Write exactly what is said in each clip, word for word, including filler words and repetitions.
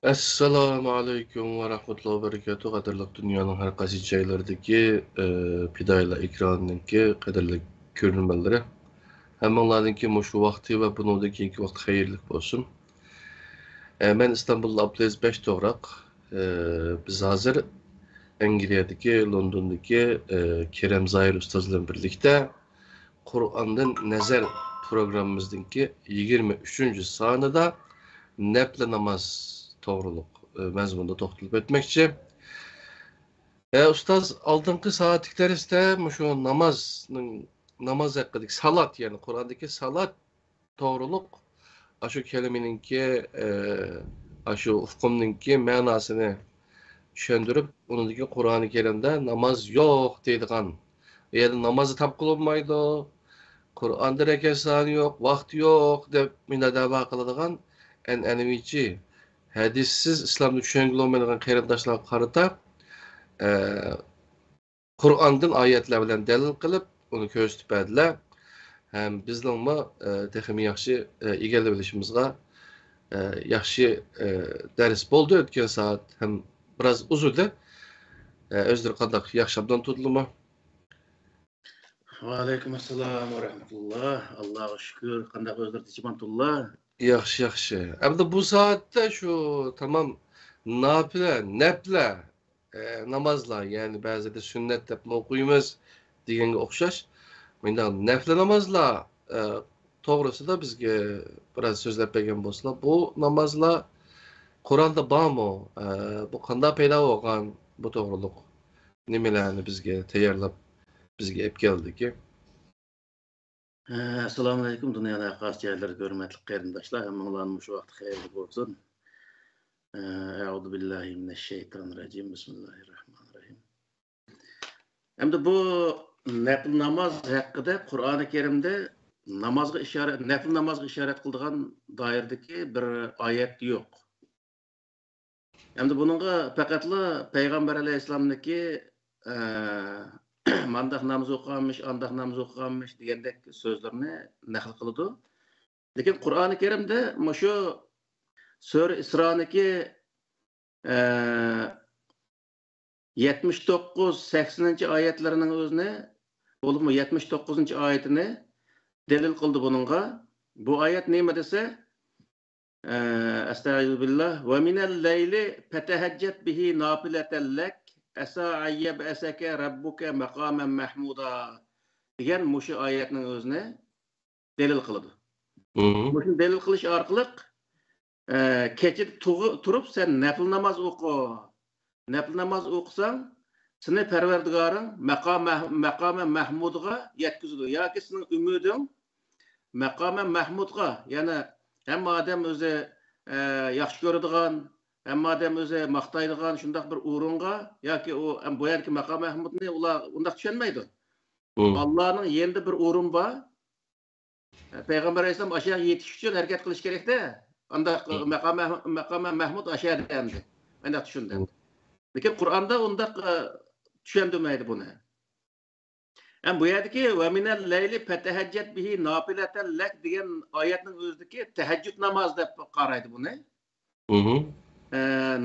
ئەسسالامۇ ئەلەيكۇم ۋە رەھمەتۇللاھى ۋە بەرىكاتۇھ. قەدىرلىك دۇنيانىڭ ھەر قايسى جايلىرىدىكى، ئە، پىدائىيلار ئېكرانىنىڭكى قەدىرلىك كۆرۈرمەنلىرى. ھەممىڭلارنىڭكى مۇشۇ ۋاقتى ۋە بۇنىڭدىن كېيىنكى ۋاقتى خەيرلىك بولسۇن. ئە، مەن ئىستانبۇلدا ئابدۇلئەزىز بەش توغراق. ئە، بىز ھازىر ئەنگلىيەدىكى، لوندوندىكى، ئە، كېرەم زاھىر ئۇستاز بىلەن بىرلىكتە قۇرئاندىن نەزەر پروگراممىمىزنىڭكى يىگىرمە ئۈچىنچى سانىدا نەپلى ناماز توغرۇلۇق، ئە، مەزمۇندا توختىلىپ ئۆتمەكچى. ئە، ئۇستاز، ئالدىنقى سائەتلىك دەرستە مۇشۇ نامازنىڭ، ناماز ھەققىدىكى سالات، يەنى قۇرئاندىكى سالات توغرۇلۇق ئاشۇ كەلىمىنىڭكى، ئە، ئاشۇ ئۇقۇمنىڭكى مەناسىنى چۈشەندۈرۈپ، ئۇنىڭدىكى قۇرئانى كەرىمدە ناماز يوق دەيدىغان، يەنى نامازنى تاپقىلى بولمايدۇ، قۇرئاندا رەكەت سانى يوق، ۋاقتى يوق دەپ مۇنداق دەۋا قىلىدىغان ئەنئەنىۋىچى، ھەدىسسىز ئىسلامنى چۈشەنگىلى بولمايدىغان قېرىنداشلارغا قارىتا، ئە، قۇرئاندىن ئايەتلەر بىلەن دەلىل قىلىپ، ئۇنى كۆرسىتىپ بەردىلەر. ھەم بىزنىڭمۇ، ئە، تېخىمۇ ياخشى، ئە، ئىگىلىۋېلىشىمىزغا، ئە، ياخشى، ئە، دەرس بولدى. ئۆتكەن سائەت ھەم بىراز ئۇزىدى. ئە، ئۆزلىرى قانداق، ياخشى ئابدان تۇردىلىمۇ؟ ۋەئەلەيكۇم ئەسسالام ۋە رەھمەتۇللا. ئاللاغا شۈكۈر. قانداق ئۆزلىرى تىنچ ئامانتۇللا؟ ياخشى، ياخشى. ئەمدى بۇ سائەتتە شۇ تامام ناپىلە، نەپلە، ئە، نامازلار، يەنى بەزىدە سۈننەت دەپمۇ ئوقۇيمىز دېگەنگە ئوخشاش، مۇنداق نەپلە نامازلار، ئە، توغرىسىدا بىزگە بىراز سۆزلەپ بەرگەن بولسىلا، بۇ نامازلار قۇرئاندا بارمۇ؟ ئە، بۇ قانداق پەيدا بولغان؟ بۇ توغرۇلۇق نېمىلەرنى بىزگە تەييارلاپ، بىزگە ئېلىپ كەلدىكى؟ ئەسسالامۇئەلەيكۇم، دۇنيانىڭ ھەر قايسى جايلىرىدىكى ھۆرمەتلىك قېرىنداشلار، ھەممىڭلارنى مۇشۇ ۋاقىت خەيرلىك بولسۇن. ئەئۇزۇ بىللاھى مىنەششەيتانىررەجىم. بىسمىللاھىررەھمانىررەھىم. ئەمدى بۇ نەپىل ناماز ھەققىدە قۇرئانى كەرىمدە نامازغا ئىشارەت، نەپىل نامازغا ئىشارەت قىلىدىغان دائىرىدىكى بىر ئايەت يوق. ئەمدى بۇنىڭغا پەقەتلا پەيغەمبەر ئەلەيھىسسالامنىڭكى، ئە، مانداق ناماز ئوقۇغانمىش، ئانداق ناماز ئوقۇغانمىش دېگەندەك سۆزلىرىنى نەقىل قىلىدۇ. لېكىن قۇرئانى كەرىمدە مۇشۇ سۈرە ئىسرانىڭكى، ئە، يەتمىش توققۇز، سەكسىنىنچى ئايەتلىرىنىڭ ئۆزىنى، بولۇپمۇ يەتمىش توققۇزىنچى ئايىتىنى دەلىل قىلدى بۇنىڭغا. بۇ ئايەت نېمە دېسە، ئە، ئەستەئىزۇ بىللا، ۋە مىنەل لەيلى فەتەھەججەت بىھى نافىلەتەن لەك، ئەسا ئەن يەبئەسەكە رەببۇكە مەقامەن مەھمۇدا دېگەن مۇشۇ ئايەتنىڭ ئۆزىنى دەلىل قىلىدۇ. مم. مۇشۇنى دەلىل قىلىش ئارقىلىق، ئە، كېچىدە تۇغۇ-، تۇرۇپ سەن نەپىل ناماز ئوقۇ. نەپىل ناماز ئوقۇساڭ، سېنى پەرۋەردىگارىڭ مەقام مەھ-، مەقامە مەھمۇدىغا يەتكۈزىدۇ. ياكى سېنىڭ ئۈمىدىڭ مەقامە مەھمۇدقا، يەنى ھەممە ئادەم ئۆزى، ئە، ياخشى كۆرىدىغان، ھەممە ئادەم ئۆزى ماختايدىغان شۇنداق بىر ئورۇنغا، ياكى ئۇ، ئەم، بۇ يەردىكى مەقام مەھمۇدنى ئۇلار ئۇنداق چۈشەنمەيدۇ. مم. ئاللانىڭ يېنىدا بىر ئورۇن بار. پەيغەمبەر ئەلەيھىسسالام ئاشۇ يەرگە يېتىش ئۈچۈن ھەرىكەت قىلىش كېرەكتە. ئانداق مم. مەقام، مەقام مەھمۇد ئاشۇ يەردە ئەمدى. مەن چۈشەندىم. مم. لېكىن قۇرئاندا ئۇنداق، ئە، چۈشەندۈرمەيدۇ بۇنى. ھەم بۇ يەردىكى ۋە مىنەل لەيلى فەتەھەججەت بىھى نافىلەتەن لەك دېگەن ئايەتنىڭ ئۆزىدىكى تەھەججۇد ناماز دەپ قارايدۇ بۇنى. مم. ئە،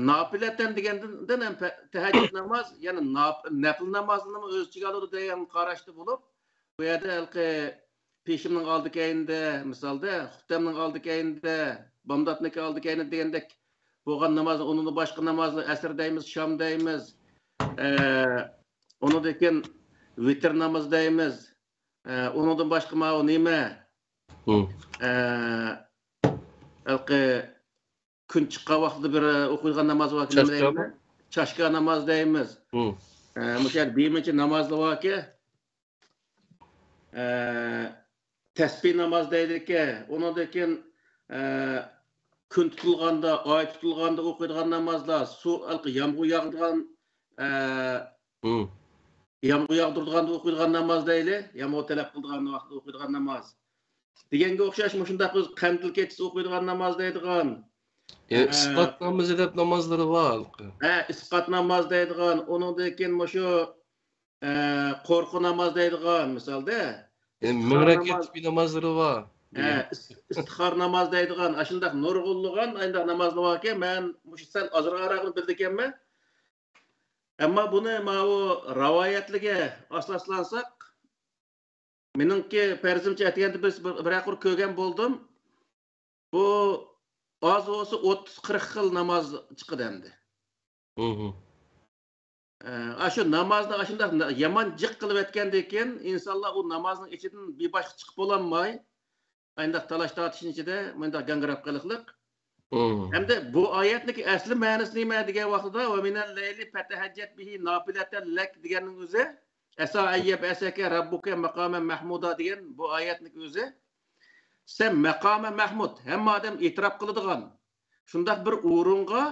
نافىلەتەن دېگەندىن ھەم پە-، تەھەججۇد ناماز، يەنى ناپ-، نەپىل نامازنىمۇ ئۆز ئىچىگە ئالىدۇ دېگەن قاراشتا بولۇپ، بۇ يەردە ھېلىقى پېشىمنىڭ ئالدى كەينىدە، مىسالدا، خۇپتەمنىڭ ئالدى كەينىدە، بامداتنىڭكى ئالدى كەينىدە دېگەندەك بولغان ناماز، ئۇنىڭدىن باشقا نامازنى ئەسىر دەيمىز، شام دەيمىز، ئە، ئۇنىڭدىن كېيىن ۋىتىر ناماز دەيمىز، ئە، ئۇنىڭدىن باشقا ماۋۇ نېمە؟ مم. ئە، ھېلىقى كۈن چىققان ۋاقتىدا بىر، ئە، ئوقۇيدىغان ناماز باركى، نېمە چاشكا دەيمىز؟ چاشكا ناماز دەيمىز. مم. ئە، مۇشۇ يەردە بىرمۇنچە نامازلار باركى. ئە، تەسبىھ ناماز دەيدىكەن. ئۇنىڭدىن كېيىن، ئە، كۈن تۇتۇلغاندا، ئاي تۇتۇلغاندا ئوقۇيدىغان نامازلار، سۇ، ھېلىقى يامغۇر ياغىدىغان، ئە، مم. يامغۇر ياغدۇرىدىغاندا ئوقۇيدىغان ناماز دەيلى، يامغۇر تەلەپ قىلىدىغان ۋاقىتتا ئوقۇيدىغان ناماز دېگەنگە ئوخشاش، مۇشۇنداق بىز قەندىل كېچىسى ئوقۇيدىغان ناماز دەيدىغان. يەنى ئە، ئىسقات نامىزى دەپ نامازلىرى بار. ھە، ئىسقات ناماز دەيدىغان، ئۇنىڭدىن كېيىن مۇشۇ، ئە، قورقۇ ناماز دەيدىغان، مىسالدا. يەنى مىڭ رەكەتلىك ناماز. بىر نامازلىرى بار. ھە، ئىس-، ئىستىخارە ناماز دەيدىغان، ئاشۇنداق نۇرغۇنلىغان ئانداق نامازلار باركەن، مەن مۇشۇ سەل ئازراقراقنى بىلىدىكەنمەن. ئەمما بۇنى ماۋۇ راۋايەتلىگە ئاساسلانساق، مېنىڭكى پەرىزىمچە ئەتىگەندە بىر، بىر، بىرەر قۇر كۆرگەن بولدۇم. بۇ ئاز بولسا ئوتتۇز قىرىق خىل ناماز چىقىدۇ ئەمدى. مھم. ئە، ئاشۇ نامازنى ئاشۇنداق نا-، يامان جىق قىلىۋەتكەندىن كېيىن، ئىنسانلار ئۇ نامازنىڭ ئىچىدىن بىر باشقا چىقىپ بولالماي، ئانداق تالاش-تارتىشنىڭ ئىچىدە مۇنداق گاڭگىراپ قېلىقلىق. مم. ھەمدە بۇ ئايەتنىڭكى ئەسلى مەنىسى نېمە دېگەن ۋاقتىدا، «ۋە مىنەل لەيلى فەتەھەججەت بىھى نافىلەتەن لەك» دېگەننىڭ ئۆزى، «ئەسا ئەن يەبئەسەكە رەببۇكە مەقامەن مەھمۇدا» دېگەن بۇ ئايەتنىڭكى ئۆزى، سەن مەقامە مەھمۇد، ھەممە ئادەم ئېتىراپ قىلىدىغان شۇنداق بىر ئورۇنغا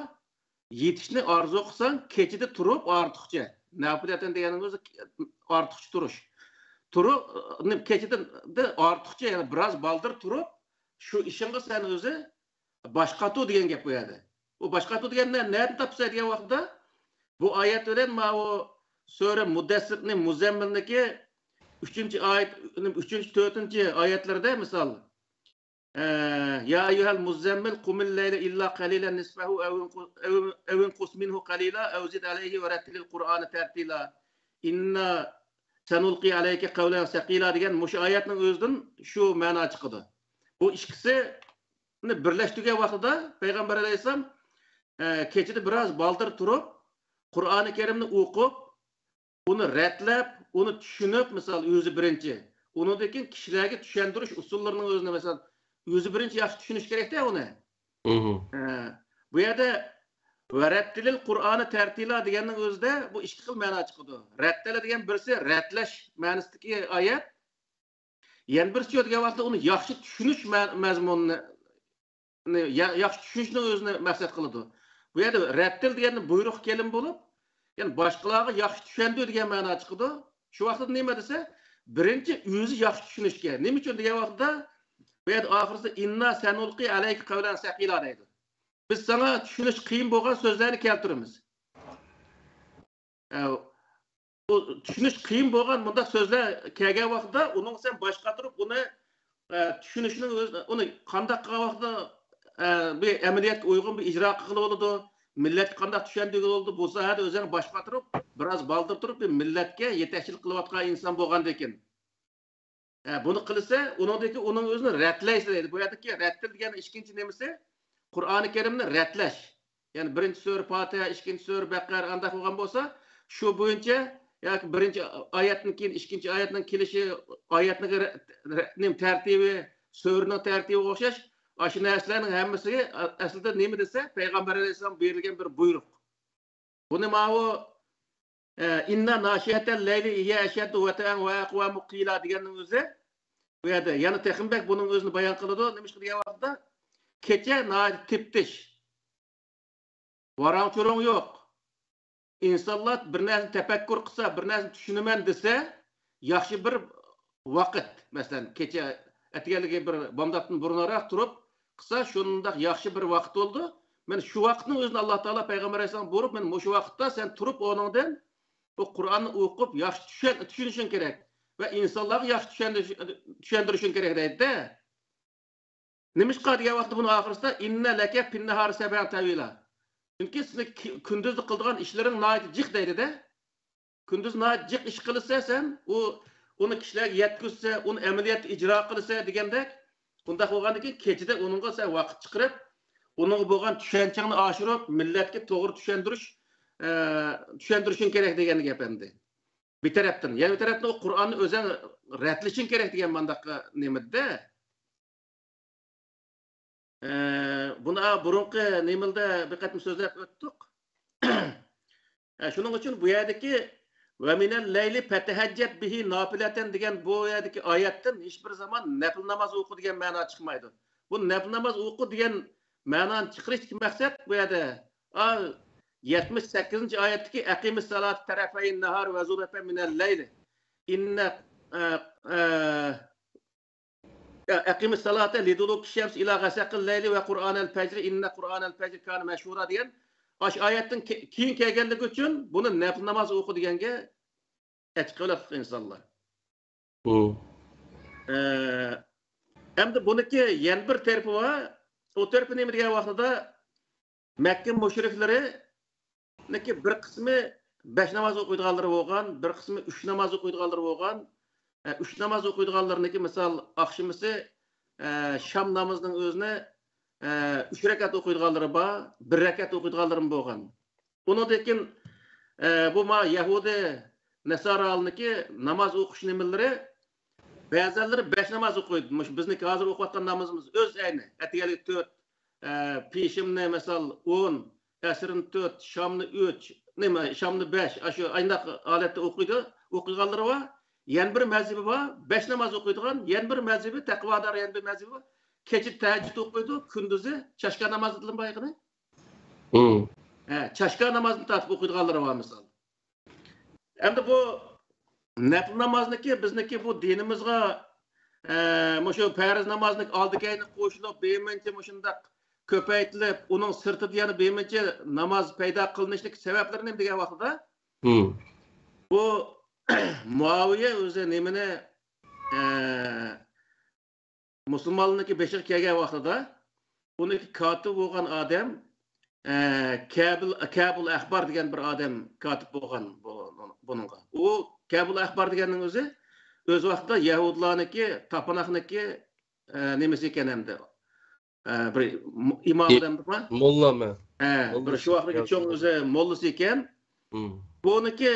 يېتىشنى ئارزۇ قىلساڭ، كېچىدە تۇرۇپ ئارتۇقچە. نافىلەتەن دېگەننىڭ ئۆزى ئارتۇقچە تۇرۇش. تۇرۇپ، كېچىدە ئارتۇقچە، يەنى بىراز بالدۇر تۇرۇپ، شۇ ئىشىڭغا سەن ئۆزى باش قاتۇر دېگەن گەپ بۇ يەردە. بۇ باش قاتۇر دېگەننى نەدىن تاپىسەن دېگەن ۋاقىتتا، بۇ ئايەت بىلەن ماۋۇ سۈرە مۇددەسسىرنى، مۇزەممىلنىكى ئۈچىنچى ئايەت، ئۈچىنچى، تۆتىنچى ئايەتلىرىدە مىسال، ئە، يا ئەييۇھەل مۇززەممىل قۇمىل لەيلە ئىللا قەلىلەن نىسفەھۇ ئەۋ ئىنقۇ-، ئەۋ، ئەۋ ئىنقۇس مىنھۇ قەلىلا ئەۋ زىد ئەلەيھى ۋەرەتتىلىل قۇرئانە تەرتىلا. ئىننا سەنۇلقى ئەلەيكە قەۋلەن سەقىلا دېگەن مۇشۇ ئايەتنىڭ ئۆزىدىن شۇ مەنا چىقىدۇ. بۇ ئىككىسىنى بىرلەشتۈرگەن ۋاقتىدا پەيغەمبەر ئەلەيھىسسالام، ئە، كېچىدە بىراز بالدۇر تۇرۇپ، قۇرئانى كەرىمنى ئوقۇپ، ئۇنى رەتلەپ، ئۇنى چۈشىنىپ، مىسال، ئۆزى بىرىنچى، ئۇنىڭدىن كېيىن كىشىلەرگە چۈشەندۈرۈش ئۇسۇللىرىنىڭ ئۆزىنى، مىسال، ئۆزى بىرىنچى ياخشى چۈشىنىش كېرەكتە ئۇنى. مھم. ھە، بۇ يەردە «ۋەرەتتىلىل قۇرئانە تەرتىلا» دېگەننىڭ ئۆزىدە بۇ ئىككى خىل مەنا چىقىدۇ. رەتتەلە دېگەن بىرسى رەتلەش مەنىسىدىكى ئايەت، يەنە بىرسى دېگەن ۋاقىتتا ئۇنى ياخشى چۈشىنىش مە-، مەزمۇنىنى، يا-، ياخشى چۈشىنىشنىڭ ئۆزىنى مەقسەت قىلىدۇ. بۇ يەردە رەتتىل دېگەندە بۇيرۇق كەلىم بولۇپ، يەنى باشقىلارغا ياخشى چۈشەندۈر دېگەن مەنا چىقىدۇ. شۇ ۋاقىتتا نېمە دېسە، بىرىنچى ئۆزى ياخشى چۈشىنىشكە. نېمە ئۈچۈن دېگەن ۋاقىتتا، بۇ يەردە ئاخىرسىدا «ئىننا سەنۇلقى ئەلەيكە قەۋلەن سەقىلا» دەيدۇ. بىز ساڭا چۈشىنىش قىيىن بولغان سۆزلەرنى كەلتۈرىمىز. ئە، بۇ چۈشىنىش قىيىن بولغان مۇنداق سۆزلەر كەلگەن ۋاقىتتا، ئۇنىڭ سەن باش قاتۇرۇپ، ئۇنى، ئە، چۈشىنىشنىڭ ئۆزى، ئۇنى قانداق قىلغان ۋاقىتتا، ئە، بىر ئەمەلىيەتكە ئۇيغۇن بىر ئىجرا قىلغىلى بولىدۇ، مىللەتكە قانداق چۈشەندۈرگىلى بولىدۇ، بۇ ساھەدە ئۆزۈڭ باش قاتۇرۇپ، بىراز بالدۇر تۇرۇپ، بىر مىللەتكە يېتەكچىلىك قىلىۋاتقان ئىنسان بولغاندىكىن. ھە، بۇنى قىلسا، ئۇنىڭدىكى، ئۇنىڭ ئۆزىنى رەتلەيسىلەر دەيدۇ. بۇ يەردىكى رەتتىل دېگەن ئىككىنچى نېمىسى؟ قۇرئانى كەرىمنى رەتلەش. يەنى بىرىنچى سۈرە پاتىھە، ئىككىنچى سۈرە بەقەرە ئانداق بولغان بولسا، شۇ بويىچە ياكى بىرىنچى ئايەتتىن كېيىن ئىككىنچى ئايەتنىڭ كېلىشى، ئايەتنىڭ رە-، رە-، نېمە تەرتىپى، سۈرىنىڭ تەرتىپىگە ئوخشاش، ئاشۇ نەرسىلەرنىڭ ھەممىسىگە ئە-، ئەسلىدە نېمە دېسە، پەيغەمبەر ئەلەيھىسسالام بېرىلگەن بىر بۇيرۇق. بۇنى ماۋۇ، ئە، «ئىننا ناشىئەتەل لەيلى ھىيە ئەشەددۇ ۋەتئەن ۋە ئەقۋەمۇ قىلا» دېگەننىڭ ئۆزى، بۇ يەردە يەنە تېخىمۇ بەك بۇنىڭ ئۆزىنى بايان قىلىدۇ. نېمىشقا دېگەن ۋاقىتتا، كېچە ناھايىتى تېپىتىش. ۋاراڭ-چۇرۇڭ يوق. ئىنسانلار بىر نەرسىنى تەپەككۇر قىلسا، بىر نەرسىنى چۈشىنىمەن دېسە، ياخشى بىر ۋاقىت. مەسىلەن، كېچە ئەتىگەنلىكى بىر بامداتتىن بۇرۇنراق تۇرۇپ قىلسا، شۇنداق ياخشى بىر ۋاقىت بولىدۇ. مەن شۇ ۋاقىتنىڭ ئۆزىنى ئاللا تائالا پەيغەمبەر ئەلەيھىسسالامغا بۇيرۇپ، مەن مۇشۇ ۋاقىتتا سەن تۇرۇپ ئورنۇڭدىن بۇ قۇرئاننى ئوقۇپ، ياخشى چۈشەن-، چۈشىنىشىڭ كېرەك ۋە ئىنسانلارغا ياخشى چۈشەندۈرۈش-، چۈشەندۈرۈشۈڭ كېرەك دەيدۇ-دە. نېمىشقا دېگەن ۋاقىتتا بۇنىڭ ئاخىرىسىدا «ئىننە لەكە پىننەھارى سەبئەن تەۋىلا». چۈنكى سېنىڭ كى-، كۈندۈزدە قىلىدىغان ئىشلىرىڭ ناھايىتى جىق دەيدۇ-دە. كۈندۈز ناھايىتى جىق ئىش قىلىسەن سەن، ئۇ، ئۇنى كىشىلەرگە يەتكۈزسە، ئۇنى ئەمەلىيەتتە ئىجرا قىلسا دېگەندەك، بۇنداق بولغاندىن كېيىن كېچىدە ئۇنىڭغا سەن ۋاقىت چىقىرىپ، ئۇنىڭغا بولغان چۈشەنچەڭنى ئاشۇرۇپ، مىللەتكە توغرا چۈشەندۈرۈش، ئە، چۈشەندۈرۈشۈڭ كېرەك دېگەن گەپ ئەمدى. بىر تەرەپتىن. يەنە بىر تەرەپتىن ئۇ قۇرئاننى ئۆزۈڭ رەتلىشىڭ كېرەك دېگەن مانداق نېمىدە. ئە، بۇنى بۇرۇنقى نېمىلدە بىر قېتىم سۆزلەپ ئۆتتۇق. ئە، شۇنىڭ ئۈچۈن بۇ يەردىكى «ۋە مىنەل لەيلى فەتەھەججەت بىھى نافىلەتەن» دېگەن بۇ يەردىكى ئايەتتىن ھېچبىر زامان نەپىل ناماز ئوقۇ دېگەن مەنا چىقمايدۇ. بۇ نەپىل ناماز ئوقۇ دېگەن مەنانى چىقىرىشتىكى مەقسەت بۇ يەردە، ئا، يەتمىش سەككىزىنچى ئايەتتىكى «ئەقىمىس سالاتە تەرەفەيىن نەھار ۋە زۇلەفەن مىنەل لەيلى». ئىننە، ئە، ئە، «ئەقىمىس سالاتە لىدۇلۇكى شەمس ئىلا غەسەقىل لەيلى ۋە قۇرئانەل فەجرى، ئىننە قۇرئانەل فەجرى كانە مەشھۇرا» دېگەن ئاشۇ ئايەتتىن كېيىن كەلگەنلىكى ئۈچۈن بۇنى نەپىل ناماز ئوقۇ دېگەنگە ئەتىقىۋېلىقلىق ئىنسانلار. مم. ئە، ئەمدى بۇنىڭكى يەنە بىر تەرىپى بار. ئۇ تەرىپى نېمە دېگەن ۋاقتىدا، مەككە مۇشرىكلىرىنىڭكى بىر قىسمى بەش ناماز ئوقۇيدىغانلىرى بولغان، بىر قىسمى ئۈچ ناماز ئوقۇيدىغانلىرى بولغان. ئە، ئۈچ ناماز ئوقۇيدىغانلىرىنىڭكى، مىسال، ئاخشىمىسى، ئە، شام نامىزىنىڭ ئۆزىنى، ئە، ئۈچ رەكەت ئوقۇيدىغانلىرى بار، بىر رەكەت ئوقۇيدىغانلىرىمۇ بولغان. ئۇنىڭدىن كېيىن، ئە، بۇ ما يەھۇدىي نەسارانىڭكى ناماز ئوقۇش نېمىلىرى، بەزەنلىرى بەش ناماز ئوقۇيدۇ. مۇشۇ بىزنىڭكى ھازىر ئوقۇۋاتقان نامىزىمىز ئۆز ئەينى. ئەتىگەنلىكى تۆت، ئە، پېشىمنى، مىسال، ئون، ئەسىرنى تۆت، شامنى ئۈچ، نېمە، شامنى بەش، ئاشۇ ئاينداق ھالەتتە ئوقۇيدۇ، ئوقۇيدىغانلىرى بار. يەنە بىر مەزھىپى بار، بەش ناماز ئوقۇيدىغان، يەنە بىر مەزھىپى، تەقۋادار يەنە بىر مەزھىپى بار. كېچە تەھەججۇد ئوقۇيدۇ، كۈندۈزى چاشكا نامازى دېدىم بايىقىنى. ھە، چاشكا نامازنى تارتىپ ئوقۇيدىغانلىرى بار، مىسال. ئەمدى بۇ نەپلى نامازنىكى، بىزنىكى بۇ دىنىمىزغا، ئە، مۇشۇ پەرز نامازنىڭ ئالدى كەينى قوشۇلۇپ، بىرمۇنچە مۇشۇنداق كۆپەيتىلىپ، ئۇنىڭ سىرتىدا يەنە بىرمۇنچە ناماز پەيدا قىلىنىشلىق سەۋەبلىرى نېمە دېگەن ۋاقتىدا، بۇ مۇئاۋىيە ئۆزى نېمىنى، ئە، مۇسۇلمانلارنىڭكى بېشىغا كەلگەن ۋاقتىدا، ئۇنىڭكى كاتىپى بولغان ئادەم، ئە، كەبۇل، كەبۇل ئەخبار دېگەن بىر ئادەم كاتىپ بولغان بۇ، بۇنىڭغا. ئۇ كەبۇل ئەخبار دېگەننىڭ ئۆزى، ئۆز ۋاقتىدا يەھۇدلارنىڭكى، تاپىناقنىڭكى، ئە، نېمىسى ئىكەن ئەمدى. ئە، بىر ئىمام ئادەمدىما؟ موللامۇ؟ ھە، بىر شۇ ۋاقىتتىكى چوڭ ئۆزى موللىسى ئىكەن. بۇنىڭكى،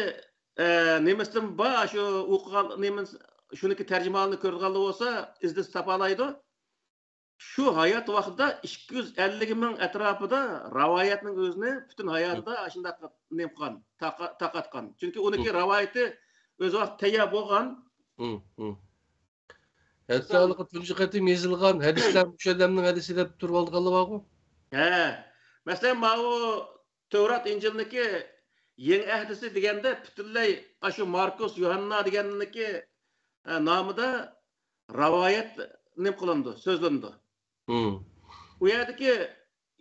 ئە، نېمىسىدىن بار، شۇ ئوقۇغان نېمىسى، شۇنىڭكى تەرجىمىھالىنى كۆرىدىغانلار بولسا، ئىزدىسە تاپالايدۇ. شۇ ھايات ۋاقتىدا ئىككى يۈز ئەللىك مىڭ ئەتراپىدا راۋايەتنىڭ ئۆزىنى پۈتۈن ھاياتىدا ئاشۇنداق نېمە قىلغان، تارقا-، تارقاتقان. چۈنكى ئۇنىڭكى راۋايىتى ئۆز ۋاقتى تەييار بولغان. ھەتتا ھېلىقى تۇنجى قېتىم يېزىلغان ھەدىسلەر مۇشۇ ئادەمنىڭ ھەدىسى دەپ تۇرۇۋالىدىغانلار بارغۇ. ھە. مەسىلەن، ماۋۇ تەۋرات، ئىنجىلنىكى يېڭى ئەھدىسى دېگەندە پۈتۈنلەي ئاشۇ ماركوس، يوھاننا دېگەننىكى، ئە، نامىدا راۋايەت نېمە قىلىنىدۇ، سۆزلىنىدۇ. ئۇ يەردىكى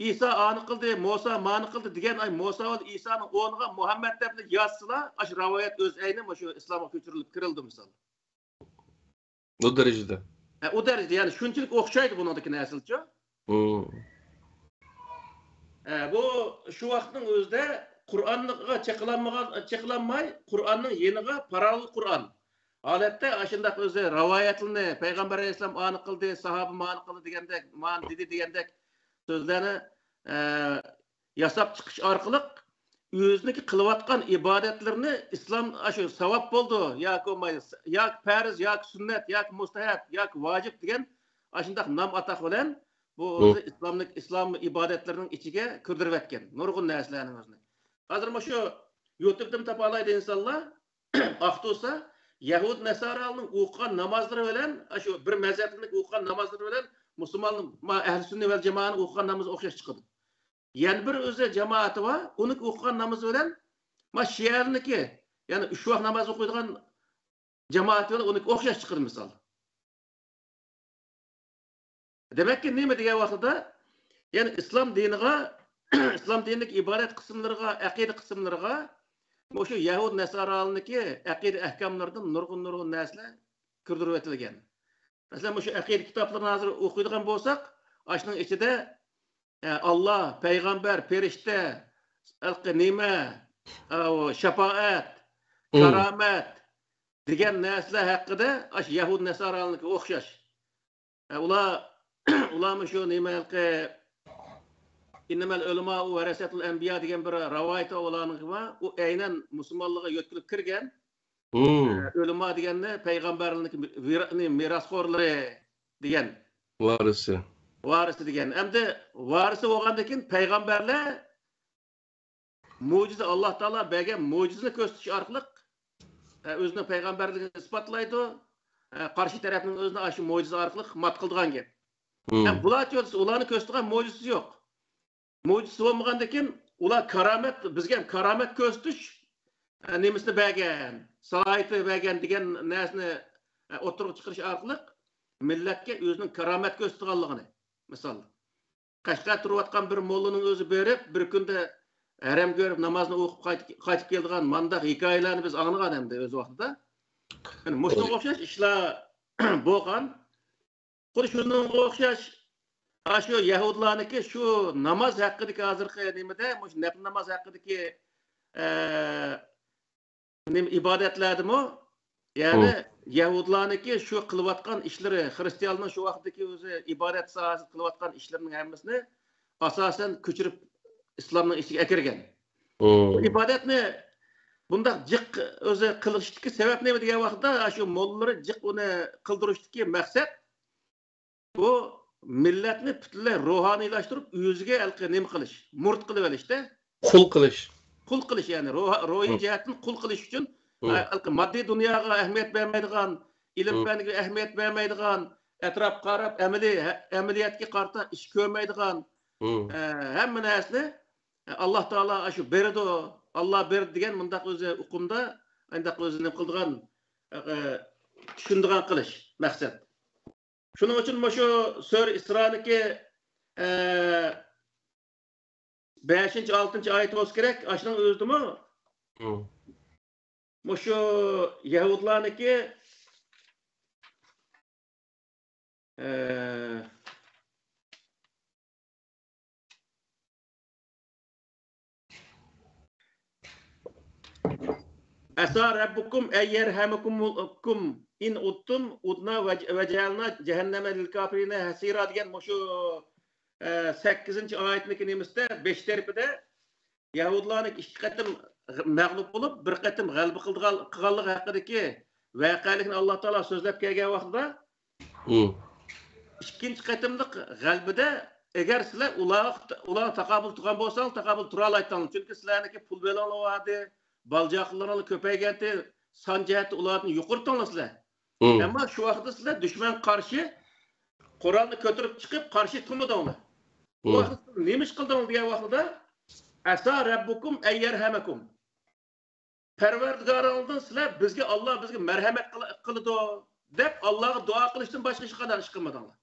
ئىسا ئانى قىلدى، موسا مانى قىلدى دېگەن، ئاي، موسا ۋە ئىسانىڭ ئورنىغا مۇھەممەد دەپلا يازسىلا، ئاشۇ راۋايەت ئۆز ئەينى مۇشۇ ئىسلامغا كۆچۈرۈلۈپ كىرىلدى، مىسال. ئۇ دەرىجىدە. ھە، ئۇ دەرىجىدە، يەنى شۇنچىلىك ئوخشايدۇ بۇنىڭدىكى نەرسىلەرچۇ. ھە، بۇ شۇ ۋاقىتنىڭ ئۆزىدە قۇرئانغا چېقىلالمىغان، چېقىلالماي، قۇرئاننىڭ يېنىغا پاراللېل قۇرئان ھالەتتە ئاشۇنداق ئۆزى راۋايەتلىرىنى، پەيغەمبەر ئەلەيھىسسالام ئانى قىلدى، ساھابە مانى قىلدى دېگەندەك، مانى دېدى دېگەندەك سۆزلەرنى، ئە، ياساپ چىقىش ئارقىلىق ئۆزىنىڭكى قىلىۋاتقان ئىبادەتلىرىنى ئىسلام ئاشۇ ساۋاب بولدى ياكى بولمايدۇ، ياكى پەرز، ياكى سۈننەت، ياكى مۇستەھەب، ياكى ۋاجىپ دېگەن ئاشۇنداق نام ئاتاق بىلەن بۇ ئۆزى ئىسلاملىق، ئىسلام ئىبادەتلىرىنىڭ ئىچىگە كىردۈرۈۋەتكەن نۇرغۇن نەرسىلەرنى ئۆزىنى. ھازىر مۇشۇ يۇتۇبتىن تاپالايدۇ ئىنسانلار. ئاختۇرسا، يەھۇد نەسارانىڭ ئوقۇغان نامازلىرى بىلەن، ئاشۇ بىر مەزھەپنىڭ ئوقۇغان نامازلىرى بىلەن مۇسۇلمان، ما، ئەھلى سۈننە ۋەل جامائەنىڭ ئوقۇغان نامىزى ئوخشاش چىقىدۇ. يەنە بىر ئۆزى جامائىتى بار، ئۇنىڭ ئوقۇغان نامىزى بىلەن، ما، شىئەلىكى، يەنى ئۈچ ۋاق ناماز ئوقۇيدىغان جامائىتى بىلەن ئۇنىڭكى ئوخشاش چىقىدۇ، مىسال. دېمەككى، نېمە دېگەن ۋاقتىدا، يەنى ئىسلام دىنىغا، ئىسلام دىنىدىكى ئىبادەت قىسىملىرىغا، ئەقىدە قىسىملىرىغا مۇشۇ يەھۇد نەسارانىڭكى ئەقىدە ئەھكاملىرىدىن نۇرغۇن، نۇرغۇن نەرسىلەر كىردۈرۈۋېتىلگەن. مەسىلەن، مۇشۇ ئەقىدە كىتابلىرىنى ھازىر ئوقۇيدىغان بولساق، ئاشۇنىڭ ئىچىدە، ئە، ئاللا، پەيغەمبەر، پەرىشتە، ھېلىقى نېمە، ئە، ئۇ شاپائەت، كارامەت دېگەن نەرسىلەر ھەققىدە ئاشۇ يەھۇد نەسارانىڭكىگە ئوخشاش. ئە، ئۇلار، ئۇلارمۇ شۇ نېمە ھېلىقى، «ئىننەمەل ئۆلىمائۇ ۋەرەسەتۇل ئەنبىيا» دېگەن بىر راۋايىتى ئۇلارنىڭكى بار. ئۇ ئەينەن مۇسۇلمانلىققا يۆتكىلىپ كىرگەن. ئۆلىما دېگەننى پەيغەمبەرلەرنىڭ مىر-، مىراسخورلىرى دېگەن. ۋارىسى. ۋارىسى دېگەن. ئەمدى ۋارىسى بولغاندىن كېيىن پەيغەمبەرلەر مۆجىزە، ئاللا تائالا بەرگەن مۆجىزىنى كۆرسىتىش ئارقىلىق، ئە، ئۆزىنىڭ پەيغەمبەرلىكىنى ئىسپاتلايدۇ. ئە، قارشى تەرەپنىڭ ئۆزىنى ئاشۇ مۆجىزە ئارقىلىق مات قىلىدىغان گەپ. ھەم بۇلارچە دېسە، ئۇلارنىڭ كۆرسىتىدىغان مۆجىزىسى يوق. مۆجىزىسى بولمىغاندىن كېيىن ئۇلار كارامەت، بىزگە ھەم كارامەت كۆرسىتىش، ئە، نېمىسىنى بەرگەن، سالاھىيىتى بەرگەن دېگەن نەرسىنى، ئە، ئوتتۇرىغا چىقىرىش ئارقىلىق مىللەتكە ئۆزىنىڭ كارامەت كۆرسىتىدىغانلىقىنى، مىسال، قەشقەر تۇرۇۋاتقان بىر موللىنىڭ ئۆزى بېرىپ، بىر كۈندە ھەرەم كۆرۈپ، نامازنى ئوقۇپ قايتىپ، قايتىپ كېلىدىغان مانداق ھېكايىلەرنى بىز ئاڭلىغان ئەمدى ئۆز ۋاقتىدا. يەنى مۇشۇنىڭغا ئوخشاش ئىشلار بولغان. خۇددى شۇنىڭغا ئوخشاش، ئاشۇ يەھۇدلارنىڭكى شۇ ناماز ھەققىدىكى ھازىرقى نېمىدە، مۇشۇ نەپلى ناماز ھەققىدىكى، ئە، نېمە، ئىبادەتلەردىمۇ، يەنى يەھۇدلارنىڭكى شۇ قىلىۋاتقان ئىشلىرى، خرىستىيانلارنىڭ شۇ ۋاقىتتىكى ئۆزى ئىبادەت ساھەسىدە قىلىۋاتقان ئىشلىرىنىڭ ھەممىسىنى ئاساسەن كۆچۈرۈپ ئىسلامنىڭ ئىچىگە ئەكىرگەن. بۇ ئىبادەتنى بۇنداق جىق ئۆزى قىلىشتىكى سەۋەب نېمە دېگەن ۋاقىتتا، شۇ موللىلىرى جىق ئۇنى قىلدۇرۇشتىكى مەقسەت، بۇ مىللەتنى پۈتۈنلەي روھانىيلاشتۇرۇپ، ئۆزىگە ھېلىقى نېمە قىلىش، مۇرىت قىلىۋېلىشتە. قۇل قىلىش. قۇل قىلىش، يەنى روھ-، روھىي جەھەتتىن قۇل قىلىش ئۈچۈن، ھە، ھېلىقى ماددىي دۇنياغا ئەھمىيەت بەرمەيدىغان، ئىلىم پەنگە ئەھمىيەت بەرمەيدىغان، ئەتراپقا قاراپ ئەمەلىي، ھە، ئەمەلىيەتكە قارىتا ئىش كۆرمەيدىغان، ھە، ھەممە نەرسىنى، ھە، ئاللا تائالا ئاشۇ بېرىدۇ، ئاللا بېرىدۇ دېگەن مۇنداق ئۆزى ئۇقۇمدا، ئانداق ئۆزى نېمە قىلىدىغان، ھە، چۈشىنىدىغان قىلىش مەقسەت. شۇنىڭ ئۈچۈن مۇشۇ سۈرە ئىسرانىكى، ئە، بەشىنچى، ئالتىنچى ئايىتى بولسا كېرەك، ئاشۇنىڭ ئۆزىدىمۇ مۇشۇ يەھۇدلارنىكى، ئە، ئەسا رەببۇكۇم ئەن يەرھەمەكۇم ئىن ئۇدتۇم ئۇدنا ۋە جەئەلنا جەھەننەمە لىل كافىرىنە ھەسىرا دېگەن مۇشۇ، ئە، سەككىزىنچى ئايەتنىڭكى نېمىسىدە، بېشى تەرىپىدە يەھۇدلارنى ئىككى قېتىم غ-، مەغلۇپ بولۇپ، بىر قېتىم غەلىبە قىلدىغان-، قىلغانلىقى ھەققىدىكى ۋەقەلىكنى ئاللا تائالا سۆزلەپ كەلگەن ۋاقتىدا، ئىككىنچى قېتىملىق غەلىبىدە ئەگەر سىلەر ئۇلارغا، ئۇلارغا تاقابىل تۇرغان بولساڭلار، تاقابىل تۇرالايتتىڭلار. چۈنكى سىلەرنىڭكى پۇل بېلىڭلار بار ئىدى، بالا-چاقىلىرىڭلار كۆپەيگەنتى، سان جەھەتتە ئۇلاردىن يۇقىرىتىڭلار سىلەر. ئەمما شۇ ۋاقىتتا سىلەر دۈشمەنگە قارشى قورالنى كۆتۈرۈپ چىقىپ قارشى تۇرمىدىڭلار. بۇ ۋاقىتتا نېمە ئىش قىلدىڭلار دېگەن ۋاقتىدا، ئەسا رەببۇكۇم ئەن يەرھەمەكۇم. پەرۋەردىگارىڭىزدىن سىلەر بىزگە، ئاللا بىزگە مەرھەمەت قىل-، قىلىدۇ دەپ ئاللاغا دۇئا قىلىشتىن باشقا ھېچقانداق ئىش قىلمىدىڭلار.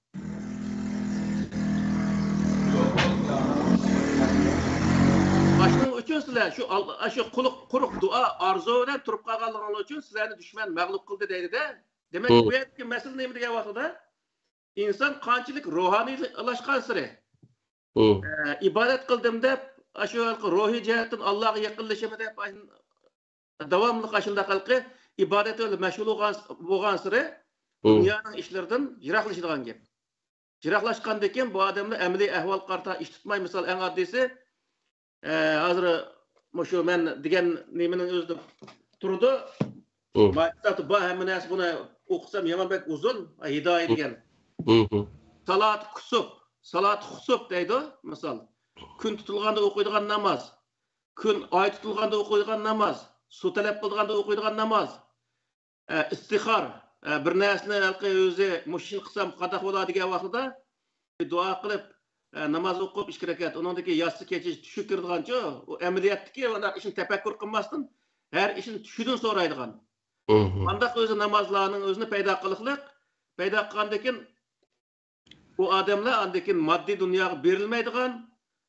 ئاشۇنىڭ ئۈچۈن سىلەر شۇ ئال-، شۇ قۇلۇق-، قۇرۇق دۇئا، ئارزۇ بىلەن تۇرۇپ قالغانلىقىڭلار ئۈچۈن سىلەرنى دۈشمەن مەغلۇپ قىلدى دەيدۇ-دە. دېمەك، بۇ يەردىكى مەسىلە نېمە دېگەن ۋاقتىدا، ئىنسان قانچىلىك روھانىيلاشقانسېرى، ئە، ئىبادەت قىلدىم دەپ، ئاشۇ ھېلىقى روھىي جەھەتتىن ئاللاغا يېقىنلىشىمەن دەپ، ئاش-، داۋاملىق ئاشۇنداق ھېلىقى ئىبادەت بىلەن مەشغۇل بولغان، بولغانسېرى دۇنيانىڭ ئىشلىرىدىن يىراقلىشىدىغان گەپ. يىراقلاشقاندىن كېيىن بۇ ئادەملەر ئەمەلىي ئەھۋالغا قارىتا ئىش تۇتماي، مىسال، ئەڭ ئاددىيسى، ئە، ھازىر مۇشۇ مەن دېگەن نېمىنىڭ ئۆزىدە تۇرىدۇ. ما كىتابتا بار ھەممە نەرسە، بۇنى ئوقۇسام يامان بەك ئۇزۇن، ھىدايە دېگەن. سالات كۇسۇپ، سالات خۇسۇپ دەيدۇ، مىسال. كۈن تۇتۇلغاندا ئوقۇيدىغان ناماز، كۈن، ئاي تۇتۇلغاندا ئوقۇيدىغان ناماز، سۇ تەلەپ قىلىدىغاندا ئوقۇيدىغان ناماز. ئە، ئىستىخار، ئە، بىر نەرسىنى ھېلىقى ئۆزى مۇشۇ ئىشنى قىلسام قانداق بولار دېگەن ۋاقتىدا بىر دۇئا قىلىپ، ئە، ناماز ئوقۇپ ئىككى رەكەت، ئۇنىڭدىن كېيىن ياتسى كېچىسى چۈشكە كىرىدىغانچۇ، ئۇ ئەمەلىيەتتىكى ئۇنداق ئىشنى تەپەككۇر قىلماستىن ھەر ئىشنى چۈشىدىن سورايدىغان. مانداق ئۆزى نامازلارنىڭ ئۆزىنى پەيدا قىلىقلىق، پەيدا قىلغاندىن كېيىن ئۇ ئادەملەر ئاندىن كېيىن ماددىي دۇنياغا بېرىلمەيدىغان،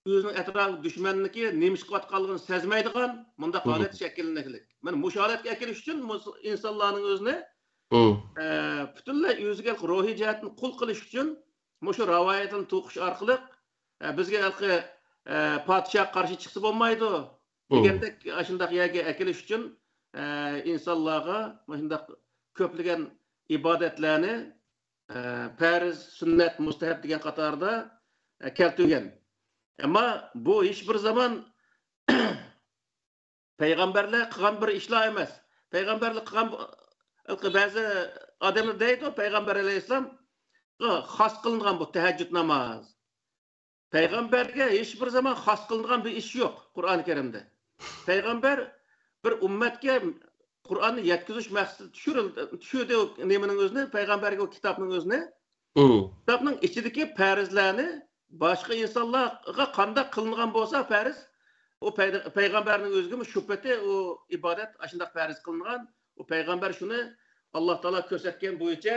ئۆزىنىڭ ئەتراپىدا دۈشمەننىڭكى نېمە ئىش قىلىۋاتقانلىقىنى سەزمەيدىغان مۇنداق ھالەت شەكىللىنىشلىك. مانا مۇشۇ ھالەتكە ئەكېلىش ئۈچۈن مۇس-، ئىنسانلارنىڭ ئۆزىنى، ئە، پۈتۈنلەي ئۆزىگە روھىي جەھەتتىن قۇل قىلىش ئۈچۈن مۇشۇ رىۋايەتنى توقۇش ئارقىلىق، ئە، بىزگە ھېلىقى، ئە، پادىشاھقا قارشى چىقسا بولمايدۇ دېگەندەك ئاشۇنداق يەرگە ئەكېلىش ئۈچۈن، ئە، ئىنسانلارغا مۇشۇنداق كۆپلىگەن ئىبادەتلەرنى، ئە، پەرز، سۈننەت، مۇستەھەب دېگەن قاتاردا، ئە، كەلتۈرگەن. ئەمما بۇ ھېچ بىر زامان پەيغەمبەرلەر قىلغان بىر ئىشلار ئەمەس. پەيغەمبەرلەر قىلغان بۇ، بەزى ئادەملەر دەيدۇ، پەيغەمبەر ئەلەيھىسسالامغا خاس قىلىنغان بۇ تەھەججۇد ناماز. پەيغەمبەرگە ھېچ بىر زامان خاس قىلىنغان بىر ئىش يوق قۇرئان كەرىمدە. پەيغەمبەر بىر ئۈممەتكە قۇرئاننى يەتكۈزۈش مەقسىتىدە چۈشۈرۈلدى، چۈشۈردى ئۇ نېمىنىڭ ئۆزىنى، پەيغەمبەرگە ئۇ كىتابنىڭ ئۆزىنى. كىتابنىڭ ئىچىدىكى پەرزلەرنى باشقا ئىنسانلارغا قانداق قىلىنغان بولسا پەرز، ئۇ پەي-، پەيغەمبەرنىڭ ئۆزىگىمۇ شۇ پېتى ئۇ ئىبادەت ئاشۇنداق پەرز قىلىنغان. ئۇ پەيغەمبەر شۇنى ئاللا تائالا كۆرسەتكەن بويىچە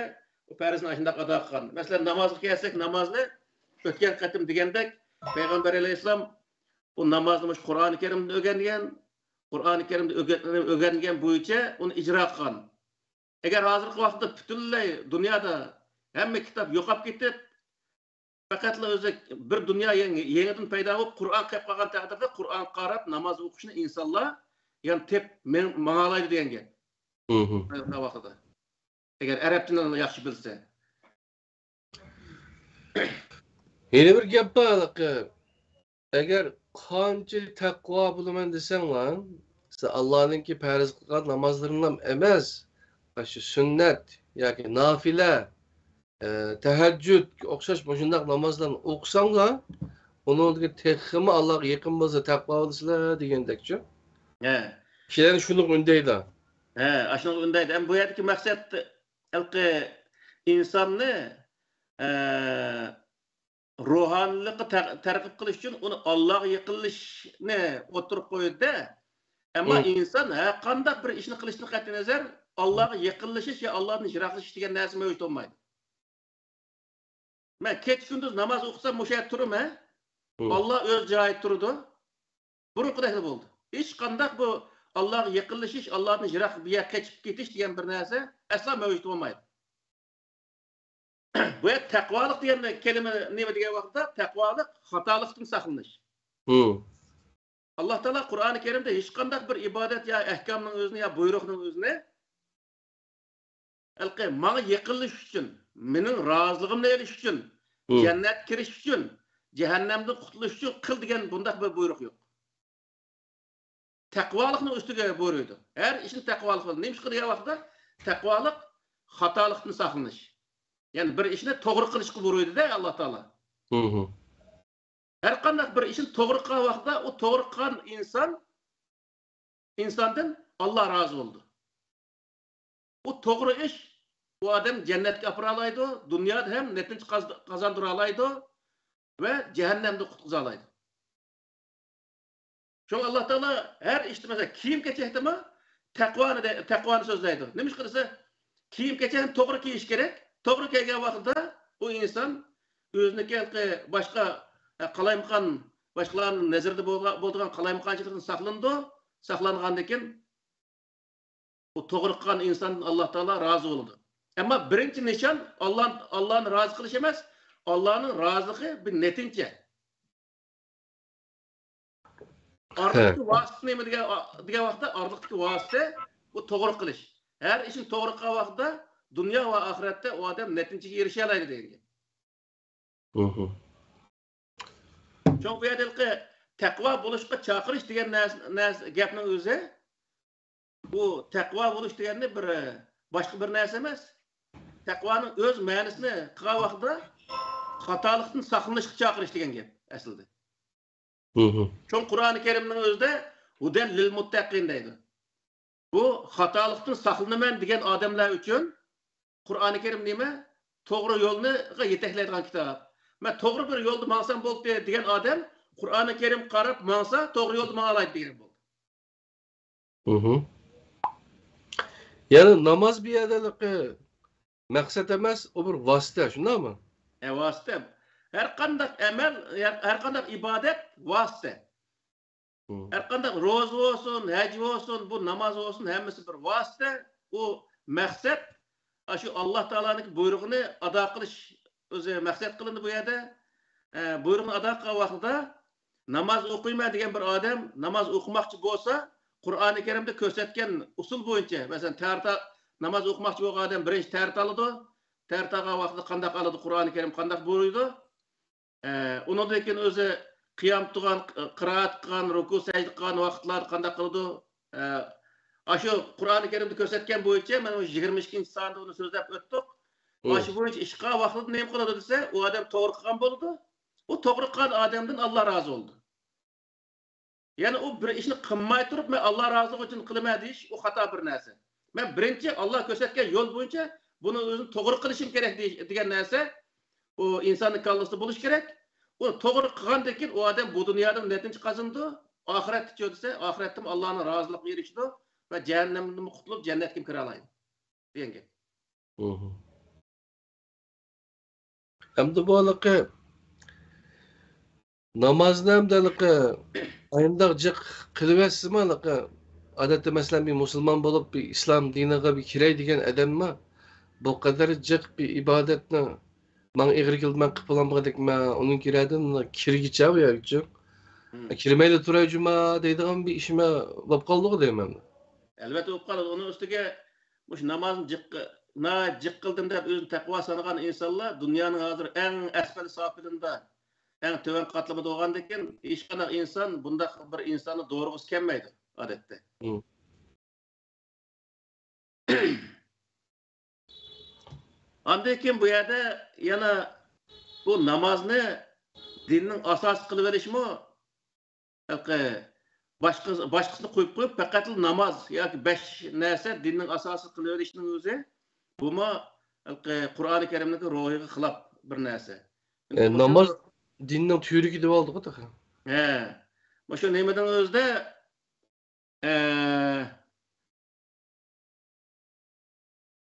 ئۇ پەرزنى ئاشۇنداق ئادا قىلغان. مەسىلەن، نامازغا كەلسەك، نامازنى ئۆتكەن قېتىم دېگەندەك، پەيغەمبەر ئەلەيھىسسالام بۇ نامازنى مۇشۇ قۇرئانى كەرىمدىن ئۆگەنگەن، قۇرئانى كەرىمدىن ئۆگەن-، ئۆگەنگەن بويىچە ئۇنى ئىجرا قىلغان. ئەگەر ھازىرقى ۋاقىتتا پۈتۈنلەي دۇنيادا ھەممە كىتاب يوقاپ كېتىپ، پەقەتلا ئۆزى بىر دۇنيا يېڭى، يېڭىدىن پەيدا بولۇپ، قۇرئان قېلىپ قالغان تەقدىردە، قۇرئانغا قاراپ ناماز ئوقۇشنى ئىنسانلار يەنە تېپ مېڭ-، ماڭالايدۇ دېگەن گەپ. مم. ئەگەر ئەرەب تىلىنى ياخشى بىلسە. يەنە بىر گەپ بار، ھېلىقى. ئەگەر قانچە تەقۋا بولىمەن دېسەڭلار، سەن ئاللانىڭكى پەرز قىلغان نامازلىرىنىلا ئەمەس، ئاشۇ سۈننەت ياكى نافىلە، ئە، تەھەججۇدكە ئوخشاش مۇشۇنداق نامازلارنى ئوقۇساڭلار، ئۇنىڭدىن تېخىمۇ ئاللاغا يېقىن بولسا تەقۋا بولىسىلەر دېگەندەكچۇ. ھە. كىشىلەرنى شۇنىڭغا ئۈندەيدۇ. ھە، ئاشۇنىڭغا ئۈندەيدۇ. ئەمما بۇ يەردىكى مەقسەت ھېلىقى ئىنساننى، ئە، روھانىيلىققا تەر-، تەرغىب قىلىش ئۈچۈن ئۇنى ئاللاغا يېقىنلىشىشنى ئوتتۇرىغا قويىدۇ-دە. ئەمما مم. ئىنسان ھەر قانداق بىر ئىشنى قىلىشتىن قەتئىينەزەر، ئاللاغا يېقىنلىشىش يا ئاللادىن يىراقلىشىش دېگەن نەرسە مەۋجۇت بولمايدۇ. مەن كېچە-كۈندۈز ناماز ئوقۇسام، مۇشۇ يەردە تۇرىمەن. مم. ئاللا ئۆز جايىدا تۇرىدۇ. بۇرۇنقىدەكلا بولدى. ھېچقانداق بۇ ئاللاغا يېقىنلىشىش، ئاللادىن يىراق بىر يەرگە قېچىپ كېتىش دېگەن بىر نەرسە ئەسلا مەۋجۇت بولمايدۇ. بۇ يەردە تەقۋالىق دېگەن كەلىمە نېمە دېگەن ۋاقىتتا، تەقۋالىق خاتالىقتىن ساقلىنىش. مم. ئاللا تائالا قۇرئانى كەرىمدە ھېچقانداق بىر ئىبادەت يا ئەھكامنىڭ ئۆزىنى يا بۇيرۇقنىڭ ئۆزىنى ھېلىقى ماڭا يېقىنلىشىش ئۈچۈن، مېنىڭ رازىلىقىمنى ئېلىش ئۈچۈن، مم. جەننەتكە كىرىش ئۈچۈن، جەھەننەمدىن قۇتۇلۇش ئۈچۈن قىل دېگەن بۇنداق بىر بۇيرۇق يوق. تەقۋالىقنىڭ ئۈستىگە بۇيرۇيدۇ. ھەر ئىشنى تەقۋالىق قىل. نېمىشقا دېگەن ۋاقىتتا، تەقۋالىق خاتالىقتىن ساقلىنىش. يەنى بىر ئىشنى توغرا قىلىشقا بۇيرۇيدۇ-دە ئاللا تائالا. مم. ھەر قانداق بىر ئىشنى توغرا قىلغان ۋاقىتتا، ئۇ توغرا قىلغان ئىنسان، ئىنساندىن ئاللا رازى بولىدۇ. ئۇ توغرا ئىش، ئۇ ئادەم جەننەتكە ئاپىرالايدۇ، دۇنيادا ھەم نەتىجە قاز-، قازاندۇرالايدۇ ۋە جەھەننەمدىن قۇتقۇزالايدۇ. شۇڭا ئاللا تائالا ھەر ئىشتا، مەسىلەن، كىيىم-كېچەكتىمۇ تەقۋانى دە-، تەقۋانى سۆزلەيدۇ. نېمىشقا دېسە، كىيىم-كېچەكنى توغرا كىيىش كېرەك. توغرا كىيگەن ۋاقتىدا ئۇ ئىنسان ئۆزىنىڭكى ھېلىقى باشقا، ئە، قالايمىقان، باشقىلارنىڭ نەزىرىدە بولغا-، بولىدىغان قالايمىقانچىلىقتىن ساقلىنىدۇ. ساقلانغاندىن كېيىن ئۇ توغرا قىلغان ئىنساندىن ئاللا تائالا رازى بولىدۇ. ئەمما بىرىنچى نىشان، ئاللا، ئاللانى رازى قىلىش ئەمەس، ئاللانىڭ رازىلىقى بىر نەتىجە. ئارىلىقتىكى ۋاسىتە نېمە دېگەن، دېگەن ۋاقىتتا، ئارىلىقتىكى ۋاسىتە بۇ توغرا قىلىش. ھەر ئىشنى توغرا قىلغان ۋاقتىدا دۇنيا ۋە ئاخىرەتتە ئۇ ئادەم نەتىجىگە ئېرىشەلەيدۇ دېگەن گەپ. مم. شۇڭا بۇ يەردە ھېلىقى تەقۋا بولۇشقا چاقىرىش دېگەن نەرسە، نەرسە، گەپنىڭ ئۆزى، بۇ تەقۋا بولۇش دېگەننى بىر، باشقا بىر نەرسە ئەمەس. تەقۋانىڭ ئۆز مەنىسىنى قىلغان ۋاقتىدا خاتالىقتىن ساقلىنىشقا چاقىرىش دېگەن گەپ ئەسلىدە. مم. شۇڭا قۇرئانى كەرىمنىڭ ئۆزىدە ھۇدەن لىل مۇتتەقىن دەيدۇ. بۇ خاتالىقتىن ساقلىنىمەن دېگەن ئادەملەر ئۈچۈن قۇرئانى كەرىم نېمە؟ توغرا يولنىغا يېتەكلەيدىغان كىتاب. مەن توغرا بىر يولدا ماڭسام بولدى دېگەن ئادەم قۇرئانى كەرىمگە قاراپ ماڭسا توغرا يولدا ماڭالايدۇ دېگەن بولدى. مم. يەنى ناماز بۇ يەردە مەقسەت ئەمەس، ئۇ بىر ۋاسىتە، شۇنداقمۇ؟ ھە، ۋاسىتە. ھەر قانداق ئەمەل، ھەر، ھەر قانداق ئىبادەت ۋاسىتە. مم. ھەر قانداق روزا بولسۇن، ھەج بولسۇن، بۇ ناماز بولسۇن، ھەممىسى بىر ۋاسىتە. ئۇ مەقسەت، ئاشۇ ئاللا تائالانىڭ بۇيرۇقىنى ئادا قىلىش ئۆزى مەقسەت قىلىندى بۇ يەردە. ئە، بۇيرۇقنى ئادا قىلغان ۋاقتىدا ناماز ئوقۇيمەن دېگەن بىر ئادەم ناماز ئوقۇماقچى بولسا، قۇرئانى كەرىمدە كۆرسەتكەن ئۇسۇل بويىچە، مەسىلەن، تەرەت، ناماز ئوقۇماقچى بولغان ئادەم بىرىنچى تەرەت ئالىدۇ. تەرەت ئالغان ۋاقتىدا قانداق ئالىدۇ، قۇرئانى كەرىم قانداق بۇيرۇيدۇ؟ ئە، ئۇنىڭدىن كېيىن ئۆزى قىيام تۇرغان، قىرائەت قىلغان، رۇكۇ سەجدە قىلغان ۋاقىتلاردا قانداق قىلىدۇ؟ ئە، ئاشۇ قۇرئانى كەرىمدە كۆرسەتكەن بويىچە، مانا مۇشۇ يىگىرمە ئىككىنچى سانىدا ئۇنى سۆزلەپ ئۆتتۇق. مم. ئاشۇ بويىچە ئىش قىلغان ۋاقتىدا نېمە قىلىدۇ دېسە، ئۇ ئادەم توغرا قىلغان بولىدۇ. ئۇ توغرا قىلغان ئادەمدىن ئاللا رازى بولىدۇ. يەنى ئۇ بىر ئىشنى قىلماي تۇرۇپ، مەن ئاللا رازىلىقى ئۈچۈن قىلىمەن دېيىش، ئۇ خاتا بىر نەرسە. مەن بىرىنچى ئاللا كۆرسەتكەن يول بويىچە بۇنى ئۆزۈم توغرا قىلىشىم كېرەك دېيىش، دېگەن نەرسە ئۇ ئىنساننىڭ كاللىسىدا بولۇشى كېرەك. ئۇ توغرا قىلغاندىن كېيىن ئۇ ئادەم بۇ دۇنيادىمۇ نەتىجە قازىنىدۇ، ئاخىرەتتىچۇ دېسە، ئاخىرەتتىمۇ ئاللانىڭ رازىلىقىغا ئېرىشىدۇ ۋە جەھەننەمدىنمۇ قۇتۇلۇپ جەننەتكىمۇ كىرەلەيدۇ دېگەن گەپ. مم. ئەمدى بۇ ھېلىقى نامازنى ئەمدى ھېلىقى ئاينداق جىق قىلىۋەتسىمۇ، ھېلىقى ئادەتتە، مەسىلەن، بىر مۇسۇلمان بولۇپ، بىر ئىسلام دىنىغا بىر كىرەي دېگەن ئادەممۇ بۇ قەدەر جىق بىر ئىبادەتنى ماڭا ئېغىر كېلىدۇ، مەن قىلىپ بولالمىغۇدەك، مەن ئۇنىڭ كىرەدىن كىرگىچە بۇ يەرگىچە. كىرمەيلا تۇراي جۇما دەيدىغان بىر ئىشىمە بولۇپ قالدىغۇ دەيمەن. ئەلۋەتتە بولۇپ قالىدۇ. ئۇنىڭ ئۈستىگە مۇشۇ نامازنى جىق، ناھايىتى جىق قىلدىم دەپ ئۆزىنى تەقۋا سانىغان ئىنسانلار دۇنيانىڭ ھازىر ئەڭ ئەسپەل ساپىلىندا، ئەڭ تۆۋەن قاتلىمىدا بولغاندىكىن، ھېچقانداق ئىنسان بۇنداق بىر ئىنساننى دورىغۇسى كەلمەيدۇ، ئادەتتە. ئاندىن كېيىن بۇ يەردە يەنە بۇ نامازنى دىننىڭ ئاساسى قىلىۋېلىشمۇ، ھېلىقى باشقا، باشقىسىنى قويۇپ قويۇپ، پەقەتلا ناماز ياكى بەش نەرسە دىننىڭ ئاساسى قىلىۋېلىشنىڭ ئۆزى، بۇمۇ ھېلىقى قۇرئانى كەرىمنىڭكى روھىغا خىلاپ بىر نەرسە. ئە، ناماز دىننىڭ تۈۋرۈكى دەۋالدىغۇ تېخى. ھە. مۇشۇ نېمىنىڭ ئۆزىدە ئە،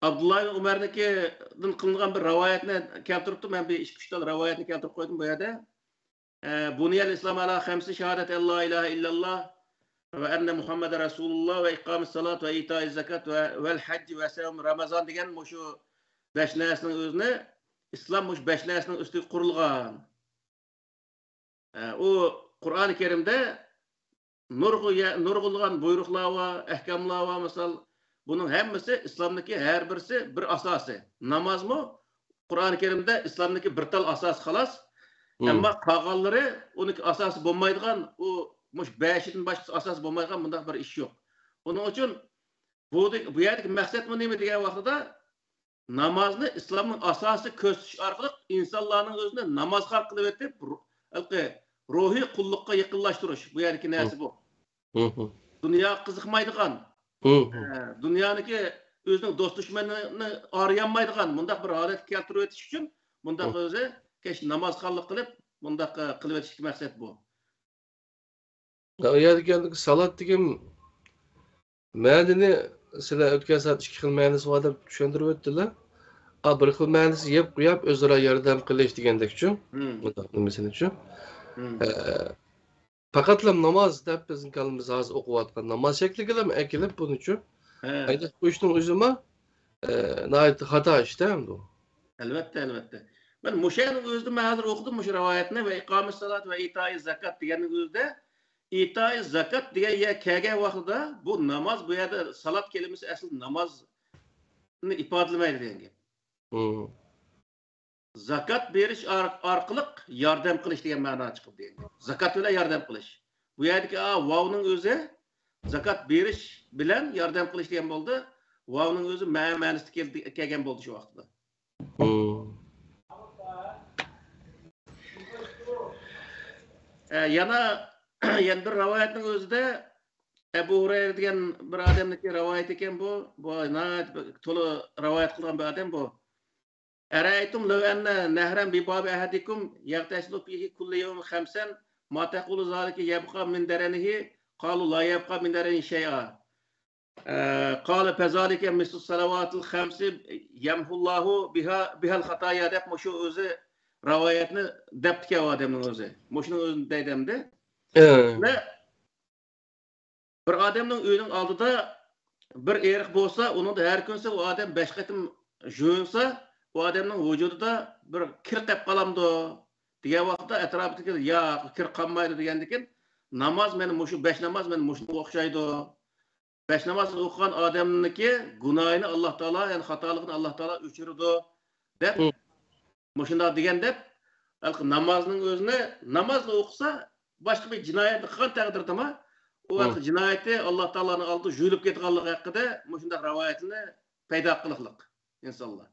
ئابدۇللا ئىبن ئۆمەرنىڭكىدىن قىلىنغان بىر رىۋايەتنى كەلتۈرۈپتۇ. مەن بىر ئىككى، ئۈچ تال رىۋايەتنى كەلتۈرۈپ قويدۇم بۇ يەردە. ئە، بۇنىيەل ئىسلام ئەلا خەمسە شاھادەت ئەللا ئىلاھە ئىللاللا ۋە ئەننە مۇھەممەدەن رەسۇلۇللا ۋە ئىقامىس سالات ۋە ئىتائىز زاكات ۋە ۋەل ھەجج ۋە سەۋم رامازان دېگەن مۇشۇ بەش نەرسىنىڭ ئۆزىنى، ئىسلام مۇشۇ بەش نەرسىنىڭ ئۈستىگە قۇرۇلغان. ئە، ئۇ قۇرئانى كەرىمدە نۇرغۇ-، نۇرغۇنلىغان بۇيرۇقلار بار، ئەھكاملار بار، مىسال، بۇنىڭ ھەممىسى ئىسلامدىكى ھەر بىرسى بىر ئاساسى. نامازمۇ قۇرئانى كەرىمدە ئىسلامدىكى بىر تال ئاساسى خالاس. مم. ئەمما قالغانلىرى ئۇنىڭكى ئاساسى بولمايدىغان، ئۇ مۇشۇ بەشىدىن باشقىسى ئاساسى بولمايدىغان مۇنداق بىر ئىش يوق. ئۇنىڭ ئۈچۈن بۇ، بۇ يەردىكى مەقسەتمۇ نېمە دېگەن ۋاقتىدا، نامازنى ئىسلامنىڭ ئاساسى كۆرسىتىش ئارقىلىق ئىنسانلارنىڭ ئۆزىنى نامازخان قىلىۋېتىپ، ھېلىقى روھىي قۇللۇققا يېقىنلاشتۇرۇش. بۇ يەردىكى نەرسە بۇ. مم. دۇنياغا قىزىقمايدىغان، مم. ئە، دۇنيانىڭكى ئۆزىنىڭ دوست دۈشمىنىنى ئايرىيالمايدىغان مۇنداق بىر ھالەتكە كەلتۈرۈۋېتىش ئۈچۈن مۇنداق مم. ئۆزى كەچ نامازخانلىق قىلىپ، مۇنداق، ئە، قىلىۋېتىشتىكى مەقسەت بۇ. يا، ئۇ يەردىكى سالات دېگەن مەنىنى سىلەر ئۆتكەن سائەت ئىككى خىل مەنىسى بار دەپ چۈشەندۈرۈپ ئۆتتىلەر. ئا، بىر خىل مەنىسى يەپ قويۇپ، ئۆزئارا ياردەم قىلىش دېگەندەكچۇ. مم. مۇنداق نېمىسىنىچۇ. مم. ئە، پەقەتلا ناماز دەپ بىزنىڭ كاللىمىز ھازىر ئوقۇۋاتقان ناماز شەكلىگىلا ئەكېلىپ بۇنىچۇ. ھە. ئايدىپ قويۇشنىڭ ئۆزىمۇ، ئە، ناھايىتى خاتا ئىشتا ئەمدى. ئەلۋەتتە، ئەلۋەتتە. مەن مۇشۇ يەرنىڭ ئۆزىدە مەن ھازىر ئوقۇدۇم مۇشۇ رىۋايەتنى ۋە ئىقامىس سالات ۋە ئىتائىز زاكات دېگەننىڭ ئۆزىدە، ئىتائىز زاكات دېگەن يەر كەلگەن ۋاقتىدا بۇ ناماز، بۇ يەردە سالات كەلىمىسى ئەسلى نامازنى ئىپادىلىمەيدۇ دېگەن گەپ. مم. زاكات بېرىش ئار-، ئارقىلىق ياردەم قىلىش دېگەن مەنا چىقىدۇ دېگەن گەپ. زاكات بىلەن ياردەم قىلىش. بۇ يەردىكى، ئا، ۋاۋنىڭ ئۆزى زاكات بېرىش بىلەن ياردەم قىلىش دېگەن بولدى. ۋاۋنىڭ ئۆزى مەنە مەنىسىدە كەلدى، كەلگەن بولدى شۇ ۋاقىتتا. مم. ئە، يەنە، يەنە بىر رىۋايەتنىڭ ئۆزىدە ئەبۇ ھۇرەيرە دېگەن بىر ئادەمنىڭكى رىۋايىتى ئىكەن بۇ. بۇ ناھايىتى بىر تولا رىۋايەت قىلغان بىر ئادەم بۇ. أرأيتم لو أن نهرا بباب أحدكم يغتسل فيه كل يوم خمسا، ما تقول ذلك يبقى من درنه؟ قالوا لا يبقى من درنه شيئا. ئە، قال فذلك مثل الصلوات الخمس يمحو الله بها، بها الخطايا دەپ مۇشۇ ئۆزى رىۋايەتنى دەپتىكەن ئۇ ئادەمنىڭ ئۆزى. مۇشۇنىڭ ئۆزىنى دەيدۇ ئەمدى. ئە. ۋە بىر ئادەمنىڭ ئۆيىنىڭ ئالدىدا بىر ئېرىق بولسا، ئۇنىڭدا ھەر كۈنسى ئۇ ئادەم بەش قېتىم يۇيۇنسا، ئۇ ئادەمنىڭ ۋۇجۇدىدا بىر كىر قېلىپ قالامدۇ؟ دېگەن ۋاقىتتا ئەتراپىدىكى ياق، كىر قالمايدۇ دېگەندىكىن، ناماز مانا مۇشۇ بەش ناماز مانا مۇشۇنىڭغا ئوخشايدۇ. بەش ناماز ئوقۇغان ئادەمنىڭكى گۇناھىنى ئاللا تائالا، يەنى خاتالىقىنى ئاللا تائالا ئۆچۈرىدۇ، دەپ، مم. مۇشۇنداق دېگەن دەپ، ھېلىقى نامازنىڭ ئۆزىنى، نامازنى ئوقۇسا، باشقا بىر جىنايەتنى قىلغان تەقدىردىمۇ، ئۇ مم. ھېلىقى جىنايىتى ئاللا تائالانىڭ ئالدىدا يۇيۇلۇپ كېتىدىغانلىقى ھەققىدە مۇشۇنداق رىۋايەتنى پەيدا قىلىقلىق ئىنسانلار.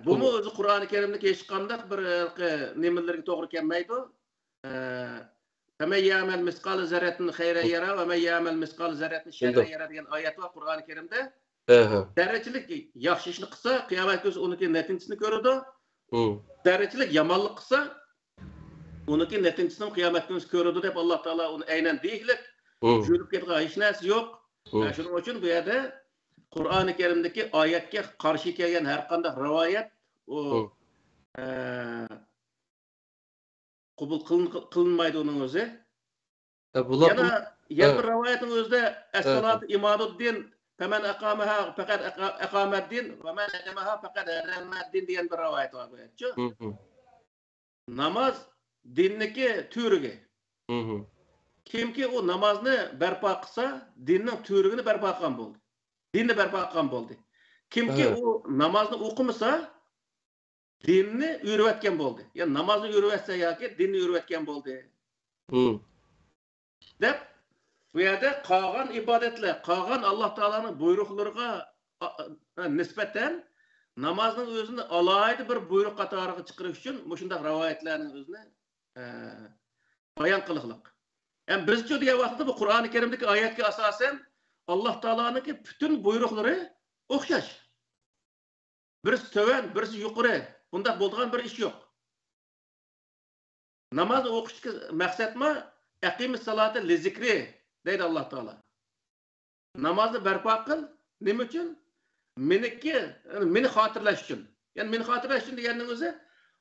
بۇمۇ ئۆزى قۇرئانى كەرىمدىكى ھېچقانداق بىر، ئە، نېمىلەرگە توغرا كەلمەيدۇ. ئە، فمن يعمل مثقال ذرة خيرا يره ومن يعمل مثقال ذرة شرا يره دېگەن ئايەت بار قۇرئانى كەرىمدە. ئەھە. زەررىچىلىك ياخشى ئىشنى قىلسا، قىيامەت كۈنى ئۇنىڭكى نەتىجىسىنى كۆرىدۇ. مم. زەررىچىلىك يامانلىق قىلسا، ئۇنىڭكى نەتىجىسىنى قىيامەت كۈنى كۆرىدۇ دەپ ئاللا تائالا ئۇنى ئەينەن دېيىكلىك، مم. يۇيۇلۇپ كېتىدىغان ھېچ نەرسە يوق. مم. ئە، شۇنىڭ ئۈچۈن بۇ يەردە قۇرئانى كەرىمدىكى ئايەتكە قارشى كەلگەن ھەر قانداق رىۋايەت، ئۇ، مم. ئە، قوبۇل قىلىن-، قىلىنمايدۇ ئۇنىڭ ئۆزى. ئە، بۇلار يەنە، بۇ-، يەنە ئە. بىر رىۋايەتنىڭ ئۆزىدە، ئە. ئەسسالاتۇ ئىمادۇددىن، فمن أقامها فقد أقا- أقام الدين، ومن هدمها فقد هدم الدين دېگەن بىر رىۋايەت بار بۇ يەردىچۇ. مم. ناماز دىننىڭكى تۈۋرۈكى. مم. كىمكى ئۇ نامازنى بەرپا قىلسا، دىننىڭ تۈۋرۈكىنى بەرپا قىلغان بولدى. دىننى بەرپا قىلغان بولدى. كىمكى ئۇ نامازنى ئوقۇمىسا، دىننى ئۆرۈۋەتكەن بولدى. يا نامازنى ئۆرۈۋەتسە ياكى دىننى ئۆرۈۋەتكەن بولدى. مم. دەپ، بۇ يەردە قالغان ئىبادەتلەر، قالغان ئاللاھ تائالانىڭ بۇيرۇقلىرىغا، ئا، ئا، نىسبەتەن نامازنىڭ ئۆزىنى ئالاھىدە بىر بۇيرۇق قاتارىغا چىقىرىش ئۈچۈن مۇشۇنداق رىۋايەتلەرنىڭ ئۆزىنى، ئە، بايان قىلغلىق. ھەم بىزچۇ دېگەن ۋاقىتتا بۇ قۇرئانى كەرىمدىكى ئايەتكە ئاساسەن ئاللاھ تائالانىڭكى پۈتۈن بۇيرۇقلىرى ئوخشاش. بىرسى تۆۋەن، بىرسى يۇقىرى. بۇنداق بولىدىغان بىر ئىش يوق. ناماز ئوقۇشتىكى مەقسەتمۇ «ئەقىمىس سالاتا لىزىكرى» دەيدۇ ئاللاھ تائالا. نامازنى بەرپا قىل. نېمە ئۈچۈن؟ مېنىڭكى، مېنى خاتىرىلەش ئۈچۈن. يەنى مېنى خاتىرىلەش ئۈچۈن دېگەننىڭ ئۆزى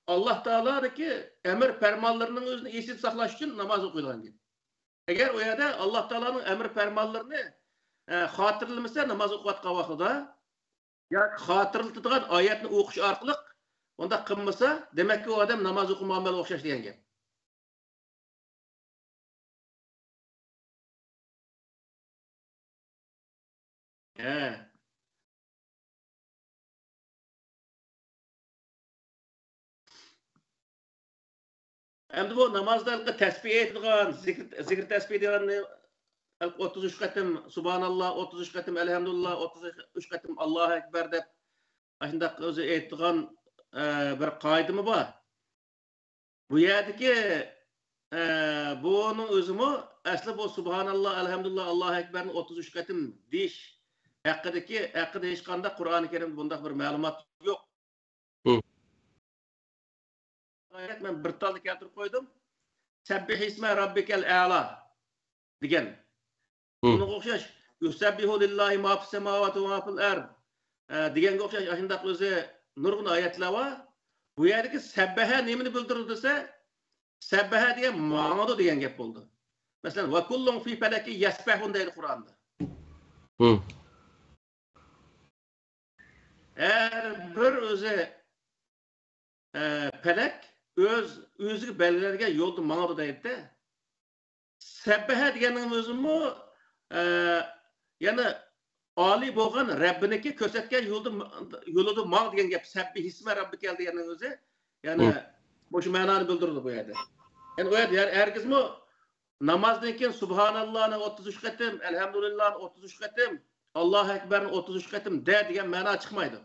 ئاللاھ تائالادىكى ئەمر پەرمانلىرىنىڭ ئۆزىنى ئېسىدە ساقلاش ئۈچۈن ناماز ئوقۇيدىغان گەپ. ئەگەر ئۇ يەردە ئاللاھ تائالانىڭ ئەمر پەرمانلىرىنى، ئە، خاتىرىلىمىسە ناماز ئوقۇۋاتقان ۋاقتىدا، ياكى خاتىرىلىتىدىغان ئايەتنى ئوقۇش ئارقىلىق، ئۇنداق قىلمىسا، دېمەككى، ئۇ ئادەم ناماز ئوقۇمىغان بىلەن ئوخشاش دېگەن گەپ. ھە. ئەمدى بۇ نامازدا ھېلىقى تەسبىھ ئېيتىدىغان، زىكىر، زىكىر تەسبىھ دېگەننى ھېلىقى ئوتتۇز ئۈچ قېتىم سۇبھاناللا، ئوتتۇز ئۈچ قېتىم ئەلھەمدۇلىللا، ئوتتۇز ئۈچ قېتىم ئاللاھۇ ئەكبەر دەپ، ئاشۇنداق ئۆزى ئېيتىدىغان، ئە، بىر قائىدىمۇ بار. بۇ يەردىكى، ئە، بۇنىڭ ئۆزىمۇ ئەسلى بۇ سۇبھاناللا، ئەلھەمدۇلىللا، ئاللاھۇ ئەكبەرنى ئوتتۇز ئۈچ قېتىم دېيىش ھەققىدىكى، ھەققىدە ھېچقانداق قۇرئانى كەرىمدە بۇنداق بىر مەلۇمات يوق. مم. ئايەت مەن بىر تالدا كەلتۈرۈپ قويدۇم. سەببىھ ئىسمە رەببىكەل ئەلا دېگەن. مم. بۇنىڭغا ئوخشاش، يۇسەببىھۇ لىللاھى ما فىس سەماۋاتى ۋە ما فىل ئەرد، ئە، دېگەنگە ئوخشاش ئاشۇنداق ئۆزى نۇرغۇن ئايەتلەر بار. بۇ يەردىكى سەببەھە نېمىنى بىلدۈرىدۇ دېسە، سەببەھە دېگەن ماڭىدۇ دېگەن گەپ بولىدۇ. مەسىلەن، ۋە كۇللۇڭ فى فەلەكى يەسبەھۇن دەيدۇ قۇرئاندا. مم. ھەر بىر ئۆزى، ئە، پەلەك ئۆز، ئۆزىگە بەلگىلەنگەن يولدا ماڭىدۇ دەيدۇ. سەببەھە دېگەننىڭ ئۆزىمۇ، ئە، يەنە ئالىي بولغان رەببىنىڭكى كۆرسەتكەن يولدا، يولىدا ماڭ دېگەن گەپ. سەببىھ ئىسمە رەببىكەل دېگەننىڭ ئۆزى، يەنى مم. مۇشۇ مەنانى بىلدۈرىدۇ بۇ يەردە. يەنى ئۇ يەردە ھەر، ھەرگىزمۇ نامازدىن كېيىن سۇبھاناللانى ئوتتۇز ئۈچ قېتىم، ئەلھەمدۇلىللانى ئوتتۇز ئۈچ قېتىم، ئاللاھۇ ئەكبەرنى ئوتتۇز ئۈچ قېتىم دە دېگەن مەنا چىقمايدۇ.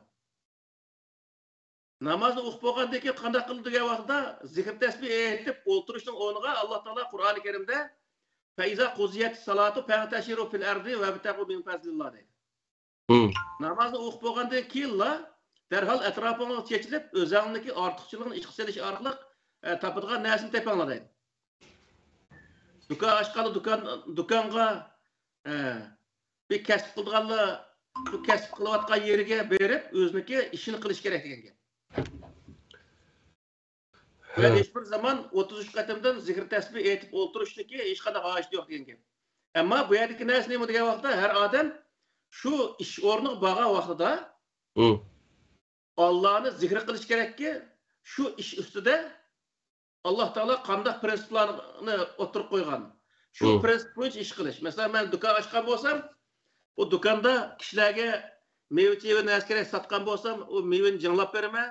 نامازنى ئوقۇپ بولغاندىن كېيىن قانداق قىلىدۇ دېگەن ۋاقىتتا، زىكىر تەسبىھ ئېيتىپ ئولتۇرۇشنىڭ ئورنىغا ئاللاھ تائالا قۇرئانى كەرىمدە، فەئىزا قۇزىيەتىس سالاتۇ فەنتەشىرۇ فىل ئەردى ۋەبتەغۇ مىن فەزلىللا دەيدۇ. مم. نامازنى ئوقۇپ بولغاندىن كېيىنلا دەرھال ئەتراپىڭلارغا چېچىلىپ، ئۆزەڭلارنىڭكى ئارتۇقچىلىقىنى ئىشقا سېلىش ئارقىلىق، ئە، تاپىدىغان نەرسىنى تېپىڭلار دەيدۇ. دۇكان ئاچقاندا دۇكان، دۇكانغا، ئە، بىر كەسىپ قىلىدىغانلار شۇ كەسىپ قىلىۋاتقان يېرىگە بېرىپ، ئۆزىنىڭكى ئىشىنى قىلىش كېرەك دېگەن گەپ. ۋە ھە. ھېچبىر زامان ئوتتۇز ئۈچ قېتىمدىن زىكىر تەسبىھ ئېيتىپ ئولتۇرۇشتىكى ھېچقانداق ھاجىتى يوق دېگەن گەپ. ئەمما بۇ يەردىكى نەرسە نېمە دېگەن ۋاقىتتا، ھەر ئادەم شۇ ئىش ئورنىغا بارغان ۋاقتىدا ھە. ئاللانى زىكىر قىلىش كېرەككى، شۇ ئىش ئۈستىدە ئاللاھ تائالا قانداق پرىنسىپلارنى ئوتتۇرىغا قويغان، شۇ ھە. پرىنسىپ بويىچە ئىش قىلىش. مەسىلەن، مەن دۇكان ئاچقان بولسام، ئۇ دۇكاندا كىشىلەرگە مېۋە-چېۋە نەرسە كېرەك ساتقان بولسام، ئۇ مېۋىنى جىڭلاپ بېرىمەن.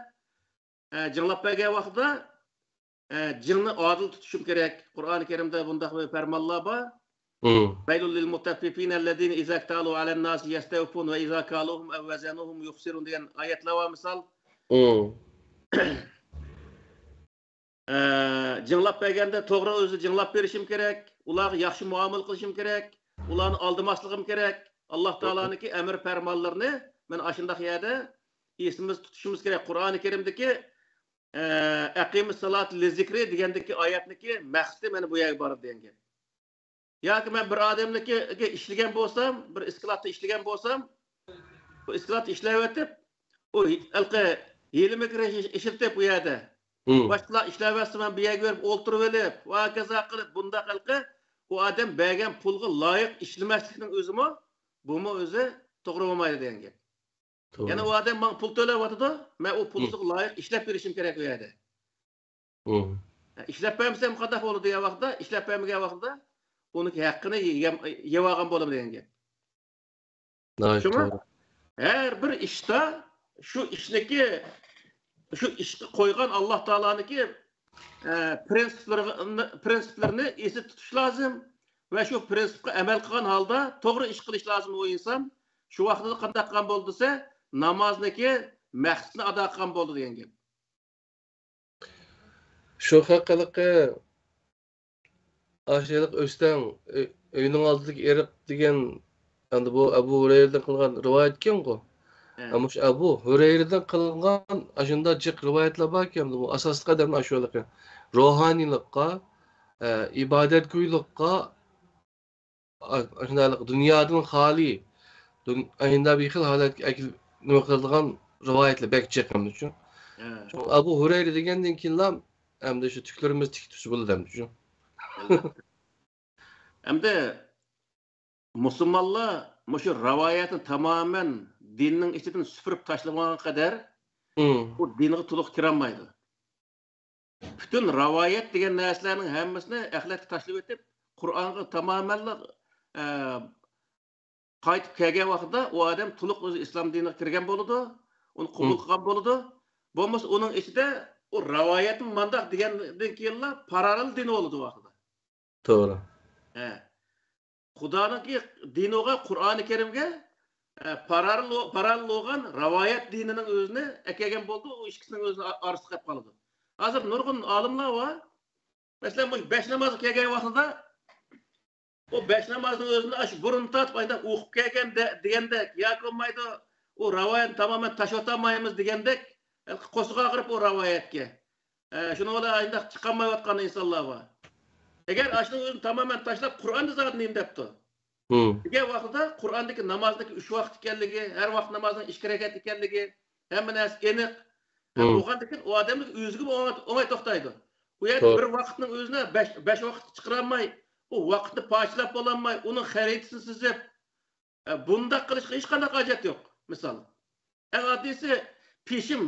ئە، جىڭلاپ بەرگەن ۋاقتىدا، ئە، جىڭنى ئادىل تۇتۇشۇم كېرەك. قۇرئانى كەرىمدە بۇنداق بىر پەرمانلار بار. مم. ۋەيلۇل لىل مۇتەففىفىنە ئەللەزىنە ئىزا ئىكتالۇ ئەلەن ناسى يەستەۋفۇن ۋە ئىزا كالۇھۇم ئەۋ ۋەزەنۇھۇم يۇخسىرۇن دېگەن ئايەتلەر بار مىسال. مم. ئە، جىڭلاپ بەرگەندە توغرا ئۆزى جىڭلاپ بېرىشىم كېرەك. ئۇلارغا ياخشى مۇئامىلە قىلىشىم كېرەك. ئۇلارنى ئالدىماسلىقىم كېرەك. ئاللاھ تائالانىڭكى ئەمر پەرمانلىرىنى مانا ئاشۇنداق يەردە ئېسىمىزدە تۇتۇشىمىز كېرەك. قۇرئانى كەرىمدىكى، ئە، ئەقىمىس سالات لىزىكرى دېگەندىكى ئايەتنىكى مەقسىتى مانا بۇ يەرگە بارىدۇ دېگەن گەپ. ياكى مەن بىر ئادەمنىڭكىگە ئىشلىگەن بولسام، بىر ئىسكىلاتتا ئىشلىگەن بولسام، بۇ ئىسكىلاتتا ئىشلەۋېتىپ، ئۇ ھېلىقى ھىيلە-مىكىر ئىشلىتىپ ئۇ يەردە. مم. باشقىلار ئىشلەۋەتسە، مەن بۇ يەرگە بېرىپ ئولتۇرۇۋېلىپ، ۋە ھاكازا قىلىپ، بۇنداق ھېلىقى ئۇ ئادەم بەرگەن پۇلغا لايىق ئىشلىمەسلىكنىڭ ئۆزىمۇ، بۇمۇ ئۆزى توغرا بولمايدۇ دېگەن گەپ. يەنى ئۇ ئادەم ماڭا پۇل تۆلەۋاتىدۇ، مەن ئۇ پۇلىغا لايىق ئىشلەپ بېرىشىم كېرەك ئۇ يەردە. ھە، ئىشلەپ بەرمىسەم قانداق بولىدۇ دېگەن ۋاقىتتا، ئىشلەپ بەرمىگەن ۋاقىتتا ئۇنىڭكى ھەققىنى يېگەن، يەۋالغان بولىمەن دېگەن گەپ. شۇڭا ھەر بىر ئىشتا شۇ ئىشنىكى، شۇ ئىشقا قويغان ئاللا تائالانىڭكى، ئە، پرىنسىپلىرىنى، پرىنسىپلىرىنى ئېسىدە تۇتۇش لازىم ۋە شۇ پرىنسىپقا ئەمەل قىلغان ھالدا توغرا ئىش قىلىش لازىم ئۇ ئىنسان. شۇ ۋاقتىدا قانداق قىلغان بولدى دېسە، نامازنىكى مەقسىتىنى ئادا قىلغان بولدى دېگەن گەپ. شۇ ھەققىلىقى ئاشۇ ھېلىقى ئۆستەڭ ئۆ-، ئۆينىڭ ئالدىدىكى ئېرىق دېگەن، ئەمدى بۇ ئەبۇ ھۇرەيرىدىن قىلغان رىۋايەتكەنغۇ. ھە. ئەمما شۇ ئەبۇ ھۇرەيرىدىن قىلغان ئاشۇنداق جىق رىۋايەتلەر باركەن، بۇ ئاساسلىق ئادەمنىڭ ئاشۇ ھېلىقى روھانىيلىققا، ئە، ئىبادەتگويلۇققا، ئاشۇنداق دۇنيادىن خالىي، ئاشۇنداق بىر خىل ھالەتكە ئەكېلىپ نېمە قىلىدىغان رىۋايەتلەر بەك جىق ئەمدى شۇ. شۇ ئەبۇ ھۇرەيرە دېگەندىن كېيىنلا ئەمدى شۇ تۈكلىرىمىز تىك تۇتسا بولىدۇ ئەمدى شۇ. ئەمدى مۇسۇلمانلار مۇشۇ رىۋايەتنى تامامەن دىننىڭ ئىچىدىن سۈپۈرۈپ تاشلىمىغان قەدەر ئۇ دىنغا تولۇق كىرەلمەيدۇ. پۈتۈن رىۋايەت دېگەن نەرسىلەرنىڭ ھەممىسىنى ئەخلەتكە تاشلىۋېتىپ، قۇرئانغا تامامەنلا، ئە، قايتىپ كەلگەن ۋاقتىدا ئۇ ئادەم تولۇق ئۆزى ئىسلام دىنىغا كىرگەن بولىدۇ، ئۇنى قوبۇل قىلغان بولىدۇ. بولمىسا ئۇنىڭ ئىچىدە ئۇ رىۋايەتمۇ مانداق دېگەندىن كېيىنلا پاراللېل دىنى بولىدۇ ئۇ ۋاقتىدا. توغرا. ھە. خۇدانىڭكى دىنىغا، قۇرئانى كەرىمگە، ئە، پاراللېل، پاراللېل بولغان رىۋايەت دىنىنىڭ ئۆزىنى ئەكەلگەن بولدى، ئۇ ئىككىسىنىڭ ئۆزىنىڭ ئارىسىدا قېلىپ قالىدۇ. ھازىر نۇرغۇن ئالىملار بار. مەسىلەن، مۇشۇ بەش نامازغا كەلگەن ۋاقتىدا ئۇ بەش نامازنىڭ ئۆزىنى ئاشۇ بۇرۇن تارتىپ ئانداق ئوقۇپ كەلگەن دە-، دېگەندەك ياكى بولمايدۇ، ئۇ رىۋايەتنى تامامەن تاشلىۋېتەلمەيمىز دېگەندەك، قورسىقى ئاغرىپ ئۇ رىۋايەتكە. ئە، شۇنىڭ بىلەن ئانداق چىقالمايۋاتقان ئىنسانلار بار. ئەگەر ئاشۇنىڭ ئۆزىنى تامامەن تاشلاپ، قۇرئاندا زادى نېمە دەپتۇ؟ دېگەن ۋاقتىدا قۇرئاندىكى نامازنىڭكى ئۈچ ۋاقىت ئىكەنلىكى، ھەر ۋاقىت نامازنىڭ ئىككى رەكەت ئىكەنلىكى، ھەممە نەرسە ئېنىق. ھە، بولغاندىكىن ئۇ ئادەمنىڭ ئۆزىگىمۇ ئوڭاي، ئوڭاي توختايدۇ. ئۇ يەردە بىر ۋاقىتنىڭ ئۆزىنى بەش، بەش ۋاقىتقا چىقىرالماي، ئۇ ۋاقىتنى پارچىلاپ بولالماي، ئۇنىڭ خەرىتىسىنى سىزىپ، ئە، بۇنداق قىلىشقا ھېچقانداق ھاجەت يوق. مىسال، ئەڭ ئاددىيسى پېشىم،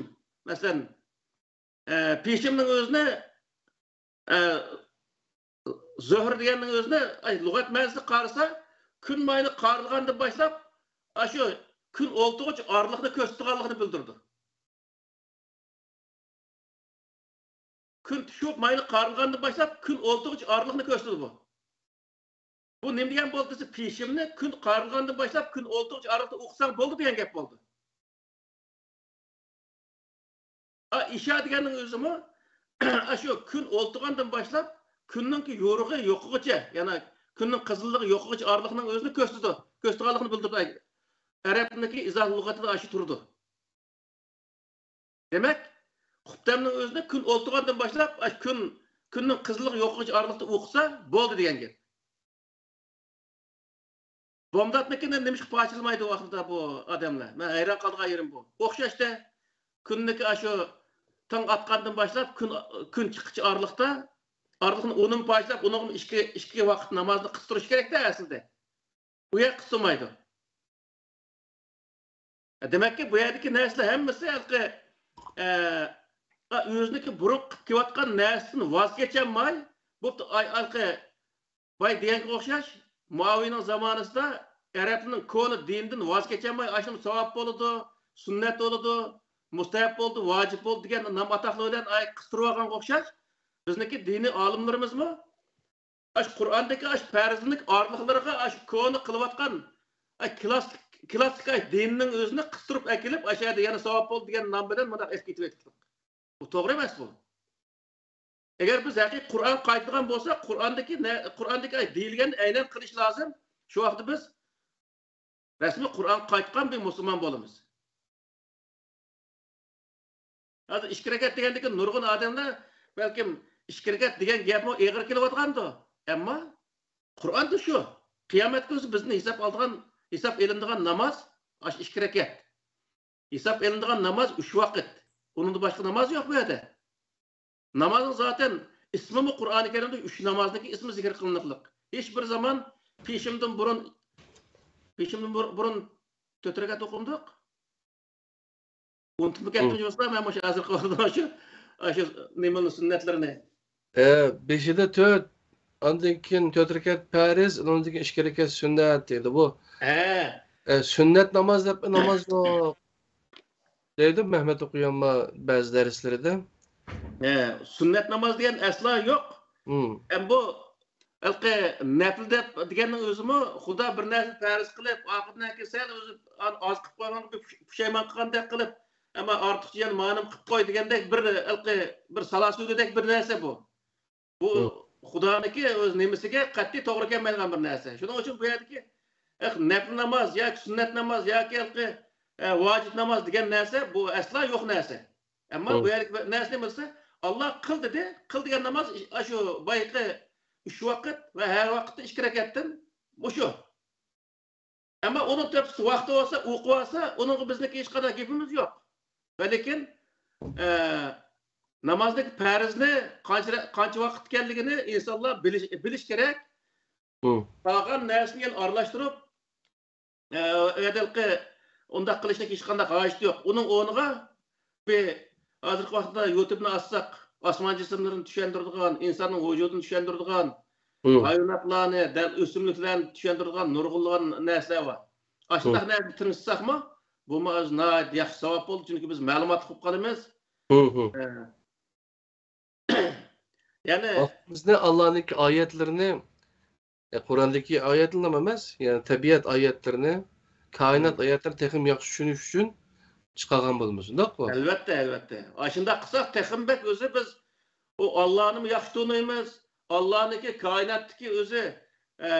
مەسىلەن، ئە، پېشىمنىڭ ئۆزىنى، ئە، زۆھرە دېگەننىڭ ئۆزىنى، ئاي، لۇغەت مەنىسىگە قارىسا، كۈن ماينى قارىغاندىن باشلاپ، ئاشۇ كۈن ئولتۇرغۇچە ئارىلىقنى كۆرسىتىدىغانلىقىنى بىلدۈرىدۇ. كۈن چۈشۈپ، ماينى قارىغاندىن باشلاپ، كۈن ئولتۇرغۇچە ئارىلىقنى كۆرسىتىدۇ بۇ. بۇ نېمە دېگەن بولدى دېسە، پېشىمنى كۈن قارىغاندىن باشلاپ، كۈن ئولتۇرغۇچە ئارىلىقتا ئوقۇساڭ بولدى دېگەن گەپ بولدى. ئا، ئىشا دېگەننىڭ ئۆزىمۇ، ئاشۇ كۈن ئولتۇرغاندىن باشلاپ، كۈننىڭكى يورۇقى يوقىغۇچە، يەنى كۈننىڭ قىزىللىقى يوقىغۇچە ئارىلىقنىڭ ئۆزىنى كۆرسىتىدۇ. كۆرسىتىدىغانلىقىنى بىلدۈرىدۇ. ئەرەب تىلىدىكى ئىزاھ لۇغىتىدا ئاشۇ تۇرىدۇ. دېمەك، قۇپتەمنىڭ ئۆزىنى كۈن ئولتۇرغاندىن باشلاپ، ئاشۇ كۈن، كۈننىڭ قىزىللىقى يوقىغۇچە ئارىلىقتا ئوقۇسا بولدى دېگەن گەپ. بامداتنىڭكىنى نېمىشقا پارچىلىمايدۇ ۋاقتىدا بۇ ئادەملەر؟ مەن ھەيران قالىدىغان يېرىم بۇ. ئوخشاشتە، كۈننىكى ئاشۇ تاڭ ئاتقاندىن باشلاپ، كۈن، كۈن چىققىچە ئارىلىقتا، ئارىلىقنى ئۇنىمۇ پارچىلاپ، ئۇنىڭغىمۇ ئىككى، ئىككى ۋاقىت نامازنى قىستۇرۇش كېرەك-دە ئەسلىدە. ئۇ يەر قىستۇرمايدۇ. دېمەككى، بۇ يەردىكى نەرسىلەر ھەممىسى ھېلىقى، ئە، ئۆزىنىڭكى بۇرۇن قىلىپ كېلىۋاتقان نەرسىسىدىن ۋاز كېچەلمەي، بوپتۇ، ئاي، ھېلىقى باي دېگەنگە ئوخشاش، مۇئاۋىينىڭ زامانىسىدا ئەرەبنىڭ كونا دىنىدىن ۋاز كېچەلمەي، ئاشۇنىمۇ ساۋاب بولىدۇ، سۈننەت بولىدۇ، مۇستەھەب بولىدۇ، ۋاجىپ بولىدۇ دېگەن نام-ئاتاقلار بىلەن ئاي قىستۇرۇۋالغانغا ئوخشاش، بىزنىڭكى دىنىي ئالىملىرىمىزمۇ ئاشۇ قۇرئاندىكى ئاشۇ پەرزنىڭ ئارىلىقلىرىغا ئاشۇ كونا قىلىۋاتقان، ئاي، كلاسسىك، كلاسسىك، ئاي، دىننىڭ ئۆزىنى قىستۇرۇپ ئەكېلىپ، ئاشۇ يەردە يەنە ساۋاب بولدى دېگەن نام بىلەن مۇنداق ئېلىپ كېتىۋېتىپتۇ. بۇ توغرا ئەمەس بۇ. ئەگەر بىز ھەقىقىي قۇرئان قايتىدىغان بولساق، قۇرئاندىكى نە-، قۇرئاندىكى، ئاي، دېيىلگەننى ئەينەن قىلىش لازىم. شۇ ۋاقىتتا بىز رەسمىي قۇرئانغا قايتقان بىر مۇسۇلمان بولىمىز. ھازىر ئىككى رەكەت دېگەندىكىن نۇرغۇن ئادەملەر بەلكىم ئىككى رەكەت دېگەن گەپمۇ ئېغىر كېلىۋاتقاندۇ. ئەمما قۇرئاندا شۇ. قىيامەت كۈنى بىزدىن ھېساب ئالىدىغان، ھېساب ئېلىنىدىغان ناماز ئاشۇ ئىككى رەكەت. ھېساب ئېلىنىدىغان ناماز ئۈچ ۋاقىت. ئۇنىڭدىن باشقا ناماز يوق بۇ يەردە. نامازنىڭ زاتەن ئىسمىمۇ قۇرئانى كەرىمدە ئۈچ نامازنىڭكى ئىسمى زىكىر قىلىنىقلىق. ھېچ بىر زامان پېشىمدىن بۇرۇن، پېشىمدىن بۇر-، بۇرۇن تۆت رەكەت ئوقۇمدۇق. ئۇنتۇپمۇ كەتتىڭ يوقسا، مەن مۇشۇ ھازىرقى ۋاقىتتا شۇ، شۇ نېمىنى، سۈننەتلىرىنى. ئە، بېشىدا تۆت، ئاندىن كېيىن تۆت رەكەت پەرز، ئۇنىڭدىن كېيىن ئىككى رەكەت سۈننەت دەيدۇ بۇ. ھە. ئە، سۈننەت ناماز دەپ ناماز يوق دەيدۇ مەھمەت ئوقۇيانما بەزى دەرسلىرىدە. ھە، سۈننەت ناماز دېگەن ئەسلا يوق. ھىم. ئەم بۇ ھېلىقى نەپلى دەپ دېگەننىڭ ئۆزىمۇ خۇدا بىر نەرسە پەرز قىلىپ، ئاخىرىدىن كېيىن سەل ئۆزى ئاز قىلىپ قويغان، پۇشايمان قىلغاندەك قىلىپ، ئەمما ئارتۇقچە يەنە مانىمۇ قىلىپ قوي دېگەندەك بىر ھېلىقى بىر سالاسۇدىدەك بىر نەرسە بۇ. بۇ خۇدانىڭكى ئۆز نېمىسىگە قەتئىي توغرا كەلمەيدىغان بىر نەرسە. شۇنىڭ ئۈچۈن بۇ يەردىكى، ئە، نەپلى ناماز ياكى سۈننەت ناماز ياكى ھېلىقى، ئە، ۋاجىپ ناماز دېگەن نەرسە بۇ ئەسلا يوق نەرسە. ئەمما بۇ يەردىكى نەرسە نېمە دېسە، ئاللا قىل دېدى، قىل دېگەن ناماز ئاشۇ بايىقى ئۈچ ۋاقىت ۋە ھەر ۋاقىتتا ئىككى رەكەتتىن مۇشۇ. ئەمما ئۇنىڭ تۆپىسى ۋاقتى بولسا، ئۇ قىلىۋالسا، ئۇنىڭغا بىزنىڭكى ھېچقانداق گېپىمىز يوق. ۋە لېكىن، ئە، نامازنىڭ پەرزنى قانچە، قانچە ۋاقىت ئىكەنلىكىنى ئىنسانلار بىلىش، بىلىش كېرەك. قالغان نەرسىنى يەنە ئارىلاشتۇرۇپ، ئە، ئەدەلقى ئۇنداق قىلىشنىڭ ھېچقانداق ھاجىتى يوق. ئۇنىڭ ئورنىغا بى-، ھازىرقى ۋاقىتتا يۇتۇبنى ئاچساق، ئاسمان جىسىملىرىنى چۈشەندۈرىدىغان، ئىنساننىڭ ۋۇجۇدىنى چۈشەندۈرىدىغان، ھايۋاناتلارنى، دەل ئۆسۈملۈكلەرنى چۈشەندۈرىدىغان نۇرغۇنلىغان نەرسىلەر بار. ئاشۇنداق نەرسىگە تىرىشساقمۇ، بۇمۇ ئۆزى ناھايىتى ياخشى ساۋاب بولىدۇ، چۈنكى بىز مەلۇماتلىق بولۇپ قالىمىز. ئە، يەنى ۋاقتىمىزنى ئاللانىڭكى ئايەتلىرىنى، ئە، قۇراندىكى ئايەتلىرىلا ئەمەس، يەنى تەبىئەت ئايەتلىرىنى، كائىنات ئايەتلىرىنى تېخىمۇ ياخشى چۈشىنىش ئۈچۈن چىقارغان بولىمىز، شۇنداققۇ؟ ئەلۋەتتە، ئەلۋەتتە. ئاشۇنداق قىلساق، تېخىمۇ بەك ئۆزى بىز ئۇ ئاللانىمۇ ياخشى تونۇيمىز، ئاللانىڭكى كائىناتتىكى ئۆزى، ئە،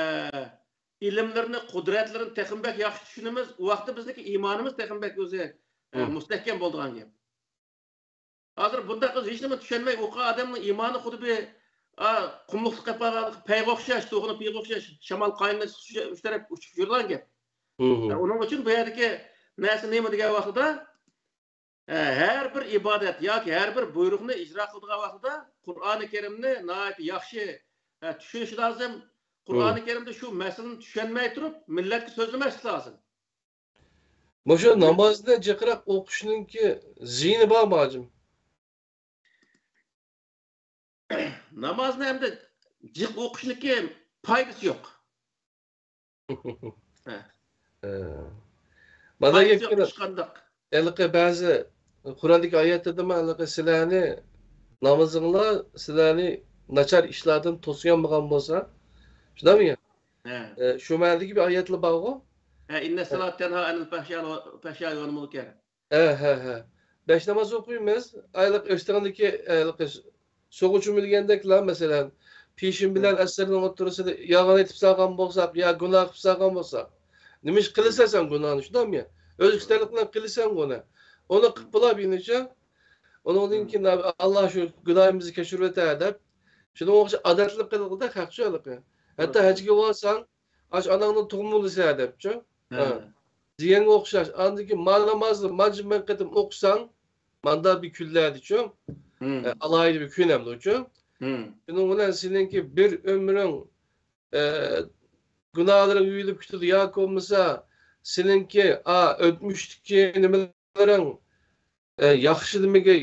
ئىلىملىرىنى، قۇدرەتلىرىنى تېخىمۇ بەك ياخشى چۈشىنىمىز. ئۇ ۋاقىتتا بىزنىڭكى ئىمانىمىز تېخىمۇ بەك ئۆزى، ئە، مۇستەھكەم بولىدىغان گەپ. ھازىر بۇنداق قىلسا ھېچنېمە چۈشەنمەي ئوقۇغان ئادەمنىڭ ئىمانى خۇددى بىر، ئا، قۇملۇقتا قېلىپ قالغان پەيگە ئوخشاش، توخۇنىڭ پېيىغا ئوخشاش، شامال قاينىغاچ ئۈچ تەرەپ ئۇچۇپ يۈرىدىغان گەپ. ئە، ئۇنىڭ ئۈچۈن بۇ يەردىكى نەرسە نېمە دېگەن ۋاقتىدا، ئە، ھەر بىر ئىبادەت ياكى ھەر بىر بۇيرۇقنى ئىجرا قىلىدىغان ۋاقتىدا قۇرئانى كەرىمنى ناھايىتى ياخشى، ئە، چۈشىنىشى لازىم. قۇرئانى كەرىمدە شۇ مەسىلىنى چۈشەنمەي تۇرۇپ مىللەتكە سۆزلىمەسلىك لازىم. مۇشۇ نامازنى جىقراق ئوقۇشنىڭكى زىيىنى بارمۇ، ھاجىم؟ نامازنى ئەمدى جىق ئوقۇشنىڭكى پايدىسى يوق. ھە. ھە. مانا پايدىسى يوق، گەپكە ھېچقانداق. ھېلىقى بەزى قۇراندىكى ئايەتلەردىمۇ ھېلىقى سىلەرنى، نامىزىڭلار سىلەرنى ناچار ئىشلاردىن توسۇيالمىغان بولسا، شۇنداقمۇ؟ ھە. ئە، شۇ مەنىدىكى بىر ئايەتلا بارغۇ. ھە، ئىننەس سالاتە تەنھا ئەنىل فەھشا-، فەھشاي ۋەل مۇنكەر. ھە، ھە، ھە. بەش ناماز ئوقۇيمىز. ئايلىق ئۆستەڭدىكى، ئايلىق سۇغا چۆمۈلگەندەكلا، مەسىلەن، پېشىن بىلەن ئەسىرنىڭ ئوتتۇرىسىدا يالغان ئېيتىپ سالغان بولساق يا گۇناھ قىلىپ سالغان بولساق، نېمە ئىش قىلىسەن سەن گۇناھنى، شۇنداقمۇ؟ ئۆز ئىختىيارلىق بىلەن قىلىسەن بۇنى. ئۇنى قىلىپ بولاپ يېنىچە، ئۇنىڭدىن كېيىن ئاللا شۇ گۇناھىمىزنى كەچۈرۈۋېتە دەپ، شۇنىڭغا ئوخشاش ئادەتلىك قىلغۇدەك ھەقچۇ ھېلىقى. ھەتتا ھەجگە بارساڭ، ئاش ئاناڭنى تۇغمىلىسە دەپچۇ. ھە. ھە. دېگەنگە ئوخشاش. ئاندىن كېيىن ما نامازنى مانچە مىڭ قېتىم ئوقۇساڭ، ماندا بىر كۈنلەردىچۇ، ھە، ئالاھىدە بىر كۈن ئەمدىچۇ. شۇنىڭ بىلەن سېنىڭكى بىر ئۆمرۈڭ، ئە، گۇناھلىرىڭ يۇيۇلۇپ كېتىدۇ. ياكى بولمىسا سېنىڭكى، ئا، ئۆتمۈشتىكى نېمىلىرىڭ ئە، ياخشى نېمىگە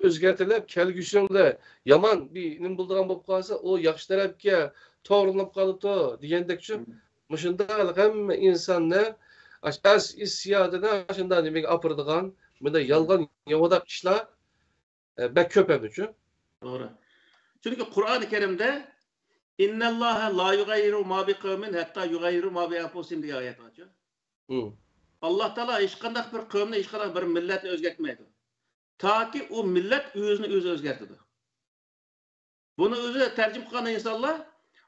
ئۆزگەرتىلىپ، كەلگۈسىڭدە يامان بىر نېمە بولىدىغان بولۇپ قالسا، ئۇ ياخشى تەرەپكە توغرىلىنىپ قالىدۇ دېگەندەكچۇ. مۇشۇنداق ھەممە ئىنساننى ئاش-، ئەس ھېسسىياتىنى شۇنداق نېمىگە ئاپىرىدىغان، بۇنداق يالغان، ياۋىداق ئىشلار، ئە، بەك كۆپ ئەمدىچۇ. توغرا. چۈنكى قۇرئانى كەرىمدە، «ئىننەللاھە لا يۇغەييىرۇ ما بىقەۋمىن ھەتتا يۇغەييىرۇ ما بىئەنفۇسىھىم» دېگەن ئايەت بارچۇ. ئاللا تائالا ھېچقانداق بىر قەۋمنى، ھېچقانداق بىر مىللەتنى ئۆزگەرتمەيدۇ. تاكى ئۇ مىللەت ئۆزىنى ئۆزى ئۆزگەرتىدۇ. بۇنى ئۆزى تەرجىمە قىلغان ئىنسانلار،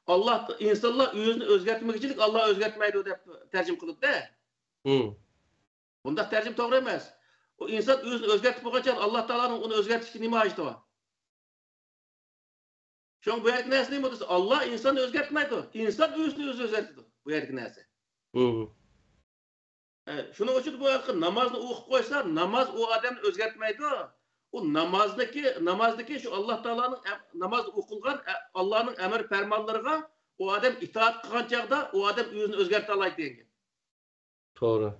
ئاللا، ئىنسانلار ئۆزىنى ئۆزگەرتمىگۈچىلىك ئاللا ئۆزگەرتمەيدۇ دەپ تەرجىمە قىلىدۇ-دە. بۇنداق تەرجىمە توغرا ئەمەس. ئۇ ئىنسان ئۆزىنى ئۆزگەرتىپ بولغان چاغدا ئاللا تائالانىڭ ئۇنى ئۆزگەرتىشكە نېمە ھاجىتى بار؟ شۇڭا بۇ يەردىكى نەرسە نېمە دېسە، ئاللا ئىنساننى ئۆزگەرتمەيدۇ. ئىنسان ئۆزىنى ئۆزى ئۆزگەرتىدۇ. بۇ يەردىكى نەرسە. ئە، شۇنىڭ ئۈچۈن بۇ ھېلىقى نامازنى ئوقۇپ قويسا، ناماز ئۇ ئادەمنى ئۆزگەرتمەيدۇ. ئۇ نامازدىكى، نامازدىكى شۇ ئاللا تائالانىڭ ئەم-، ناماز ئوقۇلغان، ئە، ئاللانىڭ ئەمر پەرمانلىرىغا ئۇ ئادەم ئىتائەت قىلغان چاغدا ئۇ ئادەم ئۆزىنى ئۆزگەرتەلەيدۇ دېگەن گەپ. توغرا.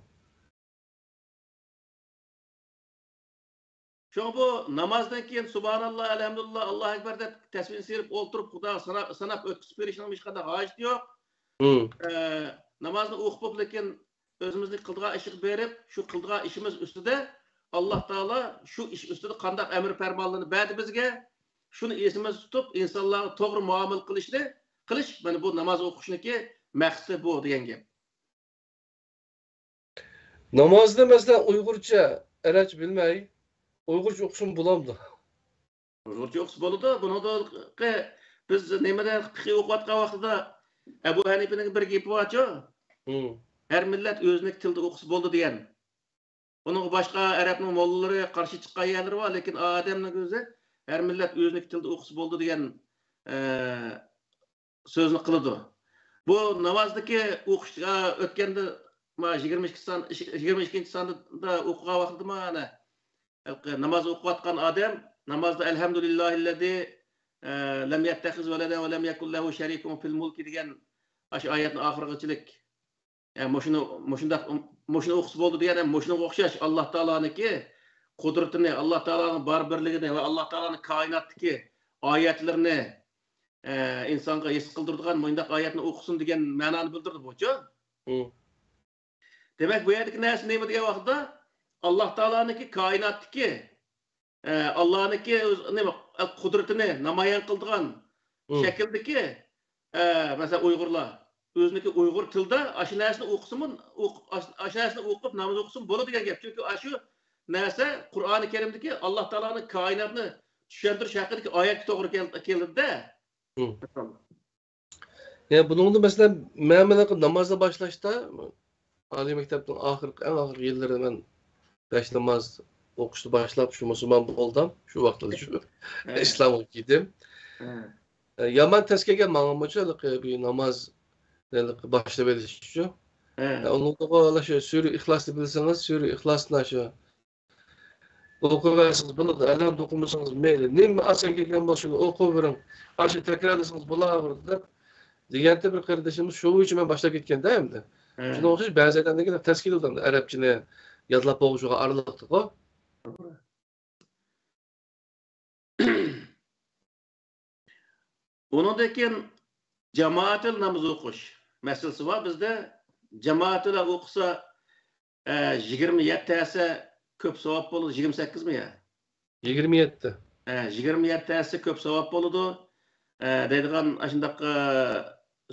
شۇڭا بۇ نامازدىن كېيىن سۇبھاناللا، ئەلھەمدۇلىللا، ئاللاھۇ ئەكبەر دەپ تەسبىھنى سېلىپ ئولتۇرۇپ، خۇداغا سانا-، ساناپ ئۆتكۈزۈپ بېرىشنىڭ ھېچقانداق ھاجىتى يوق. ئە، نامازنى ئوقۇپ بولۇپ، لېكىن ئۆزىمىزنىڭ قىلىدىغان ئىشىغا بېرىپ، شۇ قىلىدىغان ئىشىمىز ئۈستىدە ئاللا تائالا شۇ ئىش ئۈستىدە قانداق ئەمر پەرمانلارنى بەردى بىزگە، شۇنى ئېسىمىزدە تۇتۇپ، ئىنسانلارغا توغرا مۇئامىلە قىلىشنى، قىلىش، مانا بۇ ناماز ئوقۇشنىڭكى مەقسىتى بۇ دېگەن گەپ. نامازنى مەسىلەن ئۇيغۇرچە، ئەرەبچە بىلمەي، ئۇيغۇرچە ئوقۇسىمۇ بولامدۇ؟ ئۇيغۇرچە ئوقۇسا بولىدۇ. بۇنىڭدا بىز نېمىدە پىقى ئوقۇۋاتقان ۋاقتىدا ئەبۇ ھەنىپىنىڭ بىر گېپى بارچۇ؟ ھەر مىللەت ئۆزىنىڭ تىلىدا ئوقۇسا بولىدۇ دېگەن. ئۇنىڭغا باشقا ئەرەبنىڭ موللىلىرى قارشى چىققان يەرلىرى بار، لېكىن ئادەمنىڭ ئۆزى ھەر مىللەت ئۆزىنىڭ تىلىدا ئوقۇسا بولىدۇ دېگەن سۆزنى قىلىدۇ. بۇ نامازدىكى ئوقۇش ئۆتكەندە، يىگىرمە ئىككى سان، يىگىرمە ئىككىنچى ساندا ئوقۇغان ۋاقتىدا مانا ناماز ئوقۇۋاتقان ئادەم نامازدا ئەلھەمدۇلىللاھىللەزى لەم يەتتەخىز ۋەلەدەن ۋە لەم يەكۇن لەھۇ شەرىكۇن فىل مۇلكى دېگەن ئاشۇ ئايەتنىڭ ئاخىرىغىچىلىك، مۇشۇنى، مۇشۇنداق، مۇشۇنى ئوقۇسا بولىدۇ دېگەن، مۇشۇنىڭغا ئوخشاش ئاللا تائالانىڭكى قۇدرىتىنى، ئاللا تائالانىڭ بار بىرلىكىنى ۋە ئاللا تائالانىڭ كائىناتتىكى ئايەتلىرىنى ئىنسانغا ھېس قىلدۇرىدىغان مۇنداق ئايەتنى ئوقۇسۇن دېگەن مەنانى بىلدۈرىدۇ بۇچۇ. دېمەك، بۇ يەردىكى نەرسە نېمە دېگەن ۋاقىتتا، ئاللا تائالانىڭكى كائىناتتىكى، ئاللانىڭكى نېمە، قۇدرىتىنى نامايان قىلىدىغان شەكىلدىكى، مەسىلەن، ئۇيغۇرلار ئۆزىنىڭكى ئۇيغۇر تىلىدا ئاشۇ نەرسىنى ئوقۇسىمۇ، ئاشۇ نەرسىنى ئوقۇپ ناماز ئوقۇسىمۇ بولىدۇ دېگەن گەپ. چۈنكى ئاشۇ نەرسە قۇرئانى كەرىمدىكى ئاللا تائالانىڭ كائىناتنى چۈشەندۈرۈش ھەققىدىكى ئايەتكە توغرا كېلىدىدە. يەنى بۇنىڭدا مەسىلەن، مەن مانا نامازنى باشلاشتا، ئالىي مەكتەپنىڭ ئاخىرقى، ئەڭ ئاخىرقى يىللىرىدا مەن بەش ناماز ئوقۇشنى باشلاپ، شۇ مۇسۇلمان بولدۇم، شۇ ۋاقىتتا شۇ ئىسلامغا كىردىم. يامان تەس كەلگەن ماڭىمۇچۇ ھېلىقى بىر ناماز باشلىۋېلىش ئۈچۈن. ئۇنىڭغا شۇ سۈرە ئىخلاسنى بىلسىڭىز، سۈرە ئىخلاسنى شۇ ئوقۇۋەرسىڭىز بولىدۇ، ئەلھەمدۇ ئوقۇمىسىڭىز مەيلى. نېمە ئاسان كەلگەن بولسا شۇنى ئوقۇۋېرىڭ. ئاشۇ تەكرارلىسىڭىز بولاۋېرىدۇ دەپ دېگەنتى بىر قېرىندىشىمىز، شۇ بويىچە مەن باشلاپ كەتكەندە ئەمدى. شۇنىڭغا ئوخشاش بەزى ئادەملەرگە تەس كېلىدۇ ئەمدى، ئەرەبچىنى يادلاپ بولغۇچىغا ئارىلىقتىغۇ. ئۇنىڭدىن كېيىن جامائەتىل ناماز ئوقۇش مەسىلىسى بار بىزدە. جامائەتىل ئوقۇسا، ئە، يىگىرمە يەتتە ھەسسە كۆپ ساۋاب بولىدۇ. يىگىرمە سەككىزمۇ يا؟ يىگىرمە يەتتە. ئە، يىگىرمە يەتتە ھەسسە كۆپ ساۋاب بولىدۇ، ئە، دەيدىغان ئاشۇنداق، ئە،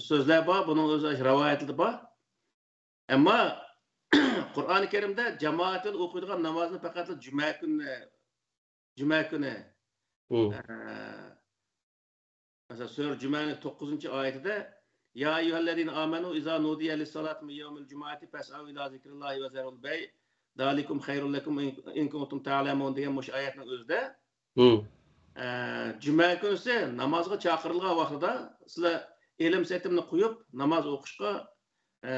سۆزلەر بار. بۇنىڭ ئۆزى ئاشۇ رىۋايەتلىرىدە بار. ئەمما قۇرئانى كەرىمدە جامائەتىل ئوقۇيدىغان نامازنى پەقەتلا جۈمە كۈنى، جۈمە كۈنى، ئە، مەسىلەن، سۈرە جۈمەنىڭ توققۇزىنچى ئايىتىدە، يا أيها الذين آمنوا إذا نودي للصلاة من يوم الجمعة فاسعوا إلى ذكر الله وذروا البيع ذلكم خير لكم إن كنتم تعلمون دېگەن مۇشۇ ئايەتنىڭ ئۆزىدە، ئە، جۈمە كۈنىسى نامازغا چاقىرىلغان ۋاقتىدا سىلەر ئېلىم سېتىمنى قويۇپ، ناماز ئوقۇشقا، ئە،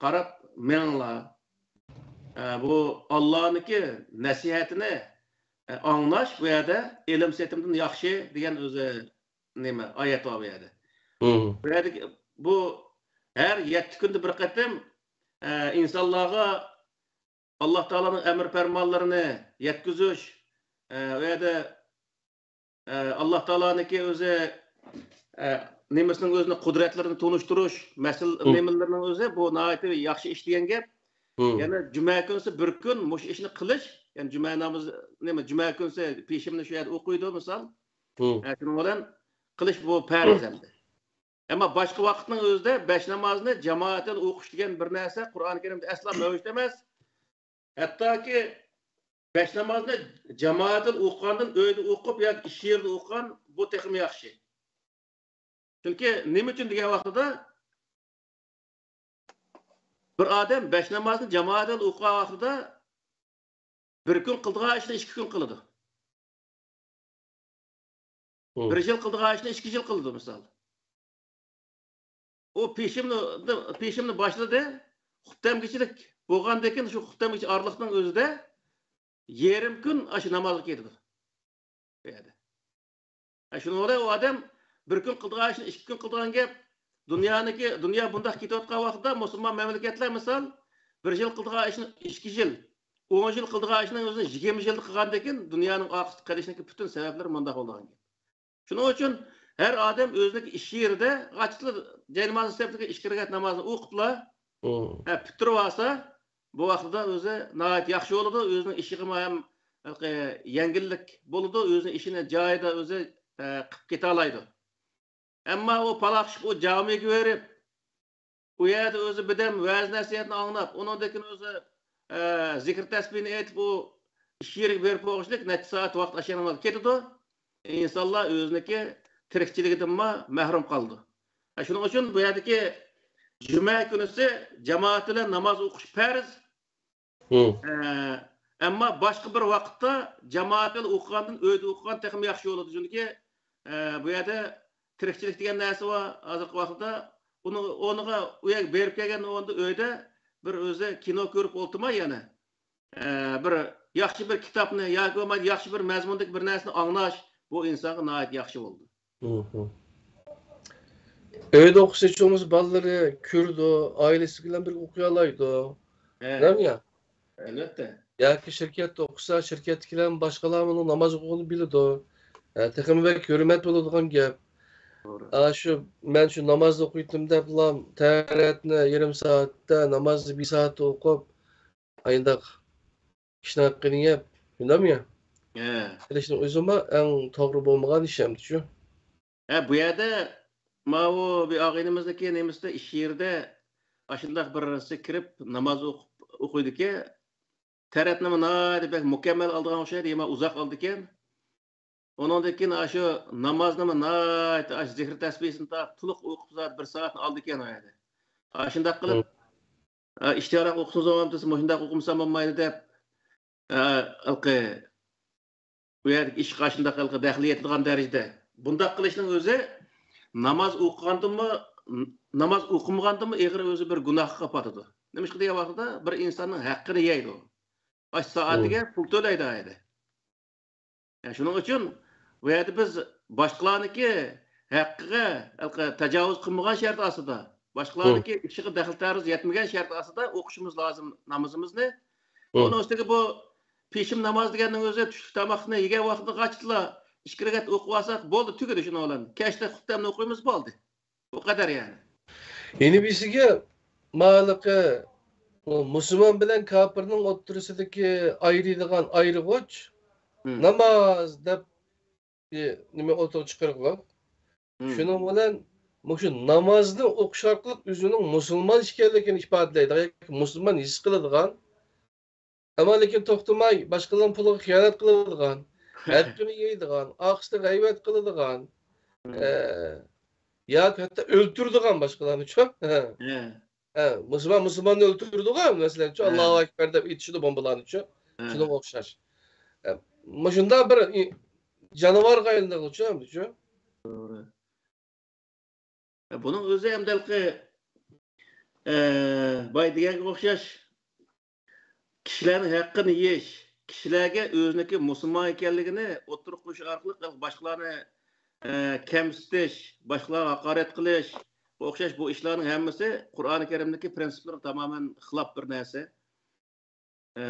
قاراپ مېڭىڭلار. ئە، بۇ ئاللانىڭكى نەسىھەتىنى، ئە، ئاڭلاش بۇ يەردە ئېلىم سېتىمدىن ياخشى دېگەن ئۆزى نېمە، ئايەت بار بۇ يەردە. بۇ يەردىكى، بۇ ھەر يەتتە كۈندە بىر قېتىم، ئە، ئىنسانلارغا ئاللا تائالانىڭ ئەمر پەرمانلىرىنى يەتكۈزۈش، ئە، ئۇ يەردە، ئە، ئاللا تائالانىڭكى ئۆزى، ئە، نېمىسىنىڭ ئۆزىنى، قۇدرەتلىرىنى تونۇشتۇرۇش، مەسىلە، نېمىلىرىنىڭ ئۆزى بۇ ناھايىتى ياخشى ئىش دېگەن گەپ. يەنە جۈمە كۈنىسى بىر كۈن مۇشۇ ئىشنى قىلىش، يەنى جۈمە نامىزى، نېمە، جۈمە كۈنىسى پېشىمنى شۇ يەردە ئوقۇيدۇ، مىسال. ئە، شۇنىڭ بىلەن قىلىش بۇ پەرز ئەمدى. ئەمما باشقا ۋاقىتنىڭ ئۆزىدە بەش نامازنى جامائەتتىن ئوقۇش دېگەن بىر نەرسە قۇرئان كەرىمدە ئەسلا مەۋجۇت ئەمەس. ھەتتاكى بەش نامازنى جامائەتتىن ئوقۇغاندىن ئۆيدە ئوقۇپ ياكى ئىش يېرىدە ئوقۇغان بۇ تېخىمۇ ياخشى. چۈنكى نېمە ئۈچۈن دېگەن ۋاقتىدا بىر ئادەم بەش نامازنى جامائەتتىن ئوقۇغان ۋاقتىدا بىر كۈن قىلىدىغان ئىشنى ئىككى كۈن قىلىدۇ. بىر يىل قىلىدىغان ئىشنى ئىككى يىل قىلىدۇ، مىسال. ئۇ پېشىمنى، پېشىمنى باشلىدى، خۇپتەمگىچىلىك بولغاندىن كېيىن، شۇ خۇپتەمگىچە ئارىلىقنىڭ ئۆزىدە يېرىم كۈن ئاشۇ نامازغا كېتىدۇ. بۇ يەردە. ھە، شۇنىڭ بىلەن ئۇ ئادەم بىر كۈن قىلىدىغان ئىشنى ئىككى كۈن قىلىدىغان گەپ. دۇنيانىڭكى، دۇنيا بۇنداق كېتىۋاتقان ۋاقىتتا مۇسۇلمان مەملىكەتلەر، مىسال، بىر يىل قىلىدىغان ئىشنى ئىككى يىل، ئون يىل قىلىدىغان ئىشنى ئۆزىنى يىگىرمە يىلدا قىلغاندىكىن دۇنيانىڭ ئارقىسىدا قېلىشنىڭكى پۈتۈن سەۋەبلىرى مۇنداق بولىدىغان گەپ. شۇنىڭ ئۈچۈن ھەر ئادەم ئۆزىنىڭكى ئىش يېرىدە، ئاچىقى جاي نامازىنى سەپتىكى ئىككى رەكەت نامازىنى ئوقۇپلا، ھە، پۈتتۈرۈۋالسا، بۇ ۋاقتىدا ئۆزى ناھايىتى ياخشى بولىدۇ، ئۆزىنىڭ ئىشىغىمۇ ھەم ھېلىقى يەڭگىللىك بولىدۇ، ئۆزىنىڭ ئىشىنى جايىدا ئۆزى، ئە، قىلىپ كېتەلەيدۇ. ئەمما ئۇ پالاقشىق ئۇ جامىگە بېرىپ، ئۇ يەردە ئۆزى بىردەم ۋەز-نەسىھەتنى ئاڭلاپ، ئۇنىڭدىن كېيىن ئۆزى، ئە، زىكىر تەسبىھنى ئېيتىپ، ئۇ ئىش يېرىگە بېرىپ بولغۇچىلىك نەچچە سائەت ۋاقىت ئاشۇ يەردە كېتىدۇ. ئىنسانلار ئۆزىنىڭكى تىرىكچىلىكىدىنمۇ مەھرۇم قالىدۇ. ھە، شۇنىڭ ئۈچۈن بۇ يەردىكى جۈمە كۈنىسى جامائەت بىلەن ناماز ئوقۇش پەرز. ھە، ئەمما باشقا بىر ۋاقىتتا جامائەت بىلەن ئوقۇغاندىن ئۆيدە ئوقۇغان تېخىمۇ ياخشى بولىدۇ. چۈنكى، ئە، بۇ يەردە تىرىكچىلىك دېگەن نەرسە بار. ھازىرقى ۋاقىتتا ئۇنى ئورنىغا، ئۇ يەرگە بېرىپ كەلگەندىن ئورنىدا ئۆيدە بىر ئۆزى كىنو كۆرۈپ ئولتۇرماي يەنە، ئە، بىر ياخشى بىر كىتابنى ياكى بولمىسا ياخشى بىر مەزمۇندىكى بىر نەرسىنى ئاڭلاش بۇ ئىنسانغا ناھايىتى ياخشى بولىدۇ. ئۆيدە ئوقۇسا، ھېچ بولمىسا بالىلىرى كۆرىدۇ، ئائىلىسى بىلەن بىرگە ئوقۇيالايدۇ. ھە. دەيمۇ يا؟ ئەلۋەتتە. ياكى شىركەتتە ئوقۇسا، شىركەتتىكىلەر باشقىلار ئۇنىڭ ناماز ئوقۇغىنىنى بىلىدۇ. ھە، تېخىمۇ بەك ھۆرمەت بولىدىغان گەپ. توغرا. ئا، شۇ، مەن شۇ نامازنى ئوقۇيتتىم دەپلا تەرەتنى يېرىم سائەتتە، نامازنى بىر سائەتتە ئوقۇپ، ئاينداق كىشىنىڭ ھەققىنى يەپ، شۇنداقمۇ يا؟ ھە. قىلىشنىڭ ئۆزىمۇ ئەڭ توغرا بولمىغان ئىش ئەمدى شۇ. ھە، بۇ يەردە ماۋۇ بىر ئاغىنىمىزنىڭكى نېمىسىدە، ئىش يېرىدە ئاشۇنداق بىرسى كىرىپ ناماز ئوقۇپ، ئوقۇيدىكەن. تەرەتنىمۇ ناھايىتى بەك مۇكەممەل ئالىدىغان ئوخشايدۇ، يەنە ئۇزاق ئالىدىكەن. ئۇنىڭدىن كېيىن ئاشۇ نامازنىمۇ ناھايىتى ئاشۇ زىكىر تەسبىھىسىنى تارتىپ تولۇق ئوقۇپ زادى بىر سائەتنى ئالىدىكەن ئۇ يەردە. ئاشۇنداق قىلىپ، ئا، ئىشتىياراق ئوقۇسىڭىز بولمامدۇ دېسە، مۇشۇنداق ئوقۇمىسام بولمايدۇ دەپ، ئا، ھېلىقى بۇ يەردىكى ئىشقا ئاشۇنداق ھېلىقى دەخلى يەتىدىغان دەرىجىدە. بۇنداق قىلىشنىڭ ئۆزى ناماز ئوقۇغاندىنمۇ، ناماز ئوقۇمىغاندىنمۇ ئېغىر ئۆزى بىر گۇناھقا پاتىدۇ. نېمىشقا دېگەن ۋاقتىدا بىر ئىنساننىڭ ھەققىنى يەيدۇ. ئاشۇ سائەتىگە پۇل تۆلەيدۇ ئايدا. يا، شۇنىڭ ئۈچۈن بۇ يەردە بىز باشقىلارنىڭكى ھەققىگە ھېلىقى تاجاۋۇز قىلمىغان شەرت ئاستىدا، باشقىلارنىڭكى ئىشىغا دەخلى تەرۇز يەتمىگەن شەرت ئاستىدا ئوقۇشىمىز لازىم نامىزىمىزنى. ئۇنىڭ ئۈستىگە بۇ پېشىم ناماز دېگەننىڭ ئۆزى چۈشلۈك تاماقنى يېگەن ۋاقتىدا قاچىلا ئىككى رەكەت ئوقۇۋالساق بولدى، تۈگىدى شۇنىڭ بىلەن. كەچتە خۇپتەمنى ئوقۇيمىز، بولدى. بۇ قەدەر يەنى. يەنە بىرسىگە مالىقى مۇسۇلمان بىلەن كاپىرنىڭ ئوتتۇرىسىدىكى ئايرىيدىغان ئايرىغۇچ ناماز دەپ نېمە ئوتتۇرىغا چىقىرغان. شۇنىڭ بىلەن مۇشۇ نامازنى ئوقۇش ئارقىلىق ئۆزىنىڭ مۇسۇلمان ئىكەنلىكىنى ئىپادىلەيدىغان، ياكى مۇسۇلمان ھېس قىلىدىغان، ئەمما لېكىن توختىماي باشقىلارنىڭ پۇلىغا خىيانەت قىلىدىغان، ھەققىنى يەيدىغان، ئارقىسىدا غەيۋەت قىلىدىغان، ئە، ياكى ھەتتا ئۆلتۈرىدىغان باشقىلارنىچۇ. ھە، مۇسۇلمان مۇسۇلماننى ئۆلتۈرىدىغۇ، مەسىلەنچۇ، ئاللاھۇ ئەكبەر دەپ ئېيتىشىدۇ بومبىلارنىچۇ. شۇنىڭغا ئوخشاش. ئە، مۇشۇنداق بىر ئى-، جانىۋارغا ئايلىنىدىغۇچۇ، ئەمدىچۇ. توغرا. بۇنىڭ ئۆزى ئەمدى ھېلىقى، ئە، بايا دېگەنگە ئوخشاش، كىشىلەرنىڭ ھەققىنى يېيىش، كىشىلەرگە ئۆزىنىڭكى مۇسۇلمان ئىكەنلىكىنى ئوتتۇرىغا قويۇش ئارقىلىق باشقىلارنى، ئە، كەمسىتىش، باشقىلارغا ھاقارەت قىلىش، بۇ ئوخشاش بۇ ئىشلارنىڭ ھەممىسى قۇرئانى كەرىمدىكى پرىنسىپلارغا تامامەن خىلاپ بىر نەرسە. ئە،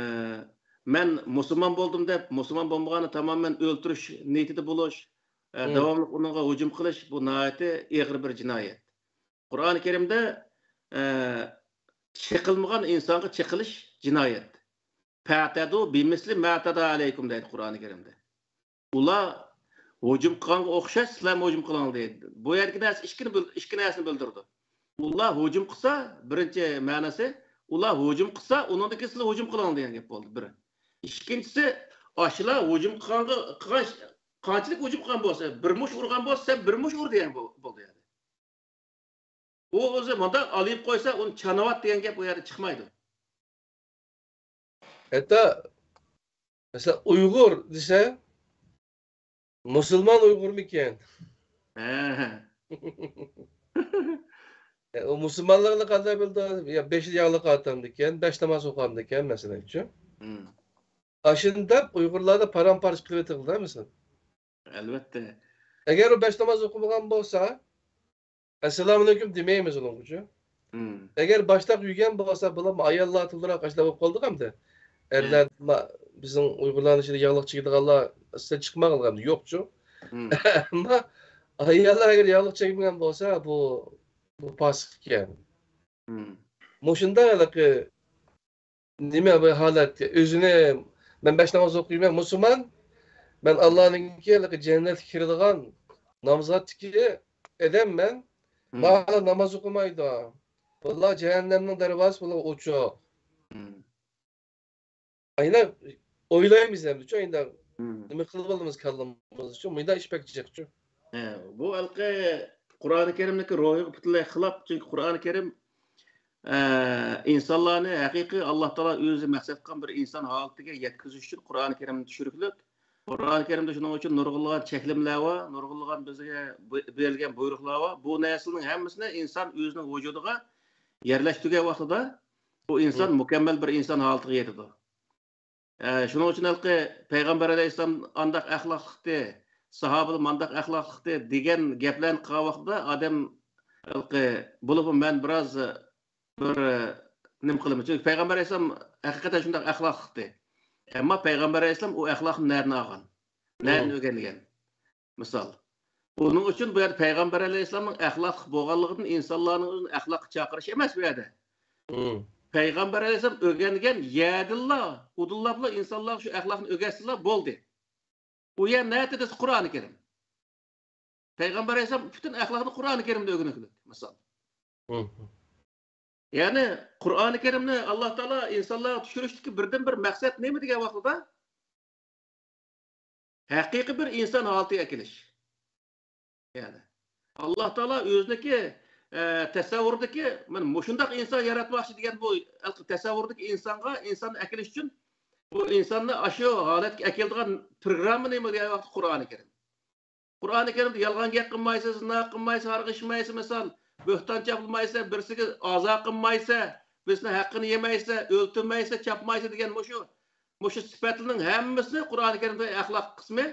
مەن مۇسۇلمان بولدۇم دەپ، مۇسۇلمان بولمىغاننى تامامەن ئۆلتۈرۈش نىيىتىدە بولۇش، ئە، داۋاملىق ئۇنىڭغا ھۇجۇم قىلىش، بۇ ناھايىتى ئېغىر بىر جىنايەت. قۇرئانى كەرىمدە، ئە، چېقىلمىغان ئىنسانغا چېقىلىش جىنايەت. «فەتەدۇ بىمىسلى مەتەدە ئەلەيكۇم» دەيدۇ قۇرئانى كەرىمدە. ئۇلار ھۇجۇم قىلغانغا ئوخشاش سىلەرمۇ ھۇجۇم قىلىڭلار دەيدۇ. بۇ يەردىكى نەرسە ئىككىنى بىل-، ئىككى نەرسىنى بىلدۈرىدۇ. ئۇلار ھۇجۇم قىلسا، بىرىنچى مەنىسى، ئۇلار ھۇجۇم قىلسا، ئۇنىڭدىن كېيىن سىلەر ھۇجۇم قىلىڭلار دېگەن گەپ بولدى، بىر. ئىككىنچىسى، ئاشۇلار ھۇجۇم قىلغانغا، قىلغان، قانچىلىك ھۇجۇم قىلغان بولسا، بىر مۇش ئۇرغان بولسا، سەن بىر مۇش ئۇر دېگەن بو-، بولدى يەنى. ئۇ ئۆزى مۇنداق ئالىيىپ قويسا، ئۇنى چانىۋات دېگەن گەپ ئۇ يەردە چىقمايدۇ. ھەتتا، مەسىلەن، ئۇيغۇر دېسە، مۇسۇلمان ئۇيغۇرمىكەن؟ ھە. ئە، ئۇ مۇسۇلمانلىقنى قانداق بىلدى؟ يا بېشىدا ياغلىق ئاتامدىكەن، بەش ناماز ئوقۇغاندىكەن، مەسىلەنچۇ. ئاشۇنداق ئۇيغۇرلاردا پارام-پارچە قىلىۋېتىلدى، مەسىلەن. ئەلۋەتتە. ئەگەر ئۇ بەش ناماز ئوقۇمىغان بولسا، ئەسسالامۇئەلەيكۇم دېمەيمىز ئۇنىڭغىچۇ. ئەگەر باشتاق يۈرگەن بولسا، بۇلار ئاياللار تولىراق ئاشۇنداق بولۇپ قالدىغۇ ئەمدى. ئەرلەر، ما-، بىزنىڭ ئۇيغۇرلارنىڭ ئىچىدە ياغلىق چېگىدىغانلار سىلەر چىقماڭلار ئەمدى، يوقچۇ. ئەمما ئاياللار ئەگەر ياغلىق چەكمىگەن بولسا، بۇ، بۇ پاسىق ئىكەن. مۇشۇنداق ھېلىقى نېمە بىر ھالەت، ئۆزىنى، مەن بەش ناماز ئوقۇيمەن، مۇسۇلمان، مەن ئاللانىڭكى ھېلىقى جەننەتكە كىرىدىغان نامزاتتىكى ئادەممەن، مانا ناماز ئوقۇمايدۇ. بۇلار جەھەننەمنىڭ دەرۋازىسى بۇلارغا ئوچۇق. ئاينا ئويلايمىز ئەمدىچۇ، ئاينا نېمە قىلىپ ئالىمىز كاللىمىزچۇ، مۇنداق ئىش بەك جىقچۇ. ھە، بۇ ھېلىقى قۇرئانى كەرىمنىڭكى روھىغا پۈتۈنلەي خىلاپ. چۈنكى قۇرئانى كەرىم، ئە، ئىنسانلارنى ھەقىقىي ئاللا تائالا ئۆزى مەقسەت قىلغان بىر ئىنسان ھالىتىگە يەتكۈزۈش ئۈچۈن قۇرئانى كەرىمنى چۈشۈرۈكلۈك. قۇرئانى كەرىمدە شۇنىڭ ئۈچۈن نۇرغۇنلىغان چەكلىمىلەر بار، نۇرغۇنلىغان بىزگە بۇ-، بېرىلگەن بۇيرۇقلار بار. بۇ نەرسىلەرنىڭ ھەممىسىنى ئىنسان ئۆزىنىڭ ۋۇجۇدىغا يەرلەشتۈرگەن ۋاقتىدا، بۇ ئىنسان مۇكەممەل بىر ئىنسان ھالىتىگە يېتىدۇ. ئە، شۇنىڭ ئۈچۈن ھېلىقى پەيغەمبەر ئەلەيھىسسالام ئانداق ئەخلاقلىقتى، ساھابىلار مانداق ئەخلاقلىقتى دېگەن گەپلەرنى قىلغان ۋاقتىدا ئادەم ھېلىقى بولۇپمۇ مەن بىراز بىر نېمە قىلىمەن. چۈنكى پەيغەمبەر ئەلەيھىسسالام ھەقىقەتەن شۇنداق ئەخلاقلىقتى. ئەمما پەيغەمبەر ئەلەيھىسسالام ئۇ ئەخلاقنى نەدىن ئالغان؟ نەدىن ئۆگەنگەن؟ مىسال. ئۇنىڭ ئۈچۈن بۇ يەردە پەيغەمبەر ئەلەيھىسسالامنىڭ ئەخلاقلىق بولغانلىقىدىن ئىنسانلارنىڭ ئۆزىنى ئەخلاققا چاقىرىشى ئەمەس بۇ يەردە. پەيغەمبەر ئەلەيھىسسالام ئۆگەنگەن يەردىنلا، ئۇدۇللاپلا ئىنسانلارغا شۇ ئەخلاقنى ئۆگەتسىلا بولدى. ئۇ يەر نەتە دېسە قۇرئانى كەرىم. پەيغەمبەر ئەلەيھىسسالام پۈتۈن ئەخلاقنى قۇرئانى كەرىمدە ئۆگىنىۋېلىدۇ، مىسال. يەنى قۇرئانى كەرىمنى ئاللا تائالا ئىنسانلارغا چۈشۈرۈشتىكى بىردىنبىر مەقسەت نېمە دېگەن ۋاقتىدا، ھەقىقىي بىر ئىنسان ھالىتىگە ئەكېلىش. يەنى ئاللا تائالا ئۆزىنىڭكى، ئە، تەسەۋۋۇرىدىكى، مانا مۇشۇنداق ئىنسان ياراتماقچى دېگەن بۇ تەسەۋۋۇردىكى ئىنسانغا، ئىنساننى ئەكېلىش ئۈچۈن بۇ ئىنساننى ئاشۇ ھالەتكە ئەكېلىدىغان پروگرامما نېمە دېگەن ۋاقىت قۇرئانى كەرىم. قۇرئانى كەرىمدە يالغان گەپ قىلمايسەن، زىنا قىلمايسەن، ھارغا ئىچمەيسەن، مىسال، بۆھتان چاپلىمايسەن، بىرسىگە ئازا قىلمايسەن، بىرسىنىڭ ھەققىنى يېمەيسەن، ئۆلتۈرمەيسەن، چاپمايسەن دېگەن مۇشۇ، مۇشۇ سۈپەتلەرنىڭ ھەممىسىنى قۇرئانى كەرىمدە ئەخلاق قىسمى،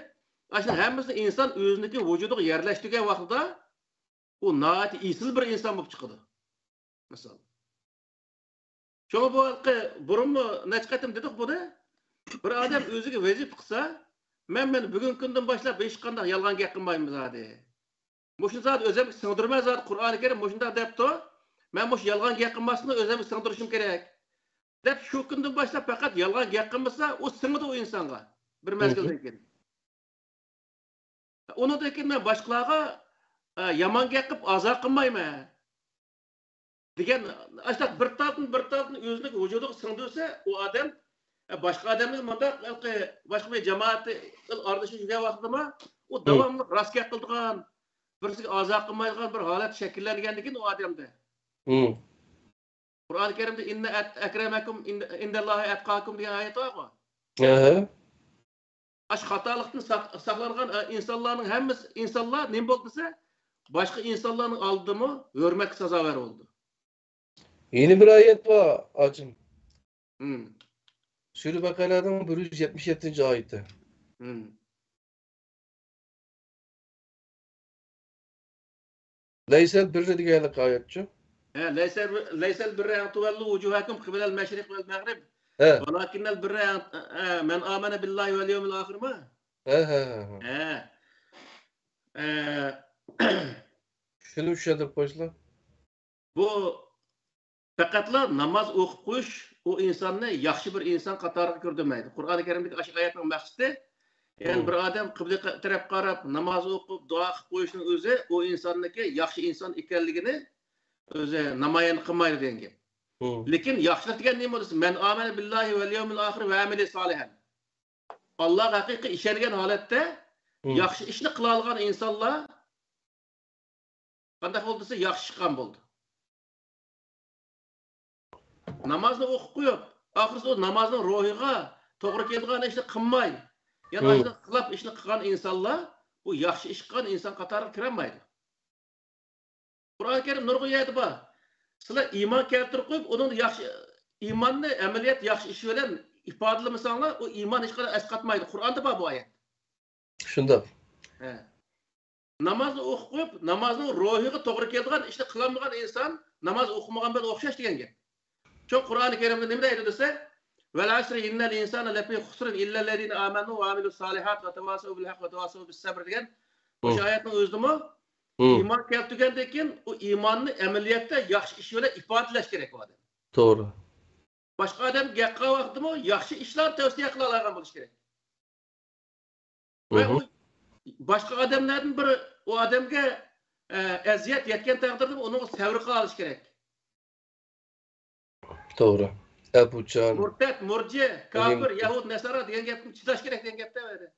ئاشۇ ھەممىسىنى ئىنسان ئۆزىنىڭكى ۋۇجۇدىغا يەرلەشتۈرگەن ۋاقتىدا ئۇ ناھايىتى ئېسىل بىر ئىنسان بولۇپ چىقىدۇ. مىسال. شۇڭا بۇ ھېلىقى بۇرۇنمۇ نەچچە قېتىم دېدۇق بۇنى. بىر ئادەم ئۆزىگە ۋەزىپە قىلسا، مەن، مەن بۈگۈنكى كۈندىن باشلاپ ھېچقانداق يالغان گەپ قىلمايمەن زادى. مۇشۇنى زادى ئۆزۈمگە سىڭدۈرمەن زادى، قۇرئانى كەرىم مۇشۇنداق دەپتۇ. مەن مۇشۇ يالغان گەپ قىلماسلىقنى ئۆزۈمگە سىڭدۈرۈشۈم كېرەك. دەپ شۇ كۈندىن باشلاپ پەقەت يالغان گەپ قىلمىسا، ئۇ سىڭىدۇ ئۇ ئىنسانغا. بىر مەزگىلدىن كېيىن. ئۇنىڭدىن كېيىن مەن باشقىلارغا، ئە، يامان گەپ قىلىپ ئازار قىلمايمەن دېگەن، ئاشۇنداق بىر تالدىن، بىر تالدىن ئۆزىنىڭ ۋۇجۇدىغا سىڭدۈرسە، ئۇ ئادەم، ئە، باشقا ئادەمنىڭ مۇنداق ھېلىقى باشقا بىر جامائەت ئارىلىشىپ يۈرگەن ۋاقتىدىمۇ ئۇ داۋاملىق راست گەپ قىلىدىغان، بىرسىگە ئازار قىلمايدىغان بىر ھالەت شەكىللەنگەندىن كېيىن ئۇ ئادەمدە. قۇرئانى كەرىمدە «ئىننە ئەت-، ئەكرەمەكۇم ئىن-، ئىندەللاھى ئەتقاكۇم» دېگەن ئايەت بارغۇ. ئەھە. ئاشۇ خاتالىقتىن ساق-، ساقلانغان، ئە، ئىنسانلارنىڭ ھەممىسى، ئىنسانلار نېمە بولدى دېسە، باشقا ئىنسانلارنىڭ ئالدىدىمۇ ھۆرمەتكە سازاۋەر بولىدۇ. يەنە بىر ئايەت بار، ھاجىم. ھىم. سۈرە بەقەرەنىڭ بىر يۈز يەتمىش يەتتىنچى ئايىتى. ھىم. لەيسەل بىررە دېگەنلىك ئايەتچۇ؟ ھە، لەيسەل بىر-، لەيسەل بىررە ئەن تۇۋەللۇ ۋۇجۇھەكۇم قىبەلەل مەشرىق ۋەل مەغرىب. ھە. ۋەلاكىننەل بىررە ئەن، ھە، مەن ئامەنە بىللاھى ۋەل يەۋمىل ئاخىرمۇ؟ ھە، ھە، ھە، ھە. ھە. ئە، شۇنى چۈشەندۈرۈپ قويسىلا. بۇ پەقەتلا ناماز ئوقۇپ قويۇش ئۇ ئىنساننى ياخشى بىر ئىنسان قاتارىغا كىردۈرمەيدۇ. قۇرئانى كەرىمدىكى ئاشۇ ئايەتنىڭ مەقسىتى، يەنى بىر ئادەم قىبلىگە تەرەپ قاراپ ناماز ئوقۇپ، دۇئا قىلىپ قويۇشنىڭ ئۆزى ئۇ ئىنساننىڭكى ياخشى ئىنسان ئىكەنلىكىنى ئۆزى نامايان قىلمايدۇ دېگەن گەپ. لېكىن ياخشىلىق دېگەن نېمە دېسە، مەن ئامەنە بىللاھى ۋەل يەۋمىل ئاخىر ۋە ئەمىلە سالىھەن. ئاللاغا ھەقىقىي ئىشەنگەن ھالەتتە ياخشى ئىشنى قىلالىغان ئىنسانلار قانداق بولدى دېسە، ياخشى چىققان بولدى. نامازنى ئوقۇپ قويۇپ، ئاخىرسى ئۇ نامازنىڭ روھىغا توغرا كېلىدىغان ئىشنى قىلماي، يەنە ئاشۇنداق خىلاپ ئىشنى قىلغان ئىنسانلار بۇ ياخشى ئىش قىلغان ئىنسان قاتارىغا كىرەلمەيدۇ. قۇرئانى كەرىم نۇرغۇن يەردە بار. سىلەر ئىمان كەلتۈرۈپ قويۇپ، ئۇنىڭدا ياخشى، ئىماننى ئەمەلىيەت ياخشى ئىش بىلەن ئىپادىلىمىسەڭلار، ئۇ ئىمان ھېچقانداق ئەسقاتمايدۇ. قۇرئاندا بار بۇ ئايەت. شۇنداق. ھە. نامازنى ئوقۇپ قويۇپ، نامازنىڭ روھىغا توغرا كېلىدىغان ئىشنى قىلالمىغان ئىنسان ناماز ئوقۇمىغان بىلەن ئوخشاش دېگەن گەپ. چۈنكى قۇرئانى كەرىمدە نېمە دەيدۇ دېسە، «ۋەل ئەسرى ئىننەل ئىنسانە لەفى خۇسرىن ئىللەللەزىنە ئامەنۇ ۋە ئامىلۇس سالىھات ۋە تەۋاسەۋ بىل ھەق ۋە تەۋاسەۋ بىس سەبر» دېگەن مۇشۇ ئايەتنىڭ ئۆزىدىمۇ ئىمان كەلتۈرگەندىن كېيىن ئۇ ئىماننى ئەمەلىيەتتە ياخشى ئىش بىلەن ئىپادىلەش كېرەك ئۇ ئادەم. توغرا. باشقا ئادەم گەپ قىلغان ۋاقتىدىمۇ ياخشى ئىشلارنى تەۋسىيە قىلالايدىغان بولۇش كېرەك. ۋە ئۇ باشقا ئادەملەردىن بىر ئۇ ئادەمگە، ئە، ئەزىيەت يەتكەن تەقدىردىمۇ ئۇنىڭغا سەۋر قىلالىشى كېرەك. توغرا. ئەپۇچان. مۇرتەت، مۇرجى، كاپىر، يەھۇد، نەسارا دېگەن گەپتىن چىداش كېرەك دېگەن گەپتە بۇ يەردە.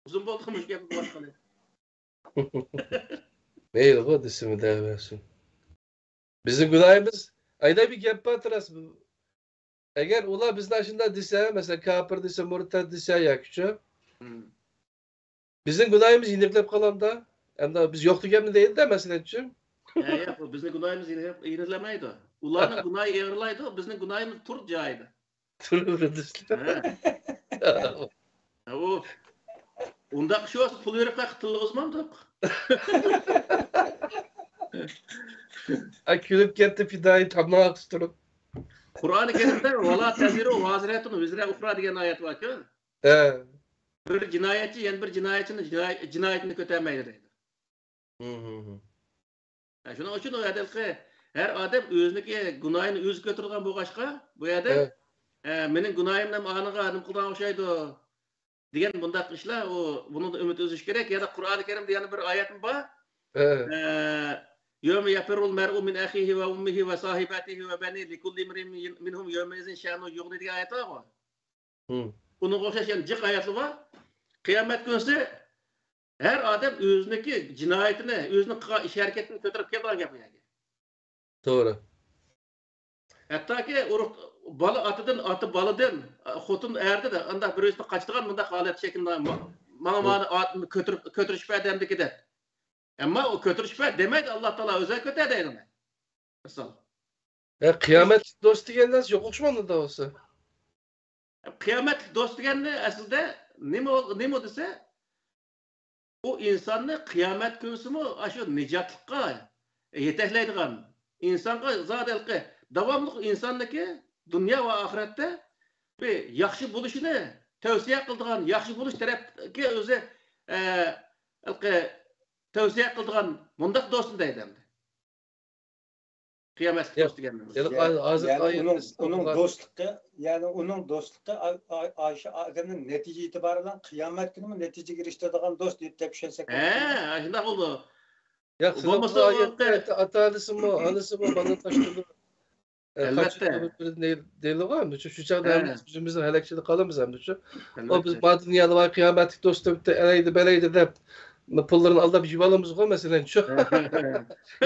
ئۇزۇن بولدىغۇ مۇشۇ گەپنى باشلىغىلى. مەيلىغۇ، دېسىمۇ دەۋەرسۇن. بىزنىڭ گۇناھىمىز، ئايدا بىر گەپ بار، راست. ئەگەر ئۇلار بىزنى ئاشۇنداق دېسە، مەسىلەن، كاپىر دېسە، مۇرتەت دېسە ياكىچۇ، بىزنىڭ گۇناھىمىز يېنىقلاپ قالامدا؟ ئەمدى بىز يوق دېگەننى دەيدۇ-دە، مەسىلەنچۇ. ھە، ياق، ئۇ بىزنىڭ گۇناھىمىز يېنىق-، يېنىقلىمەيدۇ. ئۇلارنىڭ گۇناھى ئېغىرلايدۇ، بىزنىڭ گۇناھىمىز تۇرۇپ جايىدا. تۇرۇپ ھە. ھە، ئۇ ئۇنداق ئىش بولسا، پۇل بېرىپ قايتىپ تىللىغۇزمامدۇق؟ ئا، كۈلۈپ كەتتى پىدائىي تاماق تۇتۇپ. قۇرئانى كەرىمدە «ۋەلا تەزىرۇ ۋازىرەتۇن ۋىزرە ئۇخرا» دېگەن ئايەت باركۇ. ھە. بىر جىنايەتچى يەنە بىر جىنايەتچىنىڭ جىناي-، جىنايىتىنى كۆتەرمەيدۇ دەيدۇ. ھە، شۇنىڭ ئۈچۈن ئۇ ھەدىقى ھەر ئادەم ئۆزىنىڭكى گۇناھىنى ئۆزى كۆتۈرىدىغان بولغاچقا، بۇ يەردە، ھە، ئە، مېنىڭ گۇناھىم نېمە ئانىغا نېمە قىلىدىغان ئوخشايدۇ دېگەن بۇنداق ئىشلار، ئۇ، بۇنىڭدىن ئۈمىد ئۈزۈش كېرەك. يەنە قۇرئانى كەرىمدە يەنە بىر ئايەتمۇ بار. ھە. ئە، «يەۋمە يەفىررۇل مەرئۇ مىن ئەخىھى ۋە ئۇممىھى ۋە ساھىبەتىھى ۋە بەنىھى لىكۇللى ئىمرىئىن مىنھۇم يەۋمەئىزىن شەئنۇن يۇغنىھى» دېگەن ئايەت بارغۇ. ئۇنىڭغا ئوخشاش يەنە جىق ئايەتلەر بار. قىيامەت كۈنسى ھەر ئادەم ئۆزىنىڭكى جىنايىتىنى، ئۆزىنىڭ قىلغان ئىش ھەرىكىتىنى كۆتۈرۈپ كېلىدىغان گەپ بۇ يەرگە. توغرا. ھەتتاكى ئۇرۇق، بالا ئاتىدىن، ئاتا بالىدىن، خوتۇن ئەردىن ئانداق بىرىسىدىن قاچىدىغان مۇنداق ھالەت شەكلىدە، ما-، ماڭا، ماڭا ئاتنى كۆتۈرۈپ، كۆتۈرۈشۈپ بەر دەمدىكى دەپ. ئەمما ئۇ كۆتۈرۈشۈپ بەر دېمەيدۇ، ئاللا تائالا ئۆزى كۆتەر دەيدۇ. مىسال. ھە، قىيامەتلىك دوست دېگەن نەرسە يوق ئوخشىمامدۇ دەۋاتسا؟ قىيامەتلىك دوست دېگەننى ئەسلىدە نېمە، نېمە دېسە، ئۇ ئىنساننى قىيامەت كۈنسىمۇ ئاشۇ نىجاتلىققا يېتەكلەيدىغان، ئىنسانغا زادى ھېلىقى داۋاملىق ئىنساننىڭكى دۇنيا ۋە ئاخىرەتتە بىر ياخشى بولۇشىنى تەۋسىيە قىلىدىغان، ياخشى بولۇش تەرەپكە ئۆزى، ئە، ھېلىقى تەۋسىيە قىلىدىغان مۇنداق دوستنى دەيدۇ ئەمدى. قىيامەتلىك دوست دېگەننى. يەنى ھازىر يەنى ئۇنىڭ، ئۇنىڭ دوستلۇقى، يەنى ئۇنىڭ دوستلۇقى ئا-، ئا-، ئاشۇ ئادەمنىڭ نەتىجە ئېتىبارى بىلەن قىيامەت كۈنىمۇ نەتىجىگە ئېرىشىدىغان دوست دەپ، دەپ چۈشەنسەك بولىدۇ. ھە، شۇنداق بولىدۇ. يا، بولمىسا ئاتا-ئانىسىمۇ، ئانىسىمۇ بالا تاشلىدى. ئە، ئەلۋەتتە. دەيدىغۇ، ئەمدى شۇ، شۇ چاغدا ھەممىمىز ئۆزىمىزنىڭ ھەلەكچىدە قالىمىز ئەمدى شۇ. ئەلۋەتتە. ئۇ بىز بار دۇنيادا بار قىيامەتلىك دوست دەپ، ئەلەيدى، بەلەيدى دەپ، پۇللىرىنى ئالداپ يېيىۋالىمىزغۇ، مەسىلەن، شۇ.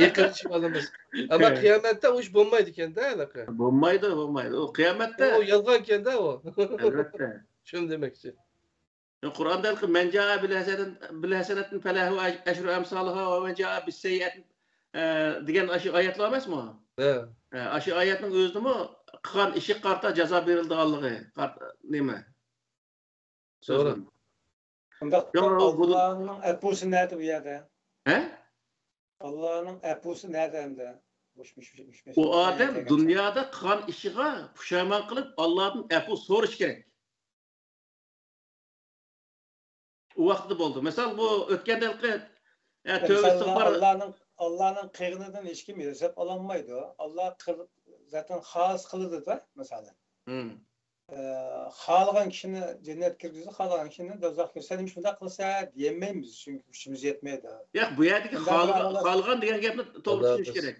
يېقىنلىشىۋالىمىز. ئەمما قىيامەتتە ئۇ ئىش بولمايدىكەن-دە، ھېلىقى. بولمايدۇ، بولمايدۇ. ئۇ قىيامەتتە. ئۇ يالغانكەن-دە ئۇ. ئەلۋەتتە. شۇنى دېمەكچى. قۇرئاندا ھېلىقى «مەن جائە بىل ھەسەنەتىن، بىل ھەسەنەتىن فەلەھۇ ئەشرۇ ئەمسالىھا ۋە مەن جائە بىسسەييئەتىن»، ئە، دېگەن ئاشۇ ئايەتلەر ئەمەسمۇ؟ ھە. ئە، ئاشۇ ئايەتنىڭ ئۆزىدىمۇ قىلغان ئىشىغا قارىتا جازا بېرىلىدىغانلىقى، قارىتا، نېمە؟ توغرا. سۆزلىرى. شۇنداقتا ياق، بۇ ئاللانىڭ ئەپۇسى نەدە بۇ يەردە؟ ھە؟ ئاللانىڭ ئەپۇسى نەدە ئەمدى؟ مۇش، مۇش، مۇش، مۇش، مۇش، ئۇ ئادەم دۇنيادا قىلغان ئىشىغا پۇشايمان قىلىپ، ئاللادىن ئەپۇ سورىشى كېرەك. ئۇ ۋاقىتتا بولدى. مىسال، بۇ ئۆتكەندە ھېلىقى، ئە، تۆۋە ئىستىغپار. ئاللانىڭ، ئاللانىڭ قىلغىنىدىن ھېچكىم ھېساب ئالالمايدۇ. ئاللا قىل-، زاتەن خالىس قىلىدۇ-دە، مىسالەن. ئە، خالىغان كىشىنى جەننەتكە كىرگۈزىدۇ، خالىغان كىشىنى دوزاخقا كىرگۈزىدۇ. سەن نېمە شۇنداق قىلىسەن دېيەلمەيمىز، چۈنكى كۈچىمىز يەتمەيدۇ. ياق، بۇ يەردىكى خالىغان، خالىغان دېگەن گەپنى توغرا چۈشىنىش كېرەك.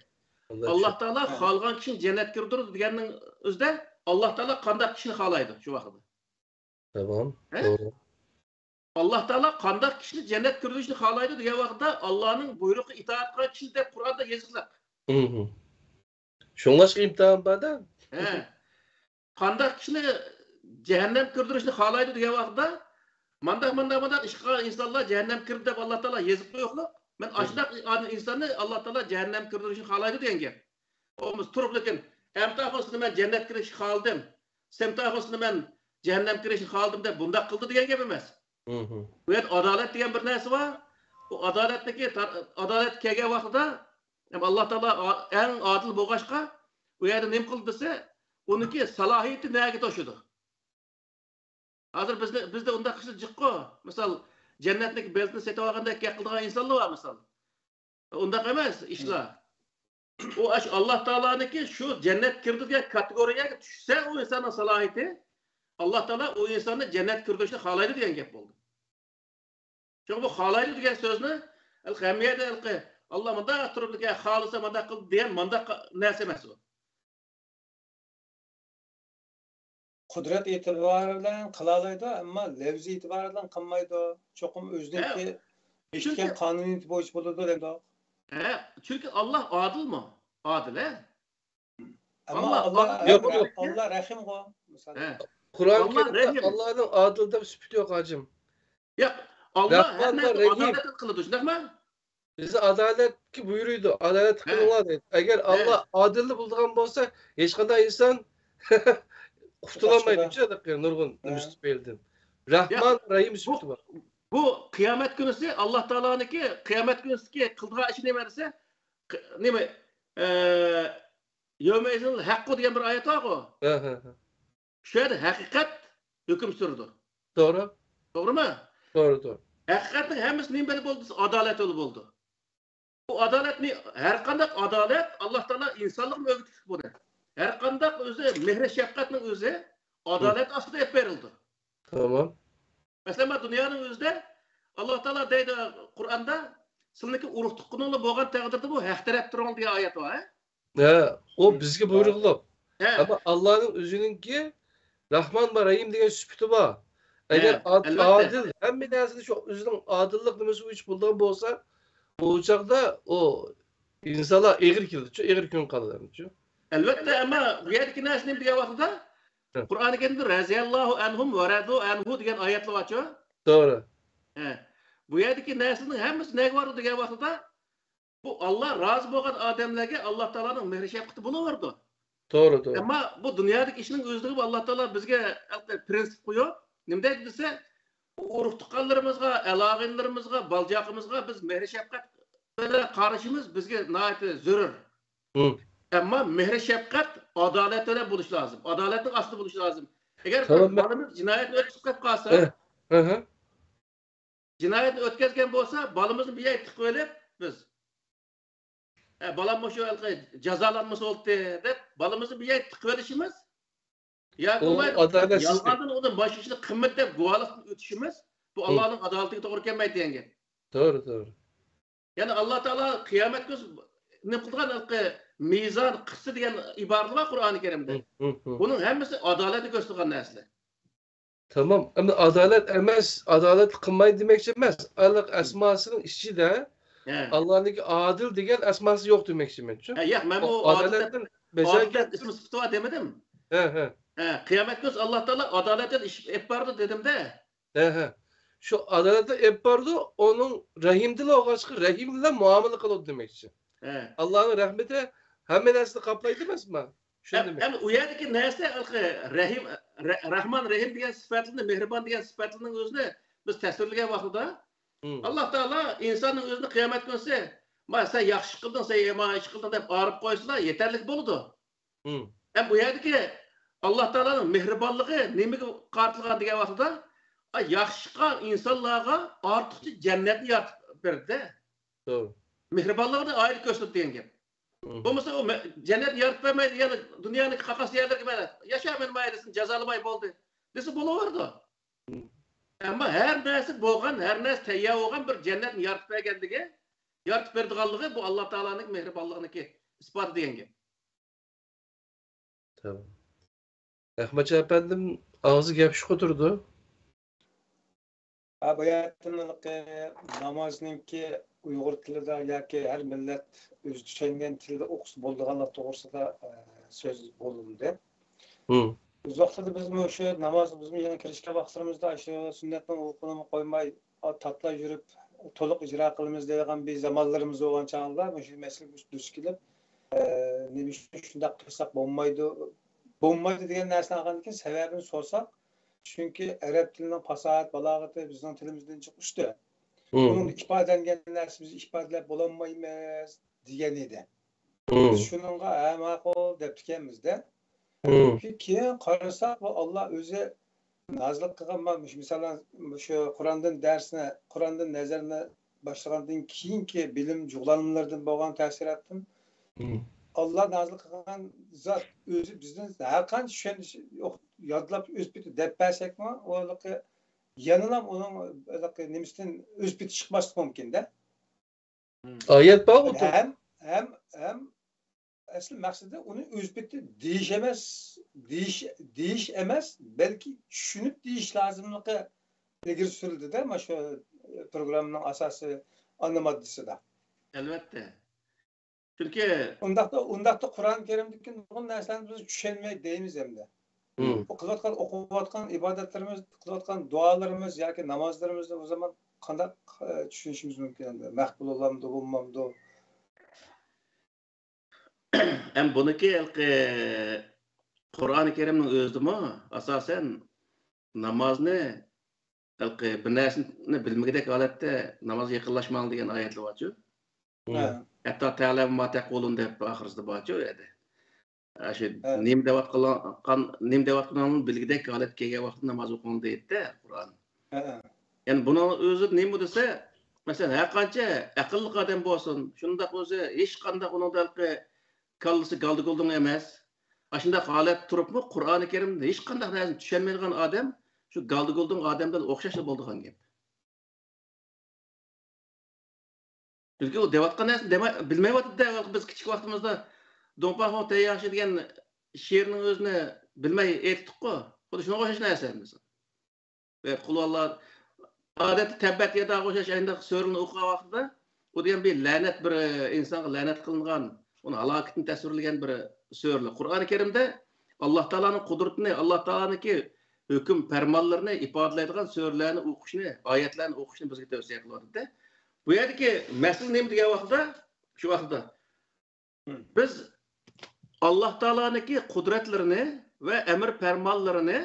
ئاللا تائالا خالىغان كىشىنى جەننەتكە كىردۈرىدۇ دېگەننىڭ ئۆزىدە، ئاللا تائالا قانداق كىشىنى خالايدۇ شۇ ۋاقىتتا؟ تامام. ھە؟ توغرا. ئاللا تائالا قانداق كىشىنى جەننەتكە كىرگۈزۈشنى خالايدۇ دېگەن ۋاقىتتا، ئاللانىڭ بۇيرۇقىغا ئىتائەت قىلغان كىشىنى دەپ قۇرئاندا يېزىقلىق. شۇڭلاشقا ئىمتىھان بار-دە. ھە. قانداق كىشىنى جەھەننەمگە كىردۈرۈشنى خالايدۇ دېگەن ۋاقىتتا، مانداق، مانداق، مانداق ئىش قىلغان ئىنسانلار جەھەننەمگە كىردى دەپ ئاللا تائالا يېزىپ قويۇقلۇق. مەن ئاشۇنداق ئىنساننى ئاللا تائالا جەھەننەمگە كىردۈرۈشنى خالايدۇ دېگەن گەپ. ئۇ بولمىسا تۇرۇپ، لېكىن ئەمتاخۇسنى مەن جەننەتكە كىرىشنى خالىدىم، سەمتاخۇسنى مەن جەھەننەمگە كىرىشنى خالىدىم دەپ بۇنداق قىلدى دېگەن گەپ ئەمەس. بۇ يەردە ئادالەت دېگەن بىر نەرسە بار. ئۇ ئادالەتنىكى، ئادالەت كەلگەن ۋاقتىدا، ئاللا تائالا ئا-، ئەڭ ئادىل بولغاچقا، ئۇ يەردە نېمە قىلدى دېسە، ئۇنىڭكى سالاھىيىتى نەگە توشىدۇ؟ ھازىر بىزدە، بىزدە ئۇنداق كىشىلەر جىققۇ. مىسال، جەننەتنىڭ بېلىتىنى سېتىۋالغاندەك گەپ قىلىدىغان ئىنسانلار بار، مىسال. ئۇنداق ئەمەس ئىشلار. ئۇ ئاش ئاللا تائالانىڭكى شۇ جەننەت كىرىدۇ دېگەن كاتېگورىيەگە چۈشسە، ئۇ ئىنساننىڭ سالاھىيىتى، ئاللا تائالا ئۇ ئىنساننى جەننەت كىردۈرۈشنى خالايدۇ دېگەن گەپ بولدى. چۈنكى بۇ خالايدۇ دېگەن سۆزنى ھېلىقى ھەممە يەردە ھېلىقى ئاللا مۇنداق تۇرۇپتىكەن، خالىسا مۇنداق قىلدى دېگەن مۇنداق نەرسە ئەمەس ئۇ. قۇدرەت ئېتىبارى بىلەن قىلالايدۇ، ئەمما لەۋز ئېتىبارى بىلەن قىلمايدۇ. چوقۇم ئۆزىنىڭكى بېكىتكەن قانۇنىيىتى بويىچە بولىدۇ دەيدۇ. ھە، چۈنكى ئاللا ئادىلمۇ؟ ئادىل، ھە؟ ئەمما ئاللا، ئاللا، يوق، يوق. ئاللا رەھىمغۇ. مىسال. ھە. قۇرئان كەرىمدە ئاللانىڭ ئادىل دەپ سۈپىتى يوق، ھاجىم. ياق، ئاللا ھەر نەرسىنى ئادالەت قىلىدۇ، شۇنداقمۇ؟ بىزنى ئادالەتكە بۇيرۇيدۇ، ئادالەت قىلىڭلار دەيدۇ. ئەگەر ئاللا ئادىل بولىدىغان بولسا، ھېچقانداق ئىنسان قۇتۇلالمايدۇ، نۇرغۇن نېمە تۈپەيلىدىن. رەھمان، رەھىم سۈپىتى بار. بۇ قىيامەت كۈنىسى ئاللا تائالانىڭكى قىيامەت كۈنىسىدىكى قىلىدىغان ئىشى نېمە دېسە، نېمە، يەۋمەئىزىنىل ھەققۇ دېگەن بىر ئايەت بارغۇ. شۇ يەردە ھەقىقەت ھۆكۈم سۈرىدۇ. توغرا. توغرىمۇ؟ توغرا، توغرا. ھەقىقەتنىڭ ھەممىسى نېمە بىلەن بولدى؟ ئادالەت بىلەن بولدى. بۇ ئادالەتنى، ھەرقانداق ئادالەت، ئاللا تائالا ئىنسانلىقمۇ ئۆگىتىپتۇ بۇنى. ھەرقانداق ئۆزى مېھرى شەپقەتنىڭ ئۆزى ئادالەت ئاستىدا ئېلىپ بېرىلىدۇ. تامام. مەسىلەن، مانا دۇنيانىڭ ئۆزىدە ئاللا تائالا دەيدۇ قۇرئاندا، سىلىڭكى ئۇرۇق تۇغقىنىڭلار بولغان تەقدىردە بۇ ھەق تەرەپ تۇرۇڭ دېگەن ئايەت بار، ھە؟ ھە، ئۇ بىزگە بۇيرۇقلۇق. ھە. ئەمما ئاللانىڭ ئۆزىنىڭكى رەھمان ۋە رەھىم دېگەن سۈپىتى بار. ئەگەر ئادىل، ھەممە نەرسىنى شۇ ئۆزىنىڭ ئادىللىق نېمىسى بويىچە بولىدىغان بولسا، ئۇ چاغدا ئۇ ئىنسانلار ئېغىر كېلىدىچۇ، ئېغىر كۈن قالىدۇچۇ. ئەلۋەتتە، ئەمما بۇ يەردىكى نەرسە نېمە دېگەن ۋاقتىدا، قۇرئانى كەرىمدە رەزىيەللاھۇ ئەنھۇم ۋە رەزۇ ئەنھۇ دېگەن ئايەتلەر بارچۇ. توغرا. ھە. بۇ يەردىكى نەرسىنىڭ ھەممىسى نەگە بارىدۇ دېگەن ۋاقتىدا، بۇ ئاللا رازى بولغان ئادەملەرگە ئاللا تائالانىڭ مېھرى شەپقىتى بولۇۋېرىدۇ. توغرا، توغرا. ئەمما بۇ دۇنيادىكى ئىشنىڭ ئۆزىدىغۇ ئاللا تائالا بىزگە پرىنسىپ قويۇپ، نېمە دەيدۇ دېسە، ئۇرۇق تۇغقانلىرىمىزغا، ئەل ئاغىنىلىرىمىزغا، بالا چاقىمىزغا بىز مېھرى شەپقەت بىلەن قارىشىمىز بىزگە ناھايىتى زۆرۈر. ئەمما مېھرى شەپقەت ئادالەت بىلەن بولۇشى لازىم. ئادالەتنىڭ ئاستىدا بولۇشى لازىم. ئەگەر بىر بالىمىز جىنايەتنى ئۆتكۈزۈپ قېلىپ قالسا، جىنايەتنى ئۆتكەزگەن بولسا، بالىمىزنى بىر يەرگە تىقىۋېلىپ بىز، ھە، بالام مۇشۇ ھېلىقى جازالانمىسا بولدى دەپ بالىمىزنى بىر يەرگە تىقىۋېلىشىمىز ياكى بولمايدۇ، يالغاندىن ئۇنى مانا شۇ ئىشنى قىلمىدى دەپ گۇۋاھلىقتىن ئۆتۈشىمىز بۇ ئاللانىڭ ئادالىتىگە توغرا كەلمەيدۇ دېگەن گەپ. توغرا، توغرا. يەنى ئاللا تائالا قىيامەت كۈنى نېمە قىلىدىغان ھېلىقى مىزان قىسسە دېگەن ئىبارىلەر بار قۇرئانى كەرىمدە. بۇنىڭ ھەممىسى ئادالەتنى كۆرسىتىدىغان نەرسىلەر. تامام. ئەمدى ئادالەت ئەمەس، ئادالەت قىلمايدۇ دېمەكچى ئەمەس. ئەسماسىنىڭ ئىچىدە ئاللانىڭكى ئادىل دېگەن ئەسماسى يوق دېمەكچىمەن. ياق، مەن بۇ ئادالەتتىن ئىسىم سۈپىتى بار دېمىدىم. ھە، ھە. قىيامەت كۈنى ئاللا تائالا ئادالەت بىلەن ئىش ئېلىپ بارىدۇ دېدىمدە. ھە، ھە. شۇ ئادالەتنى ئېلىپ بارىدۇ، ئۇنىڭ رەھىمدىلا بولغاچقا، رەھىم بىلەن مۇئامىلە قىلىدۇ دېمەكچى. ئاللانىڭ رەھمىتى ھەممە نەرسىنى قاپلايدۇ ئەمەسمۇ؟ شۇندىمۇ؟ ئەمدى ئۇ يەردىكى نەرسە، رەھىم، رەھمان، رەھىم دېگەن سۈپەتلىرىنى، مېھرىبان دېگەن سۈپەتلىرىنىڭ ئۆزىنى بىز تەسۋىرلىگەن ۋاقتىدا، ئاللا تائالا ئىنساننىڭ ئۆزىنى قىيامەت كۈنىسى، مانا سەن ياخشى ئىش قىلدىڭ، سەن يامان ئىش قىلدىڭ دەپ ئايرىپ قويسىلا يېتەرلىك بولىدۇ. ھەم بۇ يەردىكى ئاللا تائالانىڭ مېھرىبانلىقى نېمىگە قارىتىلغان دېگەن ۋاقتىدا، ياخشى ئىش قىلغان ئىنسانلارغا ئارتۇقچە جەننەتنى يارىتىپ بەردى. مېھرىبانلىقىنى ئايرى كۆرسىتىدۇ دېگەن گەپ. بولمىسا ئۇ جەننەتنى يارىتىپ بەرمەيدۇ، يەنى دۇنيانىڭ قاقاس يەرلىرىگە مەن ياشا، مېنى مايلىسىنى جازالىماي بولدى دېسە بولۇۋېرىدۇ. ئەمما ھەر نەرسە بولغان، ھەر نەرسە تەييار بولغان بىر جەننەتنى يارىتىپ بەرگەنلىكى، يارىتىپ بېرىدىغانلىقى بۇ ئاللا تائالانىڭ مېھرىبانلىقىنىڭكى ئىسپاتى دېگەن گەپ. تامام. رەھمەتجان ئەپەندىم، ئاغزى گەپ شۇقا تۇرىدۇ. ھە، باياتىنقى نامازنىڭكى ئۇيغۇر تىلىدا ياكى ھەر مىللەت ئۆزى چۈشەنگەن تىلدا ئوقۇسا بولىدىغانلىق توغرىسىدا، ئە، سۆز بولۇندى. بىز ۋاقتىدا بىزمۇ شۇ ناماز، بىزمۇ يېڭى كىرىشكەن ۋاقىتلىرىمىزدا شۇ سۈننەتنىڭ ھوقۇقىنىمۇ قويماي، تاتلا يۈرۈپ، تولۇق ئىجرا قىلىمىز دەيدىغان بىر زامانلىرىمىز بولغان چاغدا مۇشۇ مەسىلىگە دۇچ كېلىپ، ئە، نېمە ئۈچۈن شۇنداق قىلساق بولمايدۇ، بولمايدۇ دېگەن نەرسىنى ئاڭلىغاندىن كېيىن سەۋەبىنى سورىساق، چۈنكى ئەرەب تىلىنىڭ پاساھەت، بالاغىتى بىزنىڭ تىلىمىزدىن جىق ئۈستۈن. بۇنىڭدا ئىپادىلەنگەن نەرسە بىز ئىپادىلەپ بولالمايمىز دېگەن ئىدى. بىز شۇنىڭغا، ھە، ماقۇل دەپتىكەنمىز-دە. مم. كېيىن قارىساق، بۇ ئاللا ئۆزى نازىل قىلغان، مانا مۇشۇ مىساللار، مۇشۇ قۇراندىن دەرسنى، قۇراندىن نەزەرنى باشلىغاندىن كېيىنكى بىلىم جۇغلانمىلىرىدىن بولغان تەسىراتتىن، مم. ئاللا نازىل قىلغان زات ئۆزى بىزدىن ھەر قانچە چۈشەنچە يادلاپ ئۆز پېتى دەپ بەرسەكمۇ، ئۇ يەنىلا ئۇنىڭ نېمىسىدىن ئۆز پېتى چىقماسلىقى مۇمكىن-دە. ئايەت بارغۇ. ھەم، ھەم، ھەم ئەسلى مەقسىتى ئۇنى ئۆز پېتى دېيىش ئەمەس، دېيىش، دېيىش ئەمەس، بەلكى چۈشىنىپ دېيىش لازىملىقى ئىلگىرى سۈرۈلدى-دە، مانا شۇ پروگراممىنىڭ ئاساسىي ئانا ماددىسىدا. ئەلۋەتتە. چۈنكى ئۇنداقتا، ئۇنداقتا قۇرئان كەرىمدىكى نۇرغۇن نەرسىلەرنى بىز چۈشەنمەي دەيمىز ئەمدى. مم. بۇ قىلىۋاتقان، ئوقۇۋاتقان ئىبادەتلىرىمىز، قىلىۋاتقان دۇئالىرىمىز ياكى نامازلىرىمىزنى ئۇ زامان قانداق، ئە، چۈشىنىشىمىز مۇمكىن ئەمدى؟ مەقبۇل بولامدۇ، بولمامدۇ؟ ھەم بۇنىكى ھېلىقى قۇرئان كەرىمنىڭ ئۆزىدىمۇ ئاساسەن نامازنى، ھېلىقى بىر نەرسىنى بىلمىگۈدەك ھالەتتە نامازغا يېقىنلاشماڭ دېگەن ئايەتلەر بارچۇ. ھە. ھەتتا تەلەم ما تەقۇلۇن دەپ ئاخىرسىدا بارچۇ ئۇ يەردە. ئاشۇ ھە. نېمە دەۋاتقان، نېمە دەۋاتقىنىڭنى بىلگۈدەك ھالەتكە كەلگەن ۋاقىتتا ناماز ئوقۇڭ دەيدىدە قۇرئان. ھە. يەنى بۇنىڭ ئۆزى نېمە دېسە، مەسىلەن، ھەر قانچە ئەقىللىق ئادەم بولسۇن، شۇنداق ئۆزى ھېچقانداق ئۇنىڭدا ھېلىقى كاللىسى گالدىگۇلدۇڭ ئەمەس. ئاشۇنداق ھالەتتە تۇرۇپمۇ قۇرئانى كەرىمدىن ھېچقانداق نەرسىنى چۈشەنمەيدىغان ئادەم شۇ گالدىگۇلدۇڭ ئادەمدىن ئوخشاشلا بولىدىغان گەپ. چۈنكى ئۇ دەۋاتقان نەرسىنى دەمە-، بىلمەيۋاتىدۇ-دە. بىز كىچىك ۋاقتىمىزدا دۇڭپاخۇ تەيياخشى دېگەن شېئىرنىڭ ئۆزىنى بىلمەي ئېيتتۇققۇ. خۇددى شۇنىڭغا ئوخشاش نەرسە ھەممىسى. ۋە قۇلھۇۋاللا، ئادەتتە تەببەت ياداغا ئوخشاش ئاينداق سۈرىلەرنى ئوقۇغان ۋاقتىدا، ئۇ دېگەن بىر لەنەت، بىر ئىنسانغا لەنەت قىلىنغان، ئۇنىڭ ھالاكىتىنى تەسۋىرلىگەن بىر سۈرىلەر. قۇرئانى كەرىمدە ئاللا تائالانىڭ قۇدرىتىنى، ئاللا تائالانىڭكى ھۆكۈم پەرمانلىرىنى ئىپادىلەيدىغان سۈرىلەرنى ئوقۇشنى، ئايەتلەرنى ئوقۇشنى بىزگە تەۋسىيە قىلىۋاتىدۇ. بۇ يەردىكى مەسىلە نېمە دېگەن ۋاقتىدا، شۇ ۋاقتىدا بىز ئاللا تائالانىڭكى قۇدرەتلىرىنى ۋە ئەمر پەرمانلىرىنى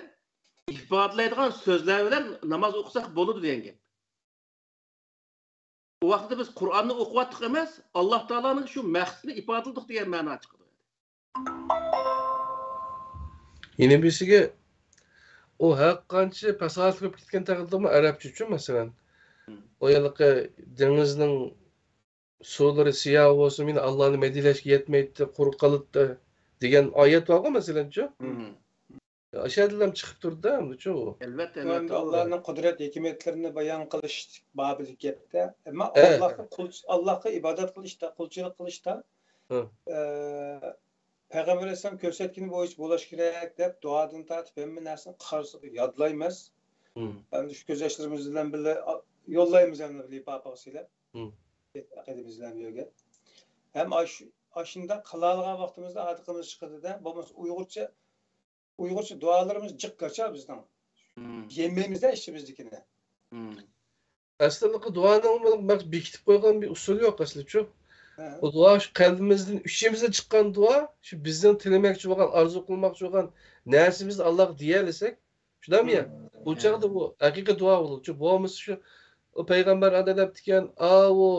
ئىپادىلەيدىغان سۆزلەر بىلەن ناماز ئوقۇساق بولىدۇ دېگەن گەپ. ئۇ ۋاقىتتا بىز قۇرئاننى ئوقۇۋاتتۇق ئەمەس، ئاللا تائالانىڭ شۇ مەقسىتىنى ئىپادىلىدۇق دېگەن مەنا چىقىدۇ. يەنە بىرسىگە، ئۇ ھەر قانچە پەساھەتلىك بولۇپ كەتكەن تەقدىردىمۇ ئەرەبچىچۇ، مەسىلەن، ئۇ ھېلىقى دېڭىزنىڭ سۇلىرى سىياھ بولسىمۇ، يەنە ئاللانى مەدھىيەلەشكە يەتمەيتتى، قۇرۇق قالىدۇ دېگەن ئايەت بارغۇ، مەسىلەنچۇ. ئاشۇ يەردىنلا چىقىپ تۇرىدۇ ئەمدىچۇ ئۇ. ئەلۋەتتە، ئەلۋەتتە. ئاللانىڭ قۇدرەت ھېكمەتلىرىنى بايان قىلىش بابىدىكى گەپتە. ئەمما ئاللاغا قۇل-، ئاللاغا ئىبادەت قىلىشتا، قۇلچىلىق قىلىشتا، ئە، پەيغەمبەر ئەلەيھىسسالام كۆرسەتكىنى بويىچە بولۇش كېرەك دەپ، دۇئادىن تارتىپ ھەممە نەرسىنى قارىسىغا يادلايمىز. ئەمدى شۇ كۆز ياشلىرىمىز بىلەن بىللە ئا-، يوللايمىز ئەمدى لىپاپىغا سېلىپ. ئەقىدىمىز بىلەن بىرگە. ھەم ئاش-، ئاشۇنداق قىلالىغان ۋاقتىمىزدا ھاردىقىمىز چىقىدۇ-دە، بولمىسا ئۇيغۇرچە، ئۇيغۇرچە دۇئالىرىمىز جىق گاچا بىزنىڭ. يېمەيمىز-دە ئىچىمىزدىكىنى. ئەسلىدىكى دۇئانىڭ بىر بېكىتىپ قويغان بىر ئۇسۇلى يوق ئەسلىچۇ. ئۇ دۇئا شۇ قەلبىمىزدىن، ئىچىمىزدىن چىققان دۇئا، شۇ بىزنىڭ تىلىمەكچى بولغان، ئارزۇ قىلماقچى بولغان نەرسىمىزنى ئاللاغا دېيەلىسەك، شۇنداقمۇ يا؟ بۇ چاغدا بۇ ھەقىقىي دۇئا بولىدۇ. بولمىسا شۇ، ئۇ پەيغەمبەر ئانداق دەپتىكەن، ئاۋۇ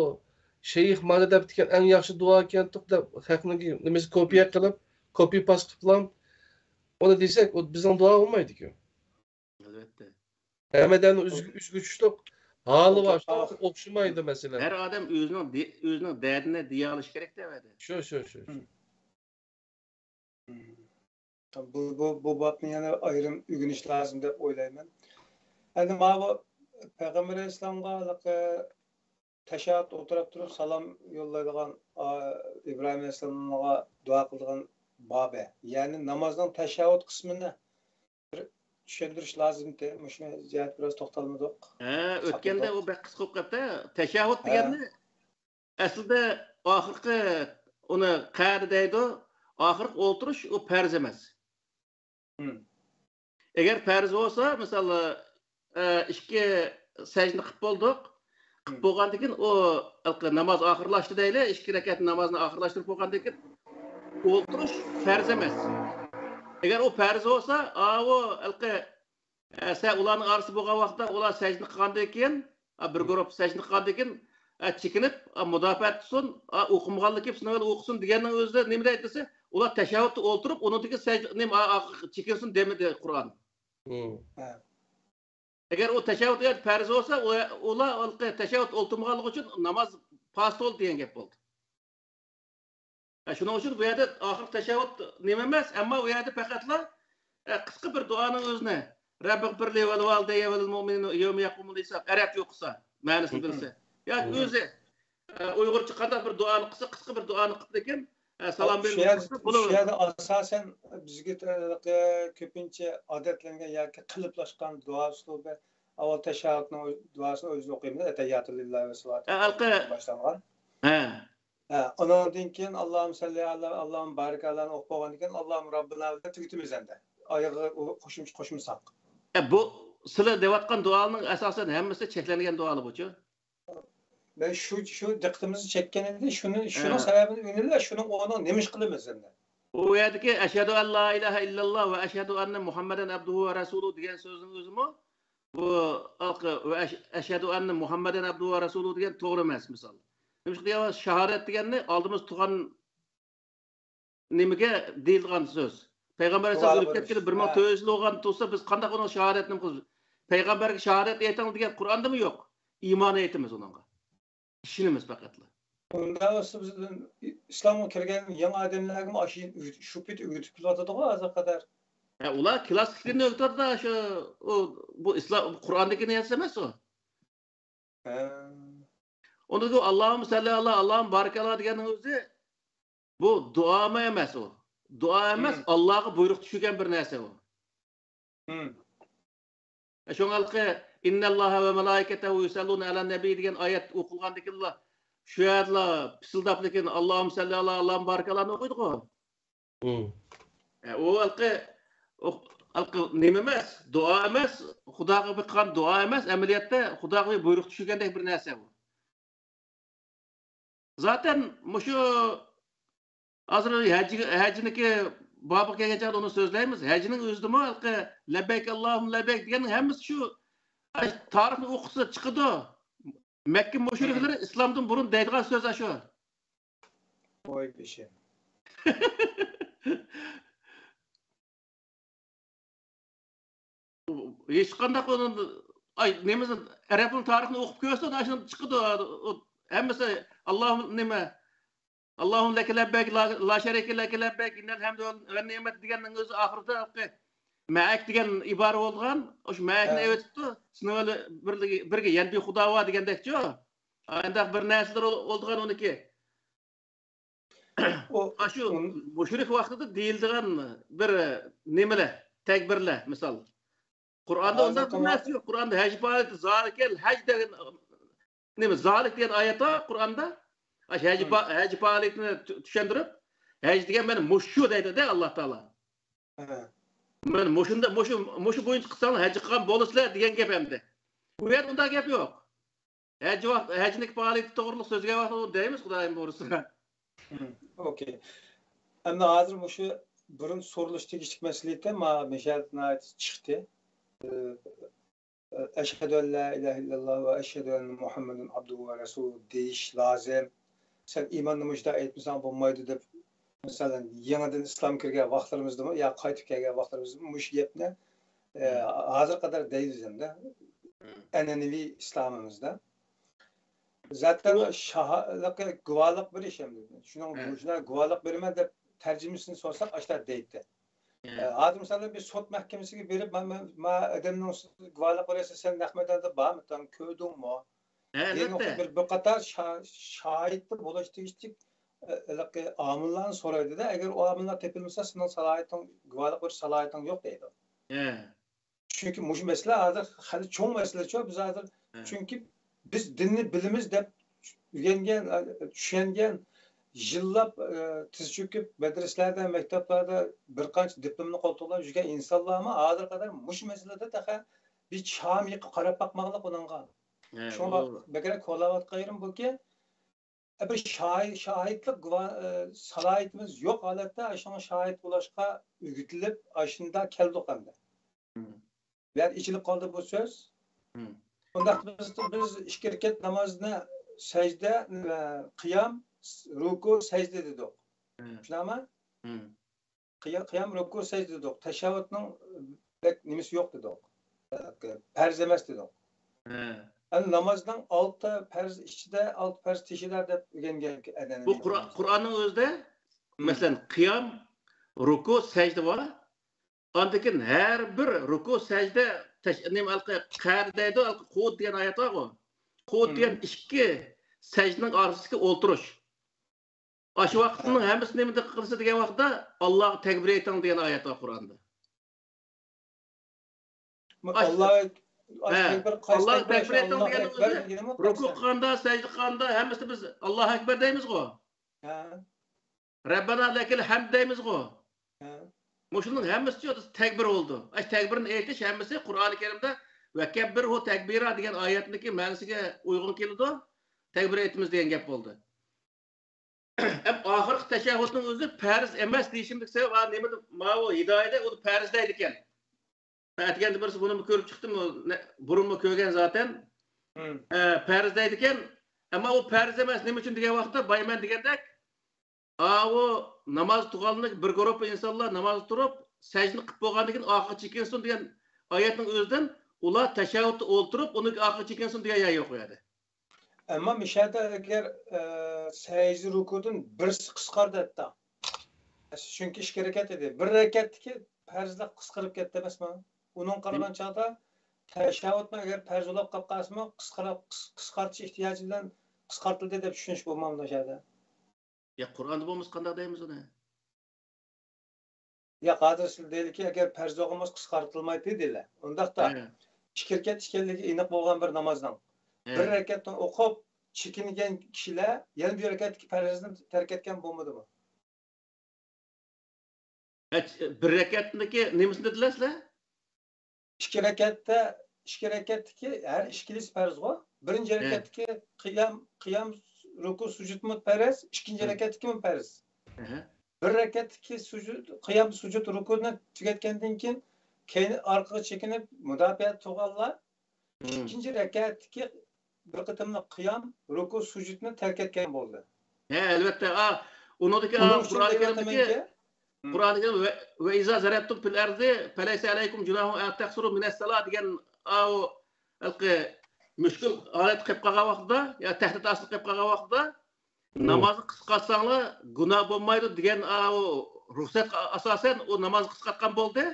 شەيخ مانا دەپتىكەن، ئەڭ ياخشى دۇئا ئىكەنتۇق دەپ، خەقنىڭكى نېمىسى كوپىيە قىلىپ، كوپى پاست قىلىپلام ئۇنى دېسەك، ئۇ بىزنىڭ دۇئا بولمايدىكەن. ئەلۋەتتە. ھەممە ئادەمنىڭ ئۆزگە، ئۆزگە چۈشلۈك ھالى بار، شۇ ئوخشىمايدۇ مەسىلەن. ھەر ئادەم ئۆزىنىڭ دې-، ئۆزىنىڭ دەردىنى دېيەلىشى كېرەكتە ئەمدى. شۇ، شۇ، شۇ. بۇ، بۇ، بۇ بابنى يەنە ئايرىم ئۆگىنىش لازىم دەپ ئويلايمەن. ئەمدى ماۋۇ پەيغەمبەر ئەلەيھىسسالامغا ھېلىقى تەشەھھۇد ئولتۇراپ تۇرۇپ سالام يوللايدىغان، ئا، ئىبراھىم ئەلەيھىسسالامغا دۇئا قىلىدىغان بابى، يەنى نامازنىڭ تەشەھھۇد قىسمىنى بىر چۈشەندۈرۈش لازىمكەن. مۇشۇ جەھەتتە بىراز توختالمىدۇق. ھە، ئۆتكەندە ئۇ بەك قىسقا بولۇپ قاپتۇ. تەشەھھۇد دېگەننى ئەسلىدە ئاخىرقى، ئۇنى قەئىدە دەيدۇ، ئاخىرقى ئولتۇرۇش ئۇ پەرز ئەمەس. ئەگەر پەرز بولسا، مىسال، ئە، ئىككى سەجدىنى قىلىپ بولدۇق. قىلىپ بولغاندىن كېيىن ئۇ ھېلىقى ناماز ئاخىرلاشتى دەيلى، ئىككى رەكەت نامازنى ئاخىرلاشتۇرۇپ بولغاندىن كېيىن ئولتۇرۇش پەرز ئەمەس. ئەگەر ئۇ پەرز بولسا، ئاۋۇ ھېلىقى، ئە، سە-، ئۇلارنىڭ ئارىسى بولغان ۋاقىتتا ئۇلار سەجدە قىلغاندىن كېيىن، ئا، بىر گۇرۇپ سەجدە قىلغاندىن كېيىن، ئا، چېكىنىپ، ئا، مۇداپىئە تۇتسۇن، ئا، ئوقۇمىغانلىقى ئۈچۈن ئۇ ئوقۇسۇن دېگەننىڭ ئۆزىدە نېمە دەيدۇ دېسە، ئۇلار تەشەھھۇدتا ئولتۇرۇپ، ئۇنىڭدىكى سەج-، نېمە، ئا-، ئا-، چېكىنسۇن دېمىدى قۇرئان. ئەگەر ئۇ تەشەھھۇد ئەگەر پەرز بولسا، ئۇ-، ئۇلار ھېلىقى تەشەھھۇد ئولتۇرمىغانلىقى ئۈچۈن ناماز پاسىل دېگەن گەپ بولدى. ھە، شۇنىڭ ئۈچۈن بۇ يەردە ئاخىرقى تەشەھھۇد نېمە ئەمەس، ئەمما ئۇ يەردە پەقەتلا، ئە، قىسقا بىر دۇئانىڭ ئۆزىنى، رەببىغفىرلى ۋەلىۋالىدەييە ۋەلىلمۇئمىنىنە يەۋمە يەقۇمۇل ھىساب، ئەرەبچە ئوقۇسا، مەنىسىنى بىلسە. ياكى ئۆزى، ئە، ئۇيغۇرچە قانداق بىر دۇئانى قىلسا، قىسقا بىر دۇئانى قىلىپ لېكىن، ئە، سالام بېرىلگەن بولسا شۇ بولىدۇ. يەردە ئاساسەن بىزگە، ئە، كۆپىنچە ئادەتلەنگەن ياكى قېلىپلاشقان دۇئا ئۇسلۇبى، ئاۋۋال تەشەھھۇدنىڭ دۇئاسىنى ئۆزى ئوقۇيمىز، ئەتەھىياتۇ لىللاھى ۋە سالاتۇ ئە، ھەلقە باشلانغان. ھە. ھە، ئۇنىڭدىن كېيىن، ئاللاھۇممە سەللى ئەلا، ئاللاھۇممە بارىك ئەلانى ئوقۇپ بولغاندىن كېيىن، ئاللاھۇممە رەببىنا بىلەن تۈگىتىمىز ئەمدى. ئايىغىغا ئۇ قوشۇمچە قوشمىساق. ئە، بۇ سىلەر دەۋاتقان دۇئالارنىڭ ئاساسەن ھەممىسى چەكلەنگەن دۇئالار بۇچۇ؟ مەن شۇ، شۇ دىققىتىمىزنى چەككەن ئىدى. شۇنى، شۇنىڭ ھە. سەۋەبىنى ئۆگىنىپ، شۇنىڭ ئورنىغا نېمە ئىش قىلىمىز ئەمدى؟ ئۇ يەردىكى ئەشھەدۇ ئەن لا ئىلاھە ئىللاللا ۋە ئەشھەدۇ ئەننە مۇھەممەدەن ئەبدۇھۇ ۋە رەسۇلۇ دېگەن سۆزنىڭ ئۆزىمۇ بۇ ۋە ئەش-، ئەشھەدۇ ئەننە مۇھەممەدەن ئەبدۇھۇ ۋە رەسۇلۇ دېگەن توغرا ئەمەس، مىسال. نېمىشقا دېگەن شاھادەت دېگەننى ئالدىمىزدا تۇرغان نېمىگە دېيىلىدىغان سۆز. پەيغەمبەر ئەلەيھىسسالام ئۆلۈپ كەتكىلى بىر مىڭ تۆت يۈز يىل بولغان تۇرسا، بىز قانداق ئۇنىڭ شاھادەتنى قىلىمىز؟ پەيغەمبەرگە شاھادەت ئېيتىڭ دېگەن قۇرئاندىمۇ يوق. ئىمان ئېيتىمىز ئۇنىڭغا. ئىشىنىمىز پەقەتلا. ئۇنداق بولسا بىز ئىسلامغا كىرگەن يېڭى ئادەملەرگىمۇ ئاشۇ شۇ پېتى ئۆگىتىپ كېلىۋاتىدىغۇ ھازىرغا قەدەر. ھە، ئۇلار كىلاسسىكلىرىنى ئۆگىتىۋاتىدۇ، شۇ، ئۇ، بۇ ئىسلام، قۇرئاندىكى نەرسە ئەمەس ئۇ. ھە. ئۇنىڭدىكى ئاللاھۇممە سەللى ئالا، ئاللاھۇممە بارىك ئالا دېگەننىڭ ئۆزى بۇ دۇئامۇ ئەمەس ئۇ. دۇئا ئەمەس، ئاللاغا بۇيرۇق چۈشۈرگەن بىر نەرسە ئۇ. شۇڭا ھېلىقى ئىننەللاھە ۋە مەلائىكەتەھۇ يۇسەللۇنە ئەلەن نەبىي دېگەن ئايەت ئوقۇلغاندىكىنلا شۇ يەردىلا پىسىلداپ لېكىن ئاللاھۇممە سەللى ئالا، ئاللاھۇممە بارىك ئالانى ئوقۇيدىغۇ. ئە، ئۇ ھېلىقى، ئۇ ھېلىقى نېمە ئەمەس، دۇئا ئەمەس، خۇداغا بىر قىلغان دۇئا ئەمەس، ئەمەلىيەتتە خۇداغا بىر بۇيرۇق چۈشۈرگەندەك بىر نەرسە بۇ. زاتەن مۇشۇ ھازىر ھەج، ھەجنىكى بابىغا كەلگەن چاغدا ئۇنى سۆزلەيمىز. ھەجنىڭ ئۆزىدىمۇ ھېلىقى لەببەيك ئاللاھۇممە لەببەيك دېگەننىڭ ھەممىسى شۇ، ئاي، تارىخنى ئوقۇسا چىقىدۇ. مەككە مۇشرىكلىرى ئىسلامدىن بۇرۇن دەيدىغان سۆز ئاشۇ. ۋاي بېشىم. ھېچقانداق ئۇنىڭ، ئاي، نېمىسى، ئەرەبنىڭ تارىخىنى ئوقۇپ كۆرسۇن، ئاشۇ چىقىدۇ. ئۇ ھەممىسى ئاللاھۇم نېمە، ئاللاھۇم لەكە لەببەيك، لا، لا شەرىكە لەكە لەببەيك، ئىننەل ھەمدە ۋەن نېمەت دېگەننىڭ ئۆزى ئاخىرىدا مەئەك دېگەن ئىبارە بولغان، ئاشۇ مەئەكنى ئەۋېتىپتۇ. سىنىڭ بىرگە، بىرگە يەنە بىر خۇدا بار دېگەندەكچۇ. ئانداق بىر نەرسىلەر بولىدىغان ئۇنىڭكى. ئۇ، ئاشۇ ئۇن- مۇشرىك ۋاقتىدا دېيىلىدىغان بىر نېمىلەر، تەكبىرلەر، مىسال. قۇرئاندا ئۇنداق بىر نەرسە يوق. قۇرئاندا ھەج پائالىيىتى، زالىكەل ھەج دېگەن، نېمە، زالىك دېگەن ئايەت بار قۇرئاندا. ئاشۇ ھەج پا-، ھەج پائالىيىتىنى چۈ-، چۈشەندۈرۈپ، ھەج دېگەن مانا مۇشۇ دەيدۇ-دە ئاللا تائالا. مانا مۇشۇندا، مۇشۇ، مۇشۇ بويىچە قىلساڭلار ھەج قىلغان بولىسىلەر دېگەن گەپ ئەمدى. بۇ يەردە ئۇنداق گەپ يوق. ھەج ۋاق-، ھەجنىڭ پائالىيىتى توغرۇلۇق سۆزگە ۋاقىت دەيمىز، خۇدايىم بۇيرۇسا. ئوكەي. ئەمدى ھازىر مۇشۇ بۇرۇن سورىلىشى تېگىشلىك مەسىلە ئىكەن، مانا مۇشۇ يەردە ناھايىتى چىقتى. ئەشھەدۇ ئەن لا ئىلاھە ئىللاللا ۋە ئەشھەدۇ ئەننە مۇھەممەدەن ئابدۇھۇ ۋە رەسۇلۇھۇ دېيىش لازىم. سەن ئىماننى مۇشۇنداق ئېيتمىساڭ بولمايدۇ دەپ، مەسىلەن، يېڭىدىن ئىسلام كىرگەن ۋاقىتلىرىمىزدىمۇ يا قايتىپ كەلگەن ۋاقىتلىرىمىزدىمۇ مۇشۇ گەپنى، ئە، ھازىرغا قەدەر دەيمىز ئەمدى. ئەنئەنىۋى ئىسلامىمىزدا. زاتەن شاھلىقى گۇۋاھلىق بېرىش ئەمدى. شۇنىڭ مۇشۇنداق گۇۋاھلىق بېرىمەن دەپ تەرجىمىسىنى سورىساق، ئاشۇنداق دەيتتى. ئە، ھازىر مىسالدا بىر سوت مەھكىمىسىگە بېرىپ، ما، ما، ما ئادەمنىڭ ئۈستىدە گۇۋاھلىق بېرەرسەن، سەن نەق مەيداندا بارمىدىڭ، كۆردۈڭمۇ؟ ھە، دېگەن ئەلۋەتتە. بىر، بىر قاتار شا-، شاھىتتا بولۇش تېگىشلىك، ئە، ھېلىقى ئامىللارنى سورايدۇ-دە، ئەگەر ئۇ ئامىللار تېپىلمىسا، سېنىڭ سالاھىيىتىڭ، گۇۋاھلىق بېرىش سالاھىيىتىڭ يوق دەيدۇ. ھە. چۈنكى مۇشۇ مەسىلە ھازىر خېلى چوڭ مەسىلىچۇ. بىز ھازىر، ھە. چۈنكى بىز دىننى بىلىمىز دەپ ئۆگەنگەن، چۈشەنگەن، يىللاپ، ئە، تىز چۆكۈپ مەدرىسىلەردە، مەكتەپلەردە بىر قانچە دىپلومنى قولتۇقلاپ يۈرگەن ئىنسانلارمۇ ھازىرغا قەدەر مۇشۇ مەسىلىدە تېخى بىر چام يېقىپ قاراپ باقماغانلىق ئۇنىڭغا. ھە، شۇڭا بەكرەك كولاۋاتقان يېرىم بۇكى، بىر شاھىت، شاھىتلىق گۇۋا-، ئە، سالاھىيىتىمىز يوق ھالەتتە ئاشۇنىڭ شاھىت بولۇشقا ئۆگىتىلىپ، ئاشۇنداق كەلدۇق ئەمدى. بۇ يەر ئېچىلىپ قالدى بۇ سۆز. ئۇنداقتا بىز، بىز ئىككى رەكەت نامازنى سەجدە، ئە، قىيام، رۇكۇ، سەجدە دېدۇق. شۇنداقمۇ؟ قىيا-، قىيام، رۇكۇ، سەجدە دېدۇق. تەشەھھۇدنىڭ بەك نېمىسى يوق دېدۇق. پەرز ئەمەس دېدۇق. ھە. ئەمدى نامازنىڭ ئالتە پەرز ئىچىدە، ئالتە پەرز تېشىدا دەپ ئۆگەنگەن ئەنئەنىۋى. بۇ قۇرئا-، قۇرئاننىڭ ئۆزىدە، مەسىلەن، قىيام، رۇكۇ، سەجدە بار. ئاندىن كېيىن ھەر بىر رۇكۇ، سەجدە، تەش-، نېمە، ھېلىقى قەئەدە دەيدۇ، ھېلىقى قۇئۇد دېگەن ئايەت بارغۇ. قۇئۇد دېگەن ئىككى سەجدىنىڭ ئارىسىدىكى ئولتۇرۇش. ئاشۇ ۋاقىتنىڭ ھەممىسى نېمە دىققەت قىلسا دېگەن ۋاقىتتا، «ئاللاغا تەكبىر ئېيتىڭ» دېگەن ئايەت بار قۇرئاندا. ئاللا، ھە، تەكبىر، قايسى ئاللاغا تەكبىر ئېيتىڭ دېگەننىڭ ئۆزى، رۇكۇ قىلغاندا، سەجدە قىلغاندا ھەممىسىدە بىز «ئاللاھۇ ئەكبەر» دەيمىزغۇ؟ ھە. «رەببەنا لەكەل ھەمد» دەيمىزغۇ؟ ھە. مۇشۇنىڭ ھەممىسى تەكبىر بولىدۇ. ئاشۇ تەكبىرنى ئېيتىش ھەممىسى قۇرئانى كەرىمدە «ۋەكەببىرھۇ تەكبىرا» دېگەن ئايەتنىڭكى مەنىسىگە ئۇيغۇن كېلىدۇ. تەكبىر ئېيتىمىز دېگەن گەپ بولدى. ھەم ئاخىرقى تەشەھھۇدنىڭ ئۆزى پەرز ئەمەس دېيىشىمدىكى سەۋەب، ھا، نېمىدە، ماۋۇ ھىدايىدە ئۇنى پەرز دەيدىكەن. مەن ئەتىگەندە بىرسى بۇنىمۇ كۆرۈپ چىقتىم، ئۇ نە-، بۇرۇنمۇ كۆرگەن زاتەن. ھە، پەرز دەيدىكەن. ئەمما ئۇ پەرز ئەمەس، نېمە ئۈچۈن دېگەن ۋاقىتتا، بايا مەن دېگەندەك، ئاۋۇ ناماز تۇغانلىق بىر گۇرۇپپا ئىنسانلار ناماز تۇرۇپ، سەجدىنى قىلىپ بولغاندىن كېيىن ئارقىغا چېكىنسۇن دېگەن ئايەتنىڭ ئۆزىدىن ئۇلار تەشەھھۇدتا ئولتۇرۇپ، ئۇنىڭ ئارقىغا چېكىنسۇن دېگەن يەر يوق ئۇ يەردە. ئەمما مىشەدە ئەگەر، ئە، سەجدە رۇكۇدىن بىرسى قىسقاردى ھەتتا. چۈنكى ئىككى رەكەت ئىدى. بىر رەكەتتىكى پەرزلەر قىسقىرىپ كەتتى ئەمەسمۇ؟ ئۇنىڭغا قارىغان چاغدا تەشەھھۇدمۇ ئەگەر پەرز بولۇپ قاپ قالسىمۇ، قىسقىراپ، قىس-، قىسقارتىش ئېھتىياجى بىلەن قىسقارتىلدى دەپ چۈشىنىش بولمامدۇ شۇ يەردە؟ يا، قۇرئاندا بولمىسا قانداق دەيمىز ئۇنى؟ ياق، ھازىر سىلەر دەيلىكى، ئەگەر پەرز بولغان بولسا قىسقارتىلمايتتى دەيلى. ئۇنداقتا، ھە، ئىككى رەكەت ئىكەنلىكى ئېنىق بولغان بىر نامازنىڭ، ھە، بىر رەكەتنى ئوقۇپ چېكىنگەن كىشىلەر يەنە بىر رەكەتتىكى پەرزنى تەرك ئەتكەن بولمىدىمۇ؟ ھە، بىر رەكەتنىڭكى نېمىسىنى دېدىلە سىلەر؟ ئىككى رەكەتتە، ئىككى رەكەتتىكى ھەر ئىككىلىسى پەرزغۇ. بىرىنچى، ھە، رەكەتتىكى قىيام، قىيام، رۇكۇ، سۈجۈدمۇ پەرز، ئىككىنچى، ھە، رەكەتتىكىمۇ پەرز. ئەھە. بىر رەكەتتىكى سۈجۈد، قىيام، سۈجۈد، رۇكۇنى تۈگەتكەندىن كېيىن، كەينى ئارقىغا چېكىنىپ مۇداپىئە تۇرغانلار، ھە، ئىككىنچى رەكەتتىكى بىر قېتىملىق قىيام، رۇكۇ، سۈجۈدنى تەرك ئەتكەن بولدى. ھە، ئەلۋەتتە. ئا، ئۇنىڭدىكى، ئا، ئۇنىڭ ئۈچۈن قۇرئانى كەرىمدىكى، دەيمەنكى، قۇرئانى كەرىم «ۋە، ۋە ئىزا زەرەبتۇم فىل ئەرزى فەلەيسە ئەلەيكۇم جۇناھۇن ئەن تەقسۇرۇ مىنەس سالا» دېگەن، ئا، ئۇ ھېلىقى مۈشكۈل ھالەتكە قېلىپ قالغان ۋاقتىدا، يا تەھدىت ئاستىغا قېلىپ قالغان ۋاقتىدا، نامازنى قىسقارتساڭلار گۇناھ بولمايدۇ دېگەن، ئا، ئۇ رۇخسەتكە ئاساسەن ئۇ نامازنى قىسقارتقان بولدى.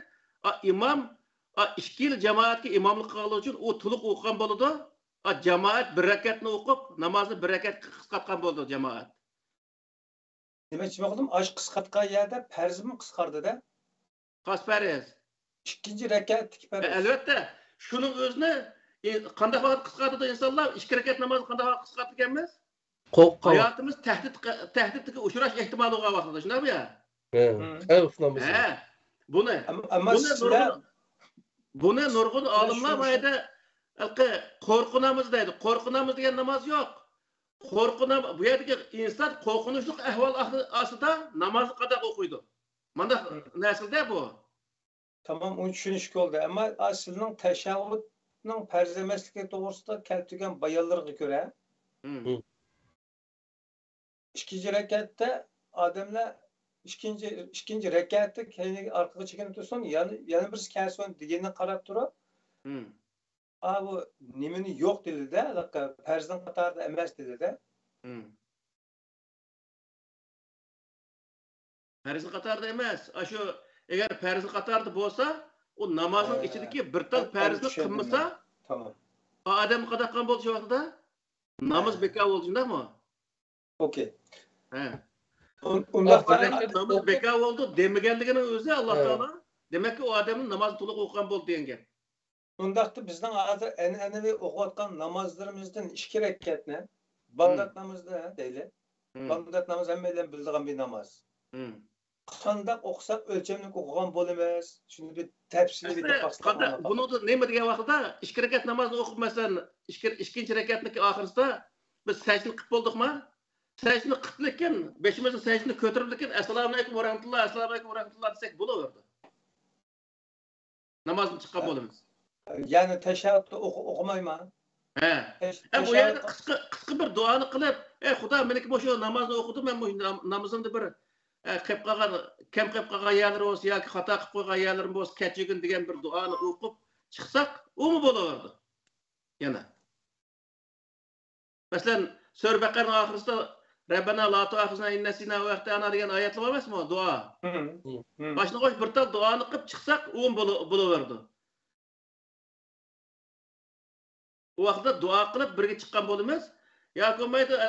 ئا، ئىمام، ئا، ئىككى يىل جامائەتكە ئىماملىق قىلغانلىقى ئۈچۈن ئۇ تولۇق ئوقۇغان بولىدۇ. ئا، جامائەت بىر رەكەتنى ئوقۇپ، نامازنى بىر رەكەتكە قىسقارتقان بولىدۇ جامائەت. دېمەكچى بولدۇم، ئاشۇ قىسقارتقان يەردە پەرزمۇ قىسقاردى-دە. قايسى پەرز؟ ئىككىنچى رەكەتتىكى پەرز. ئەلۋەتتە، شۇنىڭ ئۆزىنى، ئى، قانداق ۋاقىت قىسقارتىدۇ ئىنسانلار؟ ئىككى رەكەت نامازنى قانداق ۋاقىت قىسقارتىدىكەنمىز؟ قورققان ۋاقىت. ھاياتىمىز تەھدىت، تەھدىتكە ئۇچراش ئېھتىمالى بولغان ۋاقتىدا، شۇنداقمۇ يا؟ ھە، خەۋپ نامىزى. ھە. بۇنى، ئەمما، ئەمما بۇنى سىلەر نۇرغۇن، بۇنى نۇرغۇن ئالىملار بۇ يەردە ھېلىقى قورقۇ نامىزى دەيدۇ. قورقۇ نامىزى دېگەن ناماز يوق. قورقۇ نام-، بۇ يەردىكى ئىنسان قورقۇنچلۇق ئەھۋال ئاستىدا نامازنى قانداق ئوقۇيدۇ؟ مانداق نەرسىلەر بۇ. تامام، ئۇنى چۈشىنىشكە بولدى. ئەمما، ئا، سىلىنىڭ تەشەھھۇدنىڭ پەرز ئەمەسلىكى توغرىسىدا كەلتۈرگەن بايانلىرىغا كۆرە، ئىككىنچى رەكەتتە ئادەملەر ئىككىنچى، ئىككىنچى رەكەتتە كەينىگە، ئارقىغا چېكىنىپ تۇرسۇن، يەنە، يەنە بىرسى كەلسۇن دېگىنىگە قاراپ تۇرۇپ، ئا، بۇ نېمىنى يوق دېدى-دە، پەرزنىڭ قاتارىدا ئەمەس دېدى-دە. پەرزنىڭ قاتارىدا ئەمەس. ئاشۇ ئەگەر پەرزنىڭ قاتارىدا بولسا، ئۇ نامازنىڭ ئىچىدىكى بىر تال پەرزنى قىلمىسا، ئا، ئادەم قانداق قىلغان بولدى شۇ ۋاقتىدا؟ ناماز بىكار بولدى، شۇنداقمۇ؟ ئوكەي. ھە. ئۇنداق ناماز بىكار بولدى دېمىگەنلىكىنىڭ ئۆزى ئاللا تائالا، دېمەككى، ئۇ ئادەمنىڭ نامازى تولۇق ئوقۇغان بولدى دېگەن گەپ. ئۇنداقتا بىزنىڭ ھازىر ئەنئەنىۋى ئوقۇۋاتقان نامازلىرىمىزدىن ئىككى رەكەتنى، بامدات نامىزى دەيلى. بامدات نامىزى ھەممەيلەن بىلىدىغان بىر ناماز. قانداق ئوقۇساق ئۆلچەملىك ئوقۇغان بولىمىز؟ شۇنى بىر تەپسىلىي بىر دەپ باقساق. بۇنىڭدا نېمە دېگەن ۋاقتىدا، ئىككى رەكەت نامازنى ئوقۇپ، مەسىلەن، ئىككى، ئىككىنچى رەكەتنىڭكى ئاخىرىسىدا بىز سەجدىنى قىلىپ بولدۇقما؟ سەجدىنى قىلىپ لېكىن، بېشىمىزنى سەجدىنى كۆتۈرۈپ لېكىن، «ئەسسالامۇئەلەيكۇم ۋەرەھمەتۇللا، ئەسسالامۇئەلەيكۇم ۋەرەھمەتۇللا» دېسەك بولۇۋېرىدۇ. نامازدىن چىققان بولىمىز. يەنى تەشەھھۇدنى ئوقۇ-، ئوقۇمايمەن. ھە. ھەم بۇ يەردە قىسقا، قىسقا بىر دۇئانى قىلىپ، «ئەي خۇدا، مېنىڭكى مۇشۇ نامازنى ئوقۇدۇم، مەن مۇشۇ نام-، نامىزىمدا بىر ئە، قېلىپ قالغان، كەم قېلىپ قالغان يەرلىرى بولسا ياكى خاتا قىلىپ قويغان يەرلىرىمىز بولسا كەچۈرگىن دېگەن بىر دۇئانى ئوقۇپ چىقساق، ئۇمۇ بولۇۋېرىدۇ. يەنە. مەسىلەن، سۈرە بەقەرىنىڭ ئاخىرىسىدا «رەببەنا لا تۇئاخىزنا ئىن نەسىنا ئەۋ ئەختەنا» دېگەن ئايەتلەر بار ئەمەسمۇ؟ دۇئا. مم. مم. ئاشۇنىڭغا ئوخشاش بىر تال دۇئانى قىلىپ چىقساق، ئۇمۇ بولۇ-، بولۇۋېرىدۇ. ئۇ ۋاقىتتا دۇئا قىلىپ بىرگە چىققان بولىمىز. ياكى بولمايدۇ، ئە،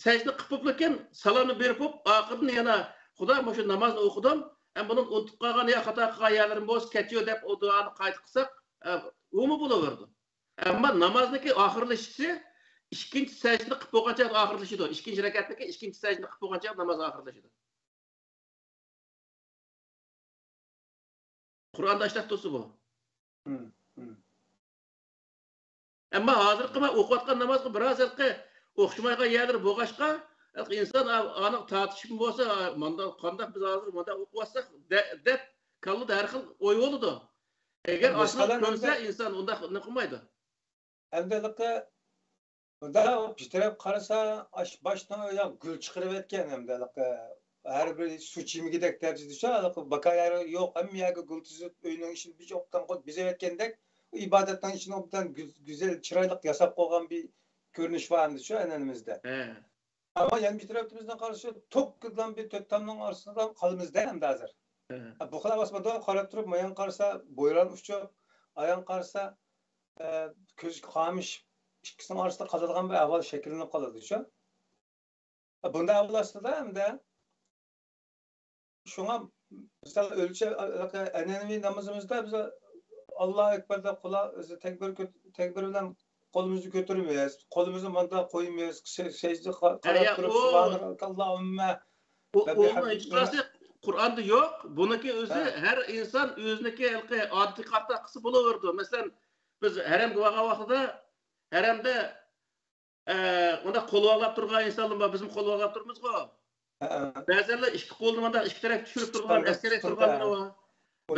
سەجدە قىلىپ بوپلىكىن، سالامنى بېرىپ بوپ، ئارقىدىن يەنە «خۇدا، مۇشۇ نامازنى ئوقۇدۇم، ئەمما بۇنىڭ ئۇنتۇپ قالغان يا خاتا قىلغان يەرلىرىم بولسا كەچۈر» دەپ ئۇ دۇئانى قايتا قىلساق، ئە، ئۇمۇ بولۇۋېرىدۇ. ئەمما نامازنىڭكى ئاخىرلىشىشى ئىككىنچى سەجدىنى قىلىپ بولغان چاغدا ئاخىرلىشىدۇ. ئىككىنچى رەكەتتىكى ئىككىنچى سەجدىنى قىلىپ بولغان چاغدا ناماز ئاخىرلىشىدۇ. قۇرئاندا ئاشۇنداق تۇرسا بۇ. مم، مم. ئەمما ھازىرقى مەن ئوقۇۋاتقان نامازغا بىراز ھېلىقى ئوخشىمايدىغان يەرلىرى بولغاچقا، ھېلىقى ئىنسان ئا-، ئانىڭ تارتىشىپمۇ بولسا، ئا، مانداق، قانداق بىز ھازىر مانداق ئوقۇۋاتساق دە-، دەپ كاللىدا ھەر خىل ئوي بولىدۇ. ئەگەر ئاشۇنداق كۆرسە ئىنسان ئۇنداق نېمە قىلمايدۇ. ئەمدى ھېلىقى بۇندا بىر تەرەپ قارىسا، ئاش باشتىن ئاياق گۈل چىقىرىۋەتكەن ئەمدى ھېلىقى ھەر بىر سۇ چىمىگۈدەك دەرىجىدە شۇ ھېلىقى باكا يەر يوق، ھەممە يەرگە گۈل تىزىپ، ئۆينىڭ ئىچىنى بىر ئوبدان قىلىپ بېزەۋەتكەندەك، ئۇ ئىبادەتنىڭ ئىچىنى ئوبدان گۈ-، گۈزەل، چىرايلىق ياساپ قويغان بىر كۆرۈنۈش بار ئەمدى شۇ ئەنئەنىمىزدە. ھە. ئەمما يەنە بىر تەرەپتىن بىزنىڭ قارىسا، توك قىلغان بىر تۆت تامنىڭ ئارىسىدا قالىمىزدە ئەمدى ھازىر. ھە. بۇ خىل ئەۋەتمىدۇ، قاراپ تۇرۇپ، مايان قارىسا، بويران ئۇچۇپ، ئايان قارىسا، ئە، كۆزگە قامىشىپ، ئىككىسىنىڭ ئارىسىدا قالىدىغان بىر ئەھۋال شەكىللىنىپ قالىدۇ شۇ. بۇنداق ئەھۋال ئاستىدا ئەمدى شۇڭا، مىسال، ئۆلچەم، ئەنئەنىۋى نامىزىمىزدا بىز «ئاللاھۇ ئەكبەر» دەپ قۇلا-، تەكبىر كۆت-، تەكبىر بىلەن قولىمىزنى كۆتۈرىمىز، قولىمىزنى مۇنداق قويىمىز، سە-، سەجدە قا-، قاراپ تۇرۇپ، «سۇبھانەكاللاھۇممە». ئۇ، ئۇنىڭ ھېچقايسى قۇرئاندا يوق. بۇنىڭكى ئۆزى ھە. ھەر ئىنسان ئۆزىنىڭكى ھېلىقى ئادىتىگە قارىتا قىلسا بولۇۋېرىدۇ. مەسىلەن، بىز ھەرەمگە بارغان ۋاقتىدا، ھەرەمدە، ئە، ئۇنداق قولۋاقلاپ تۇرغان ئىنسانلار بار، بىزمۇ قولۋاقلاپ تۇرىمىزغۇ. ھە. بەزەنلەر ئىككى قولىنى مۇنداق ئىككى تەرەپكە چۈشۈرۈپ تۇرغان، ئەسكەرلەر تۇرغانلار بار.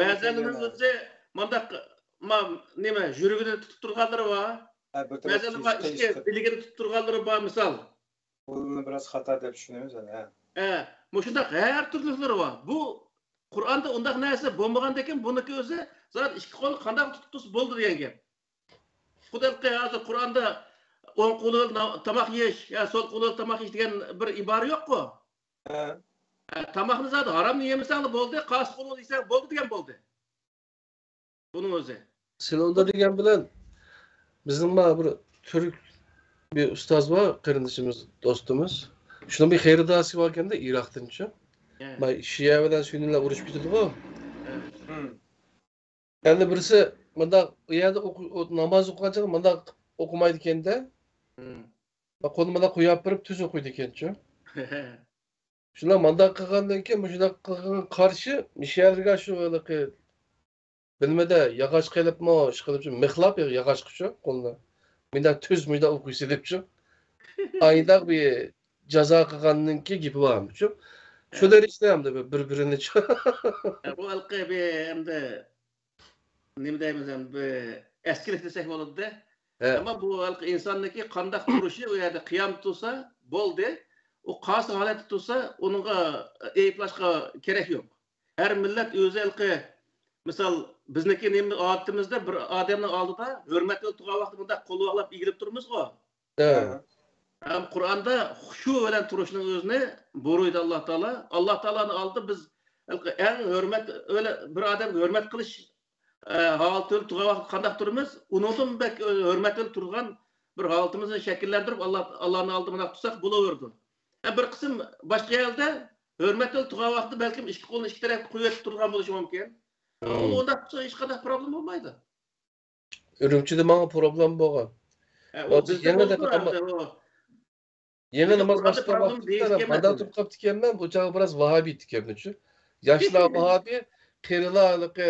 بەزەنلىرىنىڭ ئۆزى مۇنداق، ما-، نېمە، يۈرىكىنى تۇتۇپ تۇرغانلىرى بار. ھە، بىر تەرەپ بەزەنلەر بار، ئىككى بىلىكىنى تۇتۇپ تۇرغانلىرى بار، مىسال. بۇنى بىراز خاتا دەپ چۈشىنىمىز ھەلە. ھە، مۇشۇنداق ھەر تۈرلۈكلىرى بار. بۇ قۇرئاندا ئۇنداق نەرسە بولمىغاندىكىن، بۇنىڭكى ئۆزى زادى ئىككى قولنى قانداق تۇتۇپ تۇرسا بولىدۇ دېگەن گەپ. خۇددى ھازىر قۇرئاندا ئوڭ قولى بىلەن تاماق يېيىش يا سول قولى بىلەن تاماق يېيىش دېگەن بىر ئىبارە يوققۇ؟ ھە. ھە، تاماقنى زادى ھارامنى يېمىسەڭلا بولدى، قايسى قولى بىلەن يېسەڭ بولدى دېگەن بولدى. بۇنىڭ ئۆزى. سىلەر ئۇنداق دېگەن بىلەن، بىزنىڭ مانا بىر تۈرك بىر ئۇستاز بار، قېرىندىشىمىز، دوستىمىز. شۇنىڭ بىر خېرىدارى باركەندە، ئىراقتىنچۇ. ھە. مانا شىئە بىلەن سۈننىلەر ئۇرۇشۇپ كېتىدىغۇ. ھە. ھىم. ئەمدى بىرسى مۇنداق، ئۇ يەردە ئوقۇ-، ئو-، ناماز ئوقۇغان چاغدا مۇنداق ئوقۇمايدىكەندە. ھىم. قولىنى مۇنداق قويۇپ بېرىپ تۈز ئوقۇيدىكەنچۇ. شۇنداق مۇنداق قىلغاندىن كېيىن، مۇشۇنداق قىلغانغا قارشى مۇشۇ يەرگە شۇ ھېلىقى بىلمىدە ياغاچ قېلىپمۇ، ئىشقىلىپچۇ، مىخلاپ ياغاچقىچۇ قولىنى. مۇنداق تۈز، مۇنداق ئوقۇيسى دەپچۇ. ئاينداق بىر جازا قىلغاننىڭكى گېپى بارمىچۇ. شۇ ھە. دەرىجىدە ئەمدى بىر، بىر-بىرىنى چۇ. ھە، بۇ ھېلىقى بىر ئەمدى نېمە دەيمىز ئەمدى، بىر ئەسكىلىك دېسەك بولىدۇ-دە. ھە. ئەمما بۇ ھېلىقى ئىنساننىڭكى قانداق تۇرۇشى، ئۇ يەردە قىيام تۇرسا بولدى. ئۇ قايسى ھالەتتە تۇرسا، ئۇنىڭغا ئەيىبلاشقا كېرەك يوق. ھەر مىللەت ئۆزى ھېلىقى، مىسال، بىزنىڭكى نېمە ئادىتىمىزدە بىر ئادەمنىڭ ئالدىدا ھۆرمەت بىلەن تۇرغان ۋاقتىدا مۇنداق قول باغلاپ ئېگىلىپ تۇرىمىزغۇ؟ ھە. ھەم قۇرئاندا خۇشۇ بىلەن تۇرۇشنىڭ ئۆزىنى بۇيرۇيدۇ ئاللا تائالا. ئاللا تائالانىڭ ئالدىدا بىز ھېلىقى ئەڭ ھۆرمەت، ئۆلە بىر ئادەمگە ھۆرمەت قىلىش، ئە، ھالىتى بىلەن تۇرغان ۋاقىتتا قانداق تۇرىمىز؟ ئۇنىڭدىن بەك ھۆرمەت بىلەن تۇرغان بىر ھالىتىمىزنى شەكىللەندۈرۈپ، ئاللا، ئاللانىڭ ئالدىدا مۇنداق تۇرساق بولۇۋېرىدۇ. ھە، بىر قىسىم باشقا يەردە ھۆرمەت بىلەن تۇرغان ۋاقتىدا بەلكىم ئىككى قولىنى ئىككى تەرەپكە قويۇۋېتىپ تۇرغان بولۇشى مۇمكىن. ھىم. ئۇنداق تۇرسا ھېچقانداق پروبلېما بولمايدۇ. ئۈرۈمچىدە ماڭا پروبلېما بولغان. ھە، ئۇ بىزدە يېڭىدە بولىدۇ ئەمدى ئۇ. يېڭى نېمە ناماز قۇرئاندا باشلىغان پروبلېما ۋاقتىدا دېيىشكەن مانداق تۇرۇپ قاپتىكەنمەن، ئۇ چاغ بىراز ۋاھابىي ئىكەنمەنچۇ. ياشلار ۋاھابىي، قېرىلار ھېلىقى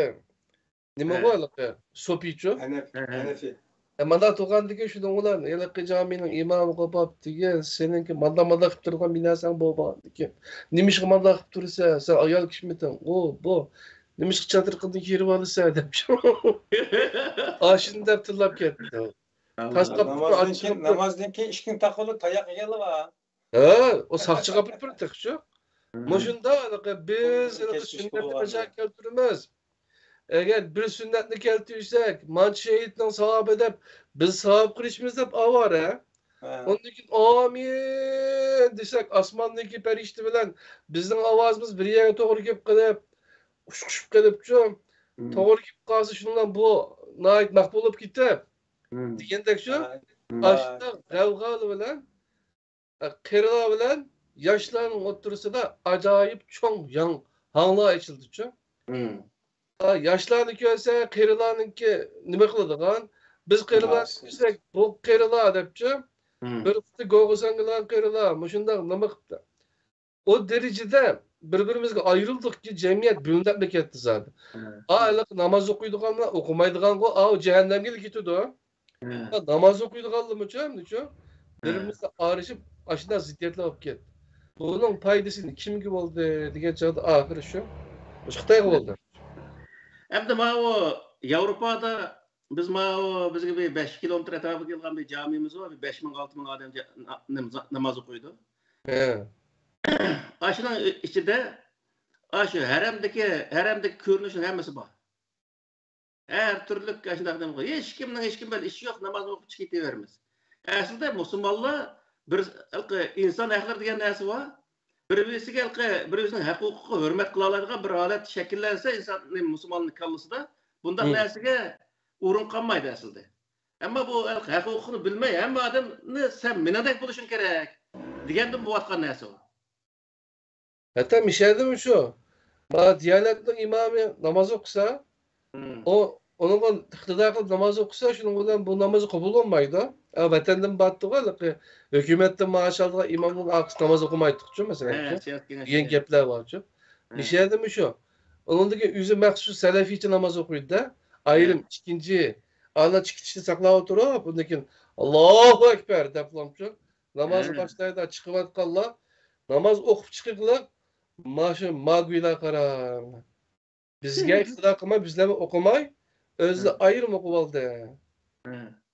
نېمە ھە. بۇ ھېلىقى؟ سوپىچۇ؟ ھەنەف-، ھە، ھە. ھەنەفىي. ئە، مانداق تۇرغاندىكىن شۇنىڭ بىلەن ھېلىقى جامىنىڭ ئىمامى قوپاپ دېگەن، سېنىڭكى مانداق، مانداق قىلىپ تۇرغان بىر نەرسەڭ بولمىغاندىكىن. نېمىشقا مانداق قىلىپ تۇرىسەن؟ سەن ئايال كىشىمىتىڭ؟ ئۇ، بۇ. نېمىشقا چاتىرىقىڭنى كىيدۈرۈۋالىسەن؟ دەپچۇ. ئاشۇنى دەپ تىللاپ كەتتى. تاس قاپتۇ، نامازدىن كېيىن، نامازدىن كېيىن ئىشىكنى تاقىۋېلىپ تاياق يېگەنلەر بار. ھە، ئۇ ساقچىغا ئاپىرىپ بېرىپتۇ شۇ. مۇشۇنداق ھېلىقى بىز ھېلىقى سۈننەتنى باشقا كەلتۈرىمىز. ئەگەر بىر سۈننەتنى كەلتۈرسەك، مانچە شېھىتنىڭ ساۋابى دەپ، بىز ساۋاب قىلىشىمىز دەپ ئاۋارە. ئاندىن كېيىن ئامىن دېسەك، ئاسماندىكى پەرىشتە بىلەن بىزنىڭ ئاۋازىمىز بىر يەرگە توغرا كېلىپ قېلىپ، ئۇچۇشۇپ قېلىپچۇ، توغرا كېلىپ قالسا، شۇنىڭ بىلەن بۇ ناھايىتى مەقبۇل بولۇپ كېتىپ، دېگەندەكچۇ، ئاشۇنداق غەۋغالار بىلەن، قېرىلار بىلەن ياشلارنىڭ ئوتتۇرىسىدا ئاجايىپ چوڭ ياڭ-، ھاڭلار ئېچىلدىچۇ. ياشلارنى كۆرسە، قېرىلارنىڭكى نېمە قىلىدىغان؟ بىز قېرىلارنى كۆرسەك، بۇ قېرىلار دەپچۇ. بىر قىسمى گوغۇسەنگىلار قېرىلار، مۇشۇنداق نېمە قىپتۇ. ئۇ دەرىجىدە بىر-بىرىمىزگە ئايرىلدۇقكى، جەمئىيەت بۆلۈنۈپلا كەتتى زادى. ھە. ئا، ھېلىقى ناماز ئوقۇيدىغانلار ئوقۇمايدىغانغۇ، ئاۋۇ جەھەننەمگىلا كېتىدۇ. ھە. ناماز ئوقۇيدىغانلىرىمۇچۇ، نېچۇ؟ ھە. بىر-بىرىمىزگە ئايرىشىپ، ئاشۇنداق زىددىيەتلەر بولۇپ كەتتى. بۇنىڭ پايدىسى كىمگە بولدى دېگەن چاغدا ئاخىرى شۇ، مۇشۇ خىتايغا بولدى. ئەمدى ماۋۇ ياۋروپادا بىز ماۋۇ بىزگە بىر بەش كىلومېتىر ئەتراپىغا كېلىدىغان بىر جامىمىز بار، بىر بەش مىڭ، ئالتە مىڭ ئادەم جا-، نا-، ناماز، ناماز ئوقۇيدۇ. ھە. ئاشۇنىڭ ئىچىدە، ئاشۇ ھەرەمدىكى، ھەرەمدىكى كۆرۈنۈشنىڭ ھەممىسى بار. ھەر تۈرلۈك ئاشۇنداق نېمە، ھېچكىمنىڭ ھېچكىم بىلەن ئىشى يوق، نامازنى ئوقۇپ چىقىپ كېتىۋېرىمىز. ئەسلىدە مۇسۇلمانلار بىر، ھېلىقى ئىنسان ھەقلىرى دېگەن نەرسە بار. بىر-بىرسىگە ھېلىقى، بىر-بىرسىنىڭ ھەق ھوقۇقىغا ھۆرمەت قىلالايدىغان بىر ھالەت شەكىللەنسە، ئىنسان، مۇسۇلماننىڭ كاللىسىدا بۇنداق نەرسىگە ئورۇن قالمايدۇ ئەسلىدە. ئەمما بۇ ھەق ھوقۇقنى بىلمەي، ھەممە ئادەمنى سەن مېنىڭدەك بولۇشۇڭ كېرەك دېگەندىن بولۇۋاتقان نەرسە ئۇ. ھەتتا مىشەدىمۇ شۇ. ما دىيانەتنىڭ ئىمامى ناماز ئوقۇسا، ئۇ، ئۇنىڭغا ئىقتىدا قىلىپ ناماز ئوقۇسا، شۇنىڭ بىلەن بۇ نامازى قوبۇل بولمايدۇ. ئا، ۋەتەندىن بارتتىغۇ، ھېلىقى ھۆكۈمەتتىن مائاش ئالىدىغان ئىمامنىڭ ئارقىسىدا ناماز ئوقۇمايتتۇقچۇ، مەسىلەن. دېگەن گەپلەر بارچۇ. مىشەدىمۇ شۇ. ئۇنىڭدىن كېيىن ئۆزى مەخسۇس سەلەفىيچە ناماز ئوقۇيدۇ-دە. ئايرىم ئىككىنچى، ئانا چىقىشنى ساقلاپ ئولتۇرۇپ، ئۇندىن كېيىن «ئاللاھۇ ئەكبەر» دەپ بولامچۇ. نامازنى باشلايدۇ، چىقىۋاتقانلار ناماز ئوقۇپ چىقىقلىق، ماشۇ ماگۇيلار قاراڭ. بىزگە ئىقتىدا قىلماي، بىزلەرمۇ ئوقۇماي، ئۆزى ئايرىم ئوقۇۋالدى.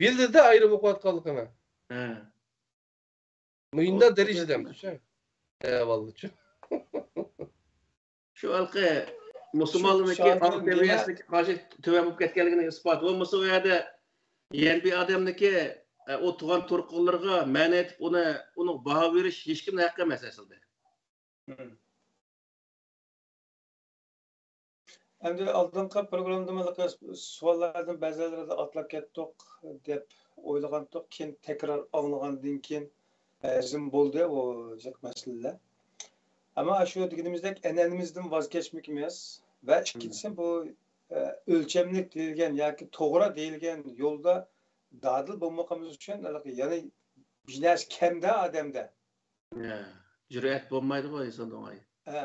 بىلدى-دە ئايرىم ئوقۇۋاتقانلىقىنى. مۇنداق دەرىجىدە. ئەھۋالدىچۇ. شۇ ھېلىقى مۇسۇلمانلارنىڭكى ئاڭ سەۋىيەسىنىڭكى قانچە تۆۋەن بولۇپ كەتكەنلىكىنىڭ ئىسپاتى. بولمىسا ئۇ يەردە يەنە بىر ئادەمنىڭكى، ئە، ئۇ تۇغان تۇرقۇلىرىغا مەنە ئېيتىپ، ئۇنى، ئۇنىڭغا باھا بېرىش ھېچكىمنىڭ ھەققى ئەمەس ئەسلىدە. ئەمدى ئالدىنقى پروگراممىدا ھېلىقى سوئاللاردىن بەزىلىرىنى ئاتلاپ كەتتۇق دەپ ئويلىغانتۇق. كېيىن تەكرار ئاڭلىغاندىن كېيىن ھەزىم بولدى ئۇ جىق مەسىلىلەر. ئەمما شۇ دېگىنىمىزدەك ئەنئەنىمىزدىن ۋاز كەچمىكىمىز ۋە ئىككىنچىسى بۇ، ئە، ئۆلچەملىك دېيىلگەن ياكى توغرا دېيىلگەن يولدا دادىل بولمىغىنىمىز ئۈچۈن ھېلىقى يەنە بىر نەرسە كەمدە ئادەمدە. ھە، جۈرئەت بولمايدىغۇ ئىنساندا ئوڭاي. ھە.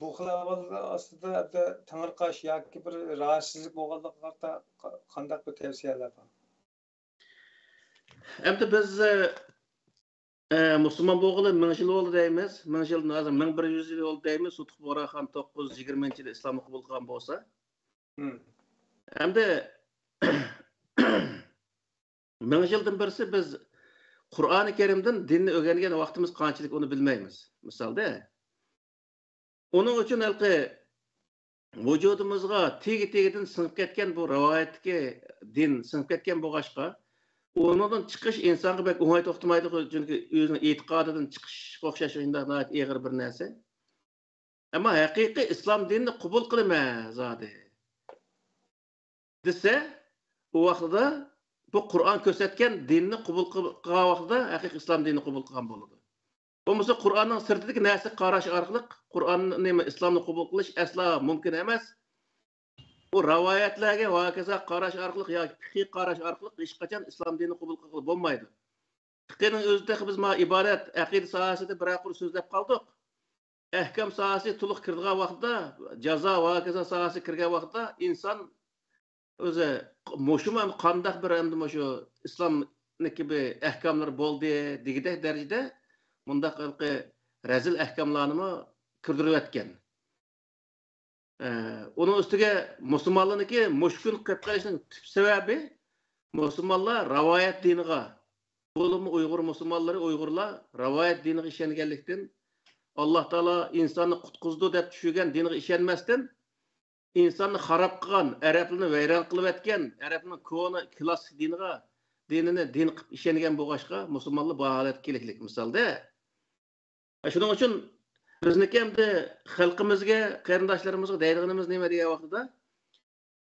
بۇ خىل ئەھۋاللار ئاستىدا تېڭىرقاش ياكى بىر راھەتسىزلىك بولغانلىقىغا قارىتا قا-، قانداق بىر تەۋسىيەلەر بار؟ ئەمدى بىز، ئە، ئە، مۇسۇلمان بولغىلى مىڭ يىل بولدى دەيمىز. مىڭ يىلدىن ھازىر مىڭ بىر يۈز يىل بولدى دەيمىز. سۇتۇق بۇغراخان توققۇز يۈز يىگىرمىنچى يىلى ئىسلامنى قوبۇل قىلغان بولسا. ھىم. ئەمدى مىڭ يىلدىن بىرسى بىز قۇرئانى كەرىمدىن دىننى ئۆگەنگەن ۋاقتىمىز قانچىلىك، ئۇنى بىلمەيمىز. مىسالدا، ئۇنىڭ ئۈچۈن ھېلىقى ۋۇجۇدىمىزغا تېگى-تېگىدىن سىڭىپ كەتكەن بۇ رىۋايەتتىكى دىن سىڭىپ كەتكەن بولغاچقا، ئۇنىڭدىن چىقىش ئىنسانغا بەك ئوڭاي توختىمايدۇ، چۈنكى ئۆزىنىڭ ئېتىقادىدىن چىقىشقا ئوخشاش شۇنداق ناھايىتى ئېغىر بىر نەرسە. ئەمما ھەقىقىي ئىسلام دىنىنى قوبۇل قىلىمەن زادى دېسە، ئۇ ۋاقتىدا بۇ قۇرئان كۆرسەتكەن دىننى قوبۇل قىل-، قىلغان ۋاقتىدا ھەقىقىي ئىسلام دىنىنى قوبۇل قىلغان بولىدۇ. بولمىسا قۇرئاننىڭ سىرتىدىكى نەرسىگە قاراش ئارقىلىق قۇرئاننى، ئىسلامنى قوبۇل قىلىش ئەسلا مۇمكىن ئەمەس. بۇ رىۋايەتلەرگە ۋە ھاكازا قاراش ئارقىلىق ياكى پىقھىي قاراش ئارقىلىق ھېچقاچان ئىسلام دىنىنى قوبۇل قىلغىلى بولمايدۇ. پىقھىنىڭ ئۆزى تېخى بىز مانا ئىبادەت، ئەقىدە ساھەسىدە بىرەر قۇر سۆزلەپ قالدۇق. ئەھكام ساھەسى تولۇق كىرىدىغان ۋاقىتتا، جازا ۋە ھاكازا ساھەسى كىرگەن ۋاقىتتا ئىنسان ئۆزى مۇشۇمۇ قانداق بىر ئەمدى مۇشۇ ئىسلامنىڭكى بىر ئەھكاملىرى بولدى دېگۈدەك دەرىجىدە مۇنداق ھېلىقى رەزىل ئەھكاملارنىمۇ كىردۈرۈۋەتكەن. ئە، ئۇنىڭ ئۈستىگە مۇسۇلمانلارنىڭكى مۇشۇ كۈن قېلىپ قېلىشنىڭ تۈپ سەۋەبى مۇسۇلمانلار رىۋايەت دىنىغا، بولۇپمۇ ئۇيغۇر مۇسۇلمانلىرى، ئۇيغۇرلار رىۋايەت دىنىغا ئىشەنگەنلىكتىن، ئاللا تائالا ئىنساننى قۇتقۇزىدۇ دەپ چۈشۈرگەن دىنغا ئىشەنمەستىن، ئىنساننى خاراب قىلغان، ئەرەبلىرىنى ۋەيران قىلىۋەتكەن، ئەرەبنىڭ كونا كلاسسىك دىنىغا، دىنىنى دىن قىلىپ ئىشەنگەن بولغاچقا، مۇسۇلمانلار بۇ ھالەتكە كېلىكلىك مىسالدا. شۇنىڭ ئۈچۈن بىزنىڭكى ئەمدى خەلقىمىزگە، قېرىنداشلىرىمىزغا دەيدىغىنىمىز نېمە دېگەن ۋاقتىدا،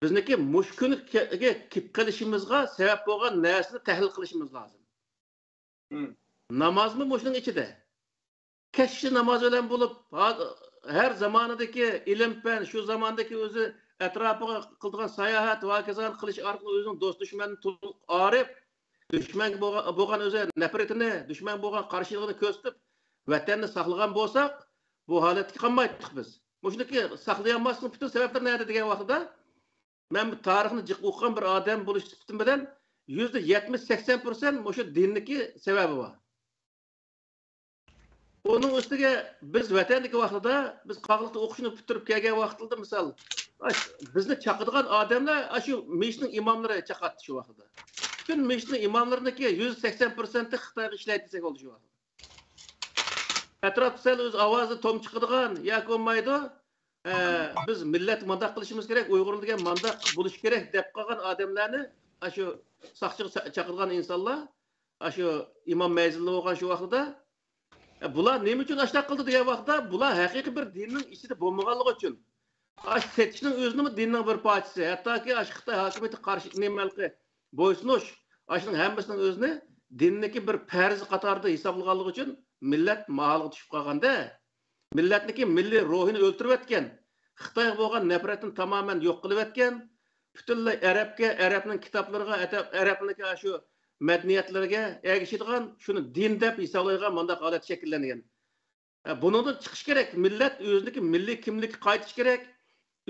بىزنىڭكى مۇشۇ كۈنگە كېلىپ قېلىشىمىزغا سەۋەب بولغان نەرسىنى تەھلىل قىلىشىمىز لازىم. نامازمۇ مۇشۇنىڭ ئىچىدە. كەچكىچە ناماز بىلەن بولۇپ، ھا-، ھەر زامانىدىكى ئىلىم-پەن، شۇ زاماندىكى ئۆزى ئەتراپىغا قىلىدىغان ساياھەت ۋە ھاكازانى قىلىش ئارقىلىق ئۆزىنىڭ دوست-دۈشمەننى تولۇق ئايرىپ، دۈشمەنگە بولغان، بولغان ئۆزى نەپرىتىنى، دۈشمەنگە بولغان قارشىلىقىنى كۆرسىتىپ، ۋەتەننى ساقلىغان بولساق، بۇ ھالەتكە قالمايتتۇق بىز. مۇشۇنىكى ساقلىيالماسلىقنىڭ پۈتۈن سەۋەبلىرى نەدە دېگەن ۋاقتىدا، مەن بۇ تارىخنى جىق ئوقۇغان بىر ئادەم بولۇش سۈپىتىم بىلەن، يۈزدە يەتمىش سەكسەن پىرسەنت مۇشۇ دىننىكى سەۋەبى بار. ئۇنىڭ ئۈستىگە بىز ۋەتەندىكى ۋاقتىدا، بىز قاغىلىقتا ئوقۇشنى پۈتتۈرۈپ كەلگەن ۋاقتىدا، مىسال، ئاش-، بىزنى چاقىدىغان ئادەملەر ئاشۇ مىشنىڭ ئىماملىرى چاقاتتى شۇ ۋاقتىدا. پۈتۈن مىشنىڭ ئىماملىرىنىڭكى يۈز سەكسەن پىرسەنتى خىتايغا ئىشلەيدۇ دېسەك بولىدۇ شۇ ۋاقىت. ئەتراپتا سەل ئۆز ئاۋازى توم چىقىدىغان ياكى بولمايدۇ، ئە، بىز مىللەت مۇنداق قىلىشىمىز كېرەك، ئۇيغۇر دېگەن مانداق بولۇشى كېرەك دەپ قالغان ئادەملەرنى، ئاشۇ ساقچىغا چا-، چاقىدىغان ئىنسانلار، ئاشۇ ئىمام مەنزىلى بولغان شۇ ۋاقتىدا، ئە، بۇلار نېمە ئۈچۈن ئاشۇنداق قىلدى دېگەن ۋاقىتتا، بۇلار ھەقىقىي بىر دىننىڭ ئىچىدە بولمىغانلىقى ئۈچۈن. ئاش سېتىشنىڭ ئۆزىنىمۇ دىننىڭ بىر پارچىسى. ھەتتاكى ئاش خىتاي ھاكىمىيىتىگە قارشى نېمە ھېلىقى بويسۇنۇش، ئاشۇنىڭ ھەممىسىنىڭ ئۆزىنى دىننىڭكى بىر پەرزى قاتارىدا ھېسابلىغانلىقى ئۈچۈن مىللەت ماھالغا چۈشۈپ قالغاندا، مىللەتنىڭكى مىللىي روھىنى ئۆلتۈرۈۋەتكەن، خىتايغا بولغان نەپرەتنى تامامەن يوق قىلىۋەتكەن، پۈتۈنلەي ئەرەبكە، ئەرەبنىڭ كىتابلىرىغا، ئەتە-، ئەرەبنىڭكى ئاشۇ مەدەنىيەتلىرىگە ئەگىشىدىغان، شۇنى دىن دەپ ھېسابلايدىغان مۇنداق ھالەت شەكىللەنگەن. ھە، بۇنىڭدىن چىقىش كېرەك. مىللەت ئۆزىنىڭكى مىللىي كىملىكىگە قايتىش كېرەك.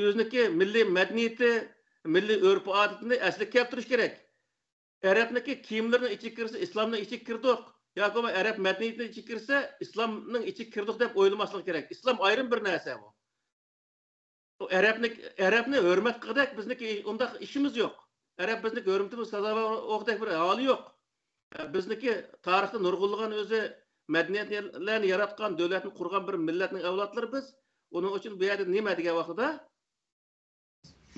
ئۆزىنىڭكى مىللىي مەدەنىيىتى، مىللىي ئۆرپ-ئادىتىنى ئەسلىگە كەلتۈرۈش كېرەك. ئەرەبنىڭكى كىيىملىرىنىڭ ئىچىگە كىرسە، ئىسلامنىڭ ئىچىگە كىردۇق. ياكى بولمىسا ئەرەب مەدەنىيىتىنىڭ ئىچىگە كىرسە، ئىسلامنىڭ ئىچىگە كىردۇق دەپ ئويلىماسلىق كېرەك. ئىسلام ئايرىم بىر نەرسە بۇ. ئەرەبنى، ئەرەبنى ھۆرمەت قىلغۇدەك بىزنىڭكى ئۇنداق ئىشىمىز يوق. ئەرەب بىزنىڭكى ھۆرمىتىمىز سازاۋەر بولغۇدەك بىر ھالى يوق. بىزنىڭكى تارىختا نۇرغۇنلىغان ئۆزى مەدەنىيەتلەرنى ياراتقان، دۆلەتنى قۇرغان بىر مىللەتنىڭ ئەۋلادلىرى بىز. ئۇنىڭ ئۈچۈن بۇ يەردە نېمە دېگەن ۋاقتىدا،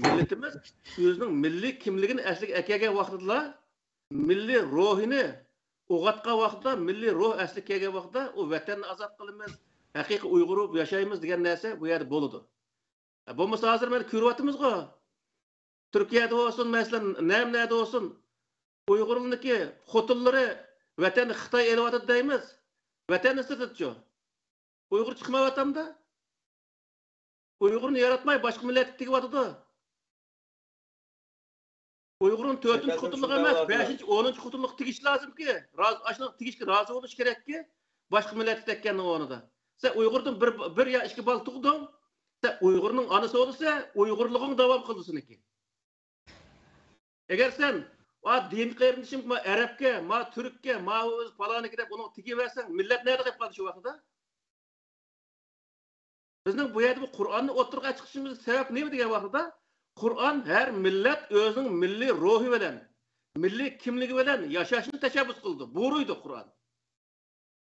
مىللىتىمىز ئۆزىنىڭ مىللىي كىملىكىنى ئەسلىگە ئەكەلگەن ۋاقتىدىلا، مىللىي روھىنى ئويغاتقان ۋاقتىدا، مىللىي روھ ئەسلىگە كەلگەن ۋاقتىدا ئۇ ۋەتەننى ئازاد قىلىمىز، ھەقىقىي ئۇيغۇر بولۇپ ياشايمىز دېگەن نەرسە بۇ يەردە بولىدۇ. بولمىسا ھازىر مانا كۆرۈۋاتىمىزغۇ. تۈركىيەدە بولسۇن، مەسىلەن، نەم نەدە بولسۇن، ئۇيغۇرنىڭكى خوتۇنلىرى ۋەتەننى خىتاي ئېلىۋاتىدۇ دەيمىز. ۋەتەننى سېتىدىچۇ؟ ئۇيغۇر چىقمايۋاتامدا؟ ئۇيغۇرنى ياراتماي باشقا مىللەتكە تېگىۋاتىدۇ. ئۇيغۇرنىڭ تۆتىنچى خوتۇنلۇق ئەمەس، بەشىنچى، ئونىنچى خوتۇنلۇق تېگىش لازىمكى. راز-، ئاشۇنىڭ تېگىشكە رازى بولۇش كېرەككى. باشقا مىللەتكە تەگكەننىڭ ئورنىدا. سەن ئۇيغۇردىن بىر، بىر يا ئىككى بالا تۇغدۇڭ. سەن ئۇيغۇرنىڭ ئانىسى بولسا، ئۇيغۇرلۇقۇڭ داۋام قىلىدۇ سېنىڭكى. ئەگەر سەن، «ۋا دىن قېرىندىشىم، ما ئەرەبكە، ما تۈرككە، ما ئۆز پالانىكى» دەپ ئۇنىڭغا تېگىۋەرسەڭ، مىللەت نەدە قېلىپ قالدى شۇ ۋاقتىدا؟ بىزنىڭ بۇ يەردە بۇ قۇرئاننى ئوتتۇرىغا چىقىشىمىزنىڭ سەۋەبى نېمە دېگەن ۋاقتىدا، قۇرئان ھەر مىللەت ئۆزىنىڭ مىللىي روھى بىلەن، مىللىي كىملىكى بىلەن ياشاشنى تەشەببۇس قىلىدۇ، بۇيرۇيدۇ قۇرئان.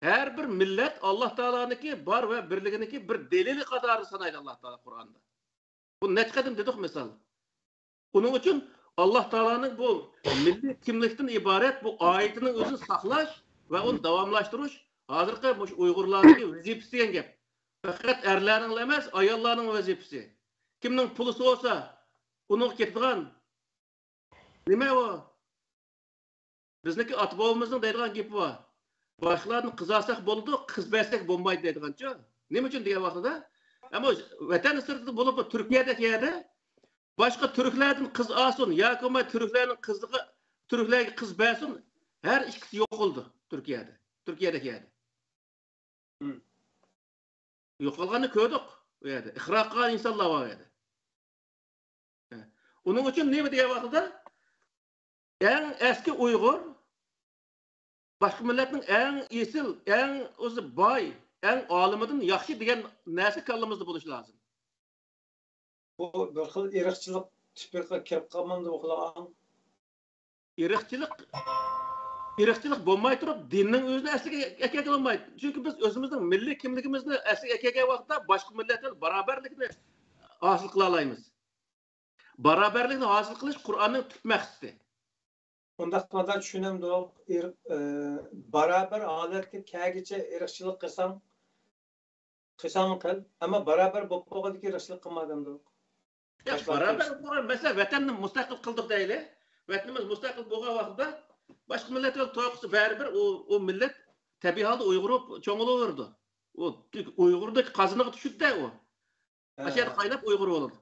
ھەر بىر مىللەت ئاللا تائالانىڭكى بار ۋە بىرلىكىنىڭكى بىر دەلىلى قاتارىدا سانايدۇ ئاللا تائالا قۇرئاندا. بۇنى نەچچە قېتىم دېدۇق مىسال. ئۇنىڭ ئۈچۈن ئاللا تائالانىڭ بۇ مىللىي كىملىكتىن ئىبارەت بۇ ئايىتىنىڭ ئۆزىنى ساقلاش ۋە ئۇنى داۋاملاشتۇرۇش ھازىرقى مۇشۇ ئۇيغۇرلارنىڭكى ۋەزىپىسى دېگەن گەپ. پەقەت ئەرلەرنىڭلا ئەمەس، ئاياللارنىڭ ۋەزىپىسى. كىمنىڭ پۇلى بولسا، ئۇنىڭغا كېتىدىغان. نېمە ئۇ؟ بىزنىڭكى ئاتا-بوۋىمىزنىڭ دەيدىغان گېپى بار. «باشقىلاردىن قىز ئالساق بولىدۇ، قىز بەرسەك بولمايدۇ» دەيدىغانچۇ. نېمە ئۈچۈن دېگەن ۋاقتىدا، ئەمما ۋەتەن سىرتىدا بولۇپ، تۈركىيەدەك يەردە باشقا تۈركلەردىن قىز ئالسۇن ياكى بولماي تۈركلەرنىڭ قىزىغا، تۈركلەرگە قىز بەرسۇن، ھەر ئىككىسى يوقىلىدۇ تۈركىيەدە. تۈركىيەدەك يەردە. يوقالغاننى كۆردۇق ئۇ يەردە. ئىقرار قىلغان ئىنسانلار بار ئۇ يەردە. ئۇنىڭ ئۈچۈن نېمە دېگەن ۋاقتىدا، ئەڭ ئەسكى ئۇيغۇر، باشقا مىللەتنىڭ ئەڭ ئېسىل، ئەڭ ئۆزى باي، ئەڭ ئالىمىدىن ياخشى دېگەن نەرسە كاللىمىزدا بولۇشى لازىم. بۇ بىر خىل ئىرقچىلىق تىپىغا كىرىپ قالمامدۇ بۇ خىل ئاڭ؟ ئىرقچىلىق، ئىرقچىلىق بولماي تۇرۇپ، دىننىڭ ئۆزىنى ئەسلىگە ئەكەلگىلى بولمايدۇ. چۈنكى بىز ئۆزىمىزنىڭ مىللىي كىملىكىمىزنى ئەسلىگە ئەكەلگەن ۋاقىتتا باشقا مىللەت بىلەن باراۋەرلىكنى ھاسىل قىلالايمىز. باراۋەرلىكنى ھاسىل قىلىش قۇرئاننىڭ تۈپ مەقسىتى. ئۇنداق قىلغاندا چۈشىنەمدۇق؟ ئىر-، ئە، باراۋەر ھالەتكە كەلگىچە ئىرقچىلىق قىلساڭ، قىلساڭ قىل، ئەمما باراۋەر بولۇپ بولغاندىن كېيىن ئىرقچىلىق قىلما دەمدۇق. ياق، باراۋەر بولغان، مەسىلەن، ۋەتەننى مۇستەقىل قىلدۇق دەيلى. ۋەتىنىمىز مۇستەقىل بولغان ۋاقىتتا باشقا مىللەت بىلەن توي قىلسا بەرىبىر ئۇ، ئۇ مىللەت تەبىئىي ھالدا ئۇيغۇر بولۇپ چوڭ بولۇۋېرىدۇ. ئۇ ئۇيغۇردەك قازىنىغا چۈشىدۇ-دە ئۇ. ئاشۇ يەردە قايناپ ئۇيغۇر بولىدۇ.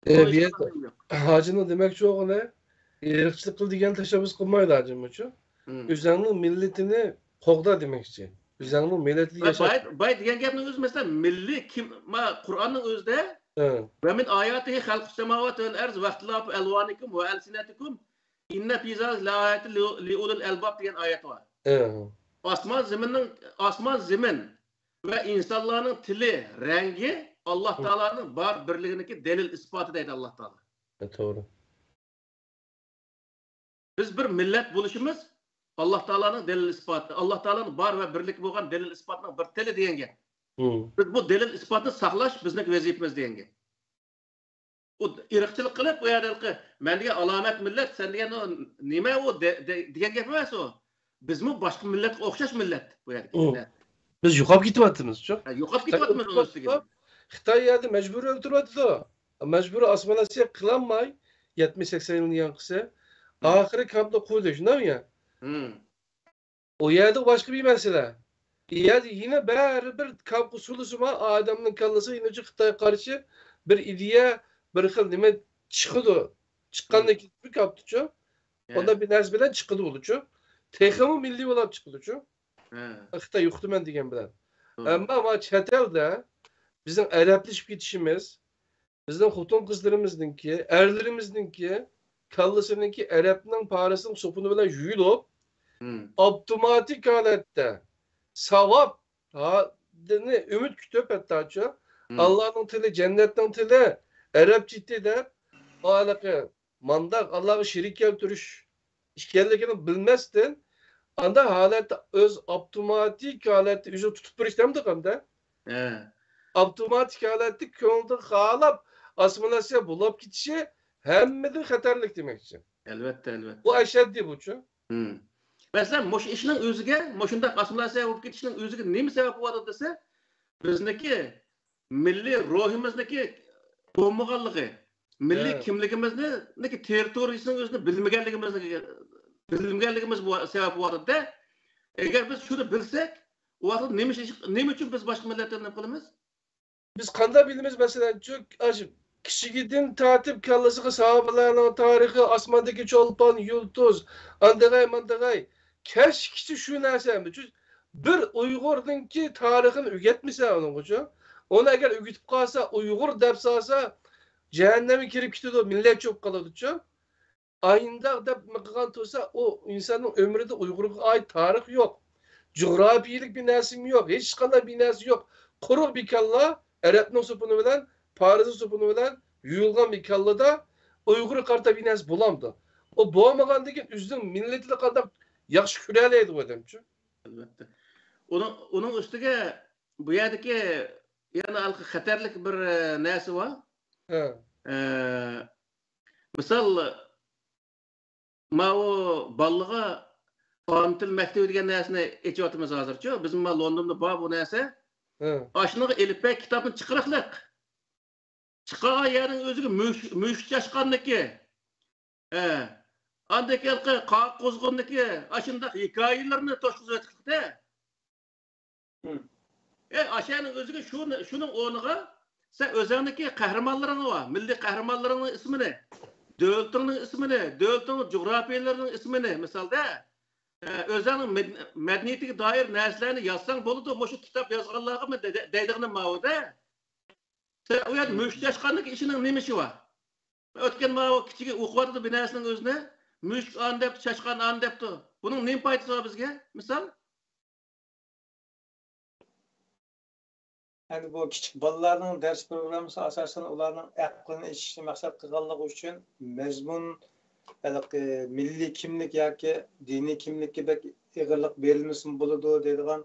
ئە، بۇ يەردە ھاجىنىڭ دېمەكچى بولغىنى، ئىرقچىلىق قىل دېگەن تەشەببۇس قىلمايدۇ ھاجىمۇچۇ. ئۆزەڭنىڭ مىللىتىنى قوغدا دېمەكچى. ئۆزەڭنىڭ مىللىتىدە ياشاش. باي، باي دېگەن گەپنىڭ ئۆزى، مەسىلەن، مىللىي كىم، ما، قۇرئاننىڭ ئۆزىدە، ۋە مىن ئاياتىھى خەلقۇس سەماۋاتى ۋەل ئەرز ۋەختىلاپۇ ئەلۋانىكۇم ۋە ئەلسىنەتىكۇم ئىننە فى زالىكە لەئايەتىن لىئۇلىل ئەلباب دېگەن ئايەت بار. ئاسمان زېمىننىڭ، ئاسمان زېمىن ۋە ئىنسانلارنىڭ تىلى، رەڭگى ئاللا تائالانىڭ بار بىرلىكىنىڭكى دەلىل ئىسپاتى دەيدۇ ئاللا تائالا. توغرا. بىز بىر مىللەت بولۇشىمىز ئاللا تائالانىڭ دەلىل ئىسپاتى، ئاللا تائالانىڭ بار ۋە بىرلىكى بولغان دەلىل ئىسپاتىنىڭ بىر تىلى دېگەن گەپ. بىز بۇ دەلىل ئىسپاتنى ساقلاش بىزنىڭ ۋەزىپىمىز دېگەن گەپ. ئۇ ئىرقچىلىق قىلىپ، ئۇ يەردە ھېلىقى مەن دېگەن ئالامەت مىللەت، سەن دېگەن ئۇ نېمە ئۇ دە-، دە-، دېگەن گەپ ئەمەس ئۇ. بىزمۇ باشقا مىللەتكە ئوخشاش مىللەت بۇ يەردىكى. بىز يوقاپ كېتىۋاتىمىزچۇ؟ ھە، يوقاپ كېتىۋاتىمىز ئۇنىڭ ئۈستىگە. خىتاي يەردە مەجبۇرىي ئۆلتۈرۈۋاتىدۇ. مەجبۇرىي ئاسسىمىلياتسىيە قىلالماي، يەتمىش سەكسەن يىلنى ياڭقىسى. ئاخىرى كامپتا قويدى، شۇنداقمۇ يا؟ ئۇ يەردە باشقا بىر مەسىلە. ئۇ يەردە يەنە بەرىبىر كامپقا سولىسىمۇ ئادەمنىڭ كاللىسى يەنە خىتايغا قارشى بىر ئىدىيە، بىر خىل نېمە چىقىدۇ. چىققاندىن كېيىن كامپتىچۇ. ئۇنداق بىر نەرسە بىلەن چىقىدۇ بولىدۇچۇ. تېخىمۇ مىللىي بولاپ چىقىدۇچۇ. خىتاي يوقىتىمەن دېگەن بىلەن. ئەمما ما چەت ئەلدە بىزنىڭ ئەرەبلىشىپ كېتىشىمىز، بىزنىڭ خوتۇن-قىزلىرىمىزنىڭكى، ئەرلىرىمىزنىڭكى كاللىسىنىڭكى ئەرەبنىڭ، پارسنىڭ سوپۇنى بىلەن يۇيۇلۇپ، ئاپتوماتىك ھالەتتە ساۋاب ھا-، دىننى ئۈمىد كۈتۈپ، ھەتتاچۇ، ئاللانىڭ تىلى، جەننەتنىڭ تىلى ئەرەبچە ئىدى دەپ، ھېلىقى مانداق ئاللاغا شېرىك كەلتۈرۈش ئىكەنلىكىنى بىلمەستىن، ئانداق ھالەتتە ئۆز ئاپتوماتىك ھالەتتە ئۆزىنى تۇتۇپ بېرىش دەمدۇق ئەمدى. ئاپتوماتىك ھالەتتە كۆڭلىدىن خالاپ ئاسسىمىلياتسىيە بولاپ كېتىشى ھەممىدىن خەتەرلىك دېمەكچى. ئەلۋەتتە، ئەلۋەتتە. بۇ ئەشەددىي بۇچۇ. مەسىلەن، مۇشۇ ئىشنىڭ ئۆزىگە، مۇشۇنداق ئاسسىمىلياتسىيە بولۇپ كېتىشنىڭ ئۆزىگە نېمە سەۋەب بولۇۋاتىدۇ دېسە، بىزنىڭكى مىللىي روھىمىزنىڭكى بولمىغانلىقى، مىللىي كىملىكىمىزنىڭكى تېررىتورىيىسىنىڭ ئۆزىنى بىلمىگەنلىكىمىزنىڭ، بىلمىگەنلىكىمىز بۇ سەۋەب بولۇۋاتىدۇ. ئەگەر بىز شۇنى بىلسەك، ئۇ ۋاقىتتا نېمە ئىش، نېمە ئۈچۈن بىز باشقا مىللەتلەرنى نېمە قىلىمىز؟ بىز قانداق بىلىمىز، مەسىلەن، چۈ-، ئاشۇ كىچىكىدىن تارتىپ كاللىسىغا ساھابىلەرنىڭ تارىخى، ئاسماندىكى چولپان، يۇلتۇز، ئاندىغاي، ماندىغاي، كەچكىچە شۇ نەرسە ئەمدى. چۈ-، بىر ئۇيغۇرنىڭكى تارىخىنى ئۆگەتمىسە ئۇنىڭغىچۇ، ئۇنى ئەگەر ئۆگىتىپ قالسا، ئۇيغۇر دەپ سالسا، جەھەننەمگە كىرىپ كېتىدۇ، مىللەتچى بولۇپ قالىدۇچۇ. ئاينداق دەپ مىقىغان تۇرسا، ئۇ ئىنساننىڭ ئۆمرىدە ئۇيغۇرغا ئائىت تارىخ يوق. جۇغراپىيىلىك بىر نەرسىمۇ يوق. ھېچقانداق بىر نەرسە يوق. قۇرۇق بىر كاللا، ئەرەبنىڭ سوپۇنى بىلەن، پارسنىڭ سوپۇنى بىلەن يۇيۇلغان بىر كاللىدا ئۇيغۇرغا قارىتا بىر نەرسە بولامدۇ؟ ئۇ بولمىغاندىن كېيىن ئۆزىنىڭ مىللىتىنى قانداق ياخشى كۆرەلەيدۇ ئۇ ئادەمچۇ؟ ئەلۋەتتە. ئۇنىڭ، ئۇنىڭ ئۈستىگە بۇ يەردىكى يەنە ھېلىقى خەتەرلىك بىر، ئە، نەرسە بار. ئە، مىسال، ماۋۇ بالىلارغا ئانا تىل مەكتىۋى دېگەن نەرسىنى ئېچىۋاتىمىز ھازىرچۇ. بىزمۇ ما لوندوندا بار بۇ نەرسە. ئاشۇنىڭغا ئېلىپبەگ كىتابنى چىقىرىقلىق. چىقارغان يەرنىڭ ئۆزىگە مۈش-، مۈشۈك چاشقاننىكى. ھە. ئاندىن كېيىن قاغا قۇزغۇننىكى ئاشۇنداق ھېكايىلىرىنى توشقۇزۇۋېتىقلىقتە. ئەي، ئاشۇنىڭ ئۆزىگە شۇ، شۇنىڭ ئورنىغا سەن ئۆزۈڭنىڭكى قەھرىمانلىرىڭ بار، مىللىي قەھرىمانلىرىڭنىڭ ئىسمىنى، دۆلىتىڭنىڭ ئىسمىنى، دۆلىتىڭنىڭ جۇغراپىيەلىرىنىڭ ئىسمىنى، مىسالدا، ئە، ئۆزۈڭنىڭ مەد-، مەدەنىيىتىگە دائىر نەرسىلەرنى يازساڭ بولىدۇ، مۇشۇ كىتاب يازغانلارغىمۇ دە-، دە-، دەيدىغىنىم ماۋۇ-دە. سەن ئۇ يەردە مۈشۈك چاشقاننىڭ ئىشىنىڭ نېمە ئىشى بار؟ ئۆتكەن ماۋۇ كىچىكى ئوقۇۋاتىدۇ بىر نەرسىنىڭ ئۆزىنى. مۈشۈك ئانى دەپتۇ، چاشقان ئانى دەپتۇ. بۇنىڭ نېمە پايدىسى بار بىزگە؟ مىسال. ئەمدى بۇ كىچىك بالىلارنىڭ دەرس پروگراممىسى ئاساسەن ئۇلارنىڭ ئەقلىنى ئېچىشنى مەقسەت قىلغانلىقى ئۈچۈن مەزمۇن، ھېلىقى مىللىي كىملىك ياكى دىنىي كىملىككە بەك ئېغىرلىق بېرىلمىسىمۇ بولىدۇ دەيدىغان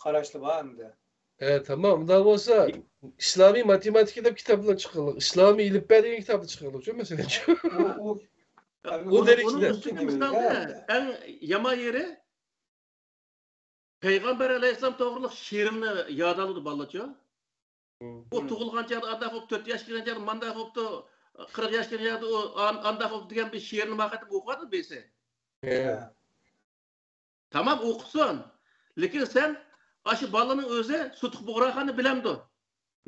قاراشلار بار ئەمدى. ئە، تامام. ئۇنداق بولسا، ئىسلامىي ماتېماتىكا دەپ كىتابلار چىققانلىق، ئىسلامىي ئېلىپبە دېگەن كىتابلار چىققانلىقچۇ، مەسىلەن. ئۇ، ئۇ، ئەمدى ئۇ ئۇنىڭ، دېرەكچىدە. ئۇنىڭ ئۇنىڭ ئۈستىگە مىسالدا ئەڭ يامان يېرى، پەيغەمبەر ئەلەيھىسسالام توغرىلىق شېئىرنى يادالىدۇ بالىلارچۇ. ئۇ مم. تۇغۇلغان چاغدا ئانداق بوپتۇ، تۆت ياش كىرگەن چاغدا مانداق بوپتۇ، قىرىق ياش كىرگەن چاغدا ئۇ ئان-، ئانداق بوپتۇ دېگەن بىر شېئىرنى ماقەتتە ئوقۇۋاتىدۇ بىرسى. ھە. تامام ئوقۇسۇن. لېكىن سەن ئاشۇ بالىنىڭ ئۆزى سۇتۇق بۇغراخاننى بىلەمدۇ؟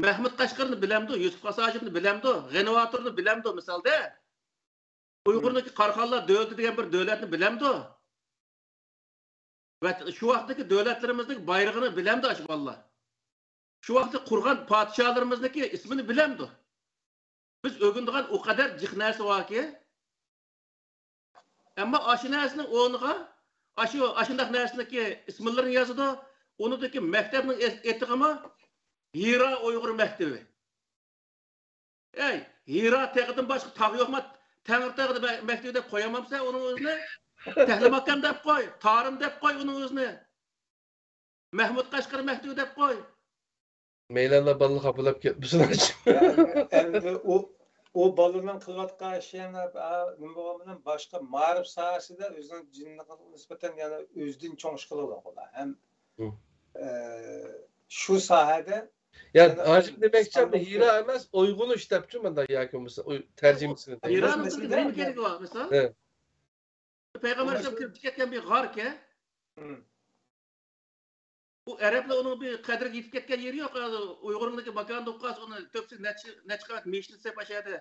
مەھمۇد قەشقىرىنى بىلەمدۇ؟ يۈسۈپ خاس ھاجىپنى بىلەمدۇ؟ غېنى باتۇرنى بىلەمدۇ؟ مىسالدا، ئۇيغۇرنىڭكى قاراخانلار دۆلىتى دېگەن بىر دۆلەتنى بىلەمدۇ؟ ۋە شۇ ۋاقىتتىكى دۆلەتلىرىمىزنىڭ بايرىقىنى بىلەمدۇ ئاشۇ بالىلار؟ شۇ ۋاقىتتا قۇرغان پادىشاھلىرىمىزنىڭكى ئىسمىنى بىلەمدۇ؟ بىز ئۆگىنىدىغان ئۇ قەدەر جىق نەرسە باركى. ئەمما ئاشۇ نەرسىنىڭ ئورنىغا ئاشۇ، ئاشۇنداق نەرسىنىڭكى ئىسىملىرىنى يازىدۇ. ئۇنىڭدىكى مەكتەپنىڭ ئېس-، ئېتىغىمۇ ھىرا ئۇيغۇر مەكتىۋى. ئەي، ھىرا تېغىدىن باشقا تاغ يوقما؟ تەڭرىتاغ مە-، مەكتىۋى دەپ قويالمامسەن ئۇنىڭ ئۆزىنى؟ تەھلىماكان دەپ قوي، تارىم دەپ قوي ئۇنىڭ ئۆزىنى. مەھمۇد قەشقەر مەكتىۋى دەپ قوي. مەيلى، ئاللا بالىلار خاپىلاپ كەتمىسۇن. ئەمدى ئۇ، ئۇ بالىنىڭ قىلىۋاتقان ئىشى يەنە، ئا، نېمە بولغان بىلەن باشقا مائارىپ ساھەسىدە ئۆزىنىڭ جىنلىقىغا نىسبەتەن يەنە ئۆزىدىن چوڭ ئىش قىلىۋالغان ئەم. ھە. ئە، شۇ ساھەدە يا، يەنە ھاجىم، دېمەكچى، بۇ ھىرا ئەمەس، ئويغىنىش دەپچۇ مۇنداق ياكى بولمىسا ئۇي-، تەرجىمىسىنى دەيمىز. ھىرانىڭ مەسىلەن، بىر نېمە كېرىكى بار مىسال؟ ھە. پەيغەمبەر ئەلەيھىسسالام كىرىپ كەتكەن بىر غاركەن. ھىم. بۇ ئەرەبلەر ئۇنىڭ بىر قەدرىگە يېتىپ كەتكەن يېرى يوق. ھازىر ئۇيغۇرنىڭكى ماكانىدا ئوقۇغاچ ئۇنى تۆپىسى نەچچە، نەچچە قات مىشىن سېپ ئاشۇ يەردە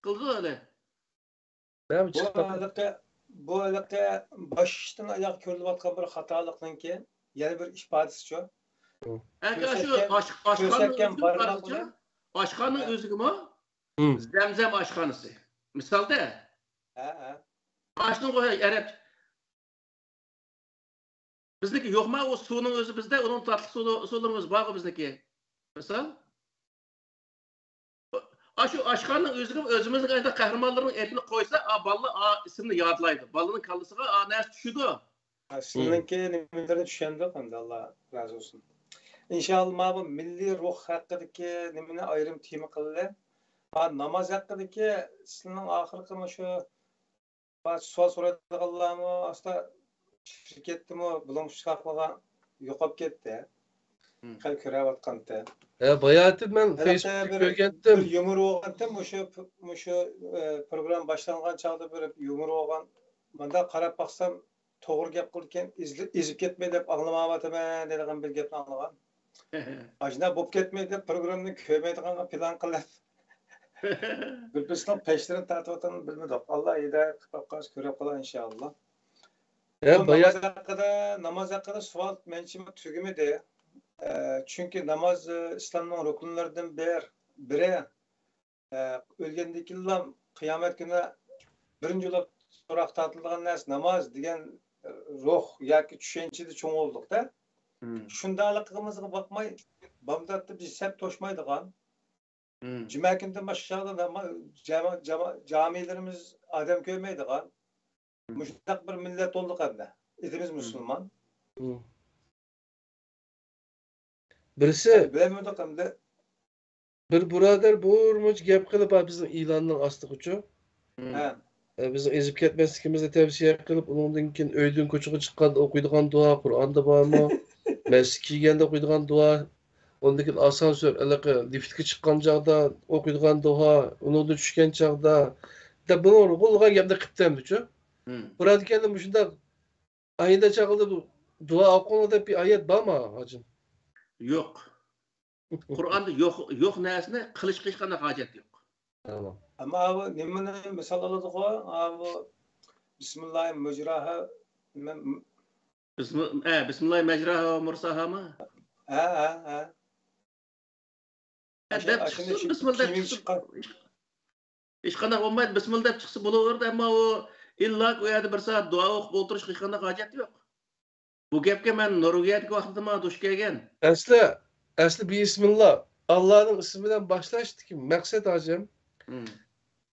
قىلىدۇ ھېلى. مەن بۇ چىققان. ھېلىقى، بۇ ھېلىقى باشتىن ئاياغ كۆرۈلۈۋاتقان بىر خاتالىقنىڭكى يەنە بىر ئىپادىسىچۇ. ئەگەر شۇ كۆرسەتكەن، ئاش-، ئاشخانىنىڭ كۆرسەتكەن ئۆزىگە بارماق قارىسا، بىلەن. ئاشخانىنىڭ ھە. ئۆزىگىمۇ ھىم. زەمزەم ئاشخانىسى. مىسالدا، ھە، ھە. ئاشنىڭ ئەرەب. بىزنىڭكى يوقما ئۇ سۇنىڭ ئۆزى بىزدە، ئۇنىڭ تاتلىق سۇ-، سۇلىرىمىز بارغۇ بىزنىڭكى. مىسال، ئاشۇ ئاشخانىنىڭ ئۆزىگە ئۆزىمىزنىڭ ئايدا قەھرىمانلىرىنىڭ ئېتىنى قويسا، ئا، بالىلار ئا ئىسىمنى يادلايدۇ. بالىنىڭ كاللىسىغا ئا نەرسە چۈشىدۇ. سىلىنىڭكى نېمىلىرىنى چۈشەندۇق ئەمدى، ئاللا رازى بولسۇن. ئىنشاللا، مانا بۇ مىللىي روھ ھەققىدىكى نېمىنى ئايرىم تېما قىلدى. ھا، ناماز ھەققىدىكى سىلىنىڭ ئاخىرقى مۇشۇ سوئال سورايدىغانلارمۇ ئاستا شىركەتتىمۇ بۇلۇڭ چىقارغان يوقاپ كەتتى. خېلى كۆرەۋاتقانتى. ھە، باياتىن مەن ھېلىقى فېيسبۇكتا بىر، كۆرگەنتىم. بىر يۇمۇر بولغانتى مۇشۇ، مۇشۇ، ئە، پروگرامما باشلانغان چاغدا بىر يۇمۇر بولغان. مۇنداق قاراپ باقسام، توغرا گەپ قىلىدىكەن، ئېزىلىپ، ئېزىپ كەتمەي دەپ ئاڭلىمايۋاتىمەن دەيدىغان بىر گەپنى ئاڭلىغان. ئاشۇنداق بولۇپ كەتمەي دەپ پروگراممىنى كۆرمەيدىغانغا پىلان قىلىپ، بىر-بىرسىنىڭ پەشلىرىنى تارتىۋاتقانلىقىنى بىلمىدۇق. ئاللا ھىدايەت قىلىپ قويسا كۆرۈپ قالار ئىنشاللا. ھە، بۇ بايا- ناماز ھەققىدە، ناماز ھەققىدە سوئال مەنچىمۇ تۈگىمىدى. ئە، چۈنكى ناماز، ئە، ئىسلامنىڭ رۇكنلىرىدىن بىر، بىرى. ئە، ئۆلگەندىن كېيىنلا قىيامەت كۈنى بىرىنچى بولۇپ سوراق تارتىلىدىغان نەرسە ناماز دېگەن، ئە، روھ ياكى چۈشەنچىدە چوڭ بولدۇقتا. شۇنداقلىقىمىزغا باقماي، بامداتتا بىز ھېساب توشمايدىغان، جۈمە كۈنىدىن باشقا چاغدا ناما-، جامائەت، جامائەت، جامىلىرىمىز ئادەم كۆرمەيدىغان، مۇشۇنداق بىر مىللەت بولدۇق ئەمدى. ئېتىمىز مۇسۇلمان. بىرسى، بىلەلمىدۇق ئەمدى. بىر بۇرادەر بىر مۇنچە گەپ قىلىپ، ھە، بىزنىڭ ئېلاننىڭ ئاستىغىچۇ. ھە. ئە، بىزنىڭ ئېزىپ كەتمەسلىكىمىزنى تەۋسىيە قىلىپ، ئۇنىڭدىن كېيىن ئۆيدىن كوچىغا چىققاندا ئوقۇيدىغان دۇئا، قۇرئاندا بارمۇ؟ مەسچىتكە كىرگەندە ئوقۇيدىغان دۇئا، ئۇندىن كېيىن ئاسانسور، ھېلىقى لىفتكە چىققان چاغدا ئوقۇيدىغان دۇئا، ئۇنىڭدىن چۈشكەن چاغدا، دەپ بۇنىڭ نۇرغۇنلىغان گەپنى قىپتۇ ئەمدىچۇ. بۇرادەر كەلدى مۇشۇنداق ئايدا چاغلىدا دۇئا ئوقۇڭلار دەپ بىر ئايەت بارمۇ، ھاجىم؟ يوق. قۇرئاندا يوق، يوق نەرسىنى قىلىشقا ھېچقانداق ھاجەت يوق. تامام. ئەمما ئاۋۇ نېمىنى مىسال ئالىدىغۇ؟ ئاۋۇ بىسمىللاھى مۇجراھا، نېمە، بىسمىل-، ئە، بىسمىللاھى مەجراھا ۋە مۇرساھامۇ؟ ھە، ھە، ھە. ئە، دەپ چىقسۇن، بىسمىللا دەپ چىقسۇن. ھېچقانداق بولمايدۇ، بىسمىللا دەپ چىقسا بولۇۋېرىدۇ، ئەمما ئۇ ئىللا ئۇ يەردە بىر سائەت دۇئا ئوقۇپ ئولتۇرۇشقا ھېچقانداق ھاجەت يوق. بۇ گەپكە مەن نورۋېگىيەدىكى ۋاقتىدىمۇ دۇچ كەلگەن. ئەسلى، ئەسلى بىسمىللا، ئاللانىڭ ئىسمى بىلەن باشلاشتىكى مەقسەت، ھاجىم.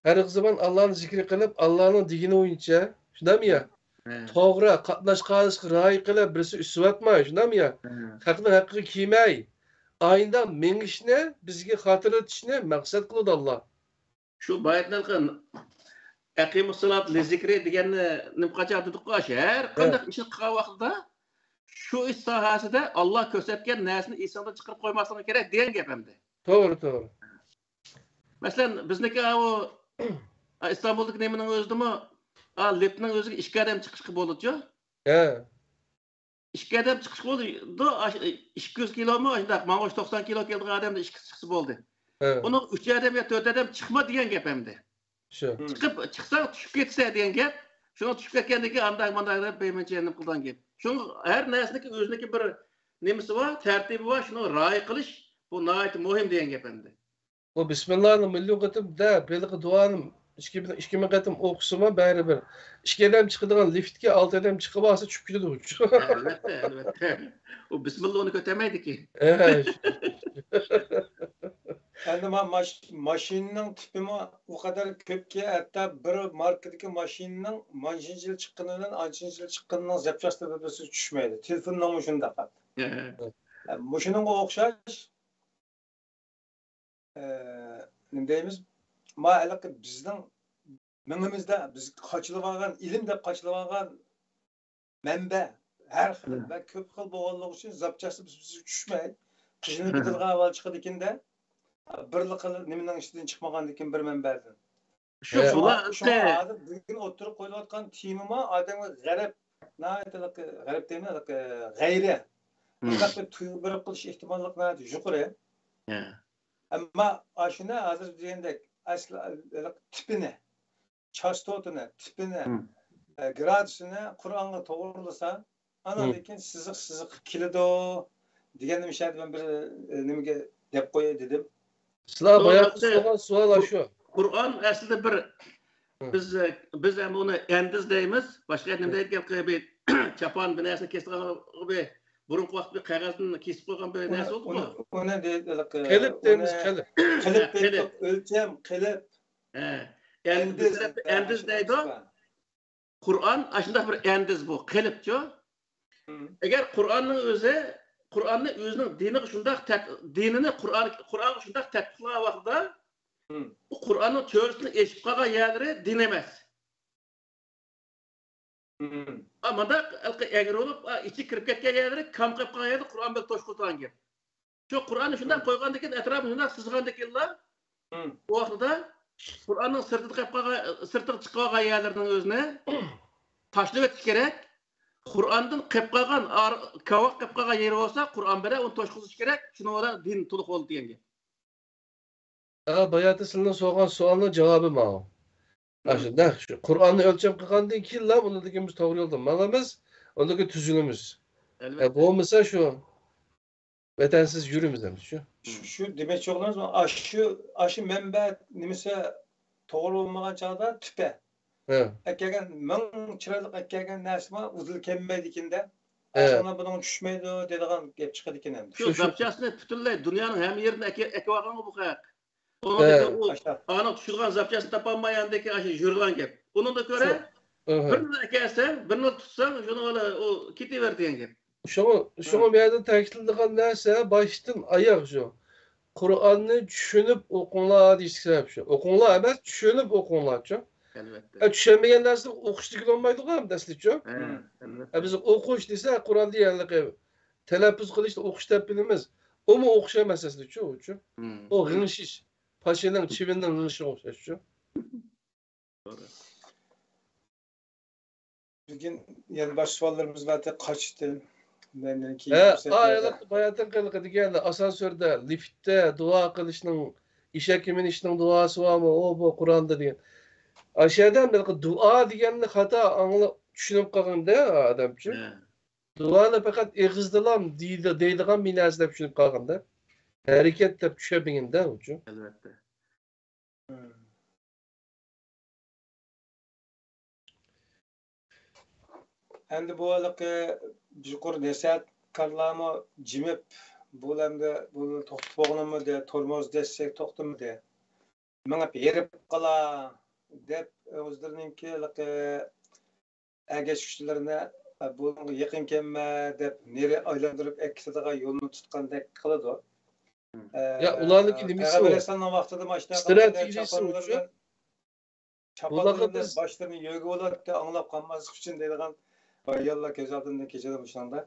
ھەر زامان ئاللانى زىكرى قىلىپ، ئاللانىڭ دېگىنى بويىچە، شۇنداقمۇ يا؟ ھە. توغرا، قاتناش قارىلىشقا رىئايە قىلىپ، بىرسى ئۈسۈۋاتماي، شۇنداقمۇ يا؟ ھە. خەقنىڭ ھەققىگە كىيمەي، ئاينىدا مېڭىشنى، بىزگە خاتىرىلىتىشنى مەقسەت قىلىدۇ ئاللا. شۇ باياتىن ھېلىقى «ئەقىمۇسسالات لىزىكرى» دېگەننى نېمە قاچان دېدۇققۇ، ئاشۇ ھەر قانداق ئىشنى قىلغان ۋاقتىدا شۇ ئىش ساھەسىدە ئاللا كۆرسەتكەن نەرسىنى ئېسىڭدىن چىقىرىپ قويماسلىقىڭ كېرەك دېگەن گەپ ئەمدى. توغرا، توغرا. مەسىلەن، بىزنىڭكى ئاۋۇ ئىستانبۇلدىكى نېمىنىڭ ئۆزىدىمۇ، ئا، لىفتنىڭ ئۆزىگە ئىككى ئادەم چىقىشقا بولىدۇچۇ؟ ھە. ئىككى ئادەم چىقىشقا بولىدۇ، ئىككى يۈز كىلومۇ ئاشۇنداق، ماڭا توقسان كىلو كېلىدىغان ئادەمدە ئىككىسى چىقسا بولدى. ھە. ئۇنىڭ ئۈچ ئادەم يا تۆت ئادەم چىقما دېگەن گەپ ئەمدى. شۇ. چىقىپ، چىقساڭ چۈشۈپ كېتىسەن دېگەن گەپ. شۇنىڭ چۈشۈپ كەتكەندىن كېيىن ئانداق مانداق دەپ بىمۇنچە نېمە قىلىدىغان گەپ. شۇڭا ھەر نەرسىنىڭكى ئۆزىنىڭكى بىر نېمىسى بار، تەرتىپى بار، شۇنىڭغا رىئايە قىلىش، بۇ ناھايىتى مۇھىم دېگەن گەپ ئەمدى. بۇ بىسمىللانى مىليون قېتىم دەپ، ھېلىقى دۇئانى ئىككى مىڭ، ئىككى مىڭ قېتىم ئوقۇسىمۇ بەرىبىر. ئىككى ئادەم چىقىدىغان لىفتكە ئالتە ئادەم چىقىپ ئالسا چۈشۈپ كېتىدۇ. ئەلۋەتتە، ئەلۋەتتە. ئۇ بىسمىللا ئۇنى كۆتەرمەيدىكى. ھە، شۇ. ئەمدى ما-، ماش-، ماشىنىنىڭ تىپىمۇ ئۇ قەدەر كۆپكى، ھەتتا بىر ماركىدىكى ماشىنىنىڭ مانچىنچە يىل چىققىنى بىلەن ئانچىنچە يىل چىققىنىنىڭ زاپچاستى بىر-بىرسىگە چۈشمەيدۇ. تېلېفوننىڭمۇ شۇنداق. ھە. ھە، مۇشۇنىڭغا ئوخشاش، ئە، نېمە دەيمىز؟ ما ھېلىقى بىزنىڭ مېڭىمىزدە بىز قاچىلىۋالغان، ئىلىم دەپ قاچىلىۋالغان مەنبە ھەر خىل ۋە كۆپ خىل بولغانلىقى ئۈچۈن زاپچاستا بىز، بىز چۈشمەي، قىژىنىپ كېتىدىغان ئەھۋال چىقىدىكىن-دە، بىرلا خىل نېمىنىڭ ئىچىدىن چىقمىغاندىكىن بىر مەنبەدىن. شۇ، شۇڭا، بۇلار شۇڭا ھازىر بۈگۈن ئوتتۇرىغا قويۇلۇۋاتقان تېمىمۇ ئادەمگە غەرب، ناھايىتى ھېلىقى، غەرب دەيمەن، ھېلىقى غەيرىي، مۇنداق بىر تۇيغۇ بېرىپ قېلىش ئېھتىماللىقى ناھايىتى يۇقىرى. ئەمما ئاشۇنى ھازىر دېگەندەك ئەسلى ھېلىقى تىپىنى، چاستوتىنى، تىپىنى، ئە، گرادۇسىنى قۇرئانغا توغرىلىسا، ئاناندىن كېيىن سىزىق سىزىق كېلىدۇ دېگەننى مۇشۇ يەردە مەن بىر، ئە، نېمىگە دەپ قوياي دېدىم. سىلەر باياققى سورىغان سوئال ئاشۇ. قۇرئان ئەسلىدە بىر، بىز، بىز ھەم ئۇنى ئەندىز دەيمىز، باشقا نېمە دەيدىكەن، بىر چاپان بىر نەرسىنى كېسىدىغان بىر بۇرۇنقى ۋاقىتتا بىر قەغەزدىن كېسىپ قويغان بىر نەرسە بولدىغۇ. ئۇنى، ئۇنى دەيدۇ، قېلىپ دەيمىز، قېلىپ. قېلىپ دەيدۇ، ئۆلچەم، قېلىپ. ھە. ئەندىز، بىز تەرەپتە ئەندىز دەيدۇ. قۇرئان ئاشۇنداق بىر ئەندىز بۇ، قېلىپچۇ. ئەگەر قۇرئاننىڭ ئۆزى، قۇرئاننى ئۆزىنىڭ دىنىغا شۇنداق تەت-، دىنىنى قۇرئان، قۇرئانغا شۇنداق تەتبىقلىغان ۋاقتىدا، بۇ قۇرئاننىڭ چۆرىسىنى ئېچىپ قالغان يەرلىرى دىن ئەمەس. ئا، مۇنداق ھېلىقى ئەگرى بولۇپ، ئا، ئىچى كىرىپ كەتكەن يەرلىرى، كام قېلىپ قالغان يەرلىرى قۇرئان بىلەن توشۇپ قالغان گەپ. شۇ قۇرئاننى شۇنداق قويغاندىكىن، ئەتراپىنى شۇنداق سىزغاندىكىنلا، ئۇ ۋاقتىدا قۇرئاننىڭ سىرتىدا قېلىپ قالغان، سىرتىغا چىقىپ قالغان يەرلىرىنىڭ ئۆزىنى تاشلىۋېتىش كېرەك. قۇرئاندىن قېلىپ قالغان، ئار-، كاۋاك قېلىپ قالغان يېرى بولسا، قۇرئان بىلەن ئۇنى توشقۇزۇش كېرەك. شۇنىڭ بىلەن دىن تولۇق بولدى دېگەن گەپ. ھە، باياتى سىلىنىڭ سورىغان سوئالنىڭ جاۋابى ماۋۇ. ئاشۇ نەق شۇ. قۇرئاننى ئۆلچەم قىلغاندىن كېيىنلا ئۇنىڭدىن كېيىن بىز توغرا يولدا ماڭىمىز، ئۇنىڭدىن كېيىن تۈزۈلىمىز. ئەلۋەتتە. ئە، بولمىسا شۇ ۋەتەنسىز يۈرىمىز ئەمدى شۇ. شۇ، شۇ دېمەكچى بولغىنىمىز، ئاشۇ، ئاشۇ مەنبە نېمىسى توغرا بولمىغان چاغدا تۈپە. ھە. ئەكەلگەن، مىڭ چىرايلىق ئەكەلگەن نەرسىمۇ ئۇدۇل كەلمەيدىكىن-دە. ھە. ئاشۇنداق بۇنىڭ چۈشمەيدۇ دەيدىغان گەپ چىقىدىكەن ئەمدى. شۇ، شۇ، شۇ. زاپچاسنى پۈتۈنلەي دۇنيانىڭ ھەممە يېرىدىن ئەكە-، ئەكىۋالغانغۇ بۇ خەق. ئۇنىڭدىن ھە. كېيىن ئۇ، ئاشۇنداق. ئانىڭ چۈشىدىغان زاپچاسنى تاپالماي ئاندىن كېيىن ئاشۇ يۈرىدىغان گەپ. ئۇنىڭدىن كۆرە، شۇ. ئاھا. بىرنى ئەكەلسەڭ، بىرنى تۇتساڭ، شۇنىڭ بىلەن ئۇ كېتىۋەر دېگەن گەپ. شۇڭا، شۇڭا ھە. بۇ يەردە تەكىتلىنىدىغان نەرسە باشتىن ئاياغ شۇ. قۇرئاننى چۈشىنىپ ئوقۇڭلار دېيىشتىكى سەۋەب شۇ. ئوقۇڭلار ئەمەس، چۈشىنىپ ئوقۇڭلارچۇ. ئەلۋەتتە. ئە، چۈشەنمىگەن نەرسىنى ئوقۇشتىكى بولمايدىغۇ ئەمدى ئەسلىچۇ. ھە، ئەلۋەتتە. ئە، بىز ئوقۇش دېسە، قۇرئان دېگەنلىكى تەلەپپۇز قىلىشتا ئوقۇش دەپ بىلىمىز. ئۇمۇ ئوقۇش ئەمەس ئەسلىچۇ، ئۇچۇ. ئۇ غىڭشىش. پاشىنىڭ، چىۋىننىڭ غىڭشىشىغا ئوخشاشچۇ. بۈگۈن يەنە باشقا سوئاللىرىمىز بار، قاچتى. مەندىن كېيىن ھە، پۇرسەت بەردى. باياتىن قىلغىدىكەن، ئاسانسۆردە، لىفتتا دۇئا قىلىشنىڭ، ئېشەككە مىنىشنىڭ دۇئاسى بارمۇ؟ ئۇ، بۇ قۇرئاندا دېگەن. ئاشۇ يەردە ھېلىقى دۇئا دېگەننى خاتا ئاڭلاپ، چۈشىنىپ قالغاندا ئادەمچۇ. ھە. دۇئانى پەقەت ئېغىزدىلا دېيىدۇ، دەيدىغان بىر نەرسە دەپ چۈشىنىپ قالغاندا. ھەرىكەت دەپ چۈشەنمىگەندە ئۇچۇ. ئەلۋەتتە. ئەمدى بۇ ھېلىقى يۇقىرى نەسىھەتكارلارمۇ جىمىپ، بۇ ئەمدى بۇنى توختىتىپ بولغىنىمۇ دە، تورمۇز دەسسەك توختىمىدى. مېڭىپ ھېرىپ قالا دەپ، ئۆزلىرىنىڭكى ھېلىقى ئەگەشكۈچىلىرىنى، بۇنىڭغا يېقىن كەلمە دەپ، نېرى ئايلاندۇرۇپ ئەكېتىدىغان يولنى تۇتقاندەك قىلىدۇ. يا، ئۇلارنىڭكى نېمىسى پەيغەمبەر ئەلەيھىسسالامنىڭ ۋاقتىدا ماشۇنداق قىلغاندا چاپانلىرى بىلەن، چاپانلىرى بىلەن باشلىرىنى يۆگىۋالاتتى، ئاڭلاپ قالماسلىق ئۈچۈن دەيدىغان ئاياللار كۆز ئالدىمدىن كېچىدۇ مۇشۇنىڭدا.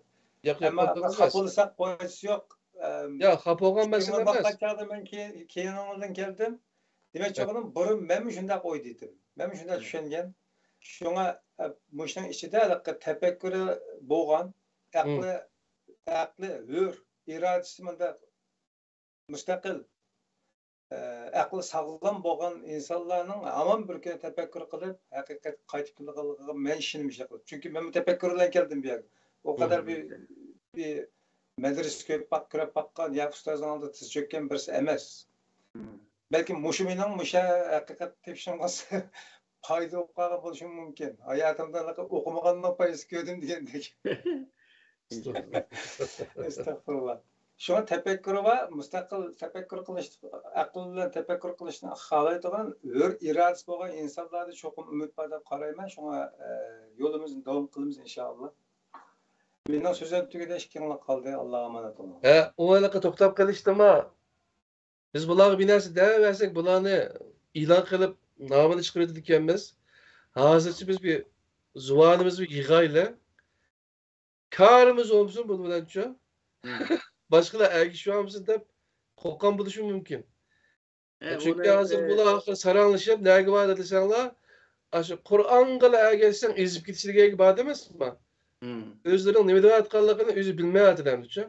ياق، ياق، ئەمما ئۇنداق خاپا بولساق پايدىسى يوق. ئەم، ياق، خاپا بولغان مەسىلە ئەمەس. باققان چاغدا مەن كېيىن، كېيىنىڭدىن كەلدىم. دېمەكچى بولغىنىم، بۇرۇن مەنمۇ شۇنداق ئويدا ئىدىم. مەنمۇ شۇنداق چۈشەنگەن. شۇڭا، ئە، مۇشۇنىڭ ئىچىدە ھېلىقى تەپەككۇرى بولغان، ئەقلى، ئەقلى ھۆر، ئىرادىسى مۇنداق مۇستەقىل، ئە، ئەقلى ساغلام بولغان ئىنسانلارنىڭ ھامان بىر كۈنى تەپەككۇر قىلىپ، ھەقىقەتكە قايتىپ كېلىدىغانلىقىغا مەن ئىشىنىمەن. چۈنكى مەنمۇ تەپەككۇر بىلەن كەلدىم بۇ يەرگە. ئۇ قەدەر بىر، بىر مەدرىسە كۆرۈپ باق-، كۆرۈپ باققان يا ئۇستازنىڭ ئالدىدا تىز چۆككەن بىرسى ئەمەس. بەلكىم مۇشۇ مېنىڭ مۇشۇ ھەقىقەت تېپىشىمغا پايدا بولۇپ قالغان بولۇشىمۇ مۇمكىن. ھاياتىمدا ئوقۇمىغاننىڭ پايدىسى كۆردۈم دېگەندەك. ئەستەغپۇرۇللا. شۇڭا تەپەككۇرى بار، مۇستەقىل تەپەككۇر قىلىش، ئەقىل بىلەن تەپەككۇر قىلىشنى خالايدىغان، ھۆر ئىرادىسى بولغان ئىنسانلاردا چوقۇم ئۈمىد بار دەپ قارايمەن. شۇڭا، ئە، يولىمىزنى داۋام قىلىمىز، ئىنشائاللا. مېنىڭ سۆزۈم تۈگىدى، ئىككىڭلار قالدى. ئاللاغا ئامانەت بولۇڭ. ھە، ئۇ ھېلىقى توختاپ قېلىشتىما؟ بىز بۇلارغا بىر نەرسە دەۋەرسەك، بۇلارنى ئېلان قىلىپ، نامىنى چىقىرىۋېتىدىكەنمىز. ھازىرچە بىز بىر زۇۋانىمىزنى بىر يىغايلى. كارىمىز بولمىسۇن بۇنىڭ بىلەنچۇ. باشقىلار ئەگىشىۋالمىسۇن دەپ قورققان بولۇشى مۇمكىن. ئە، چۈنكى ئۇنى، ھازىر ئە، بۇلار ئاخىرى ساراڭلىشىپ، نەگە باردى دېسەڭلار، ئاشۇ قۇرئانغىلا ئەگەشسەڭ ئېزىپ كېتىشلىكىگە باردى ئەمەسمۇ؟ ئۆزلىرىنىڭ نېمە دەۋاتقانلىقىنى ئۆزى بىلمەيۋاتىدۇ ئەمدىچۇ.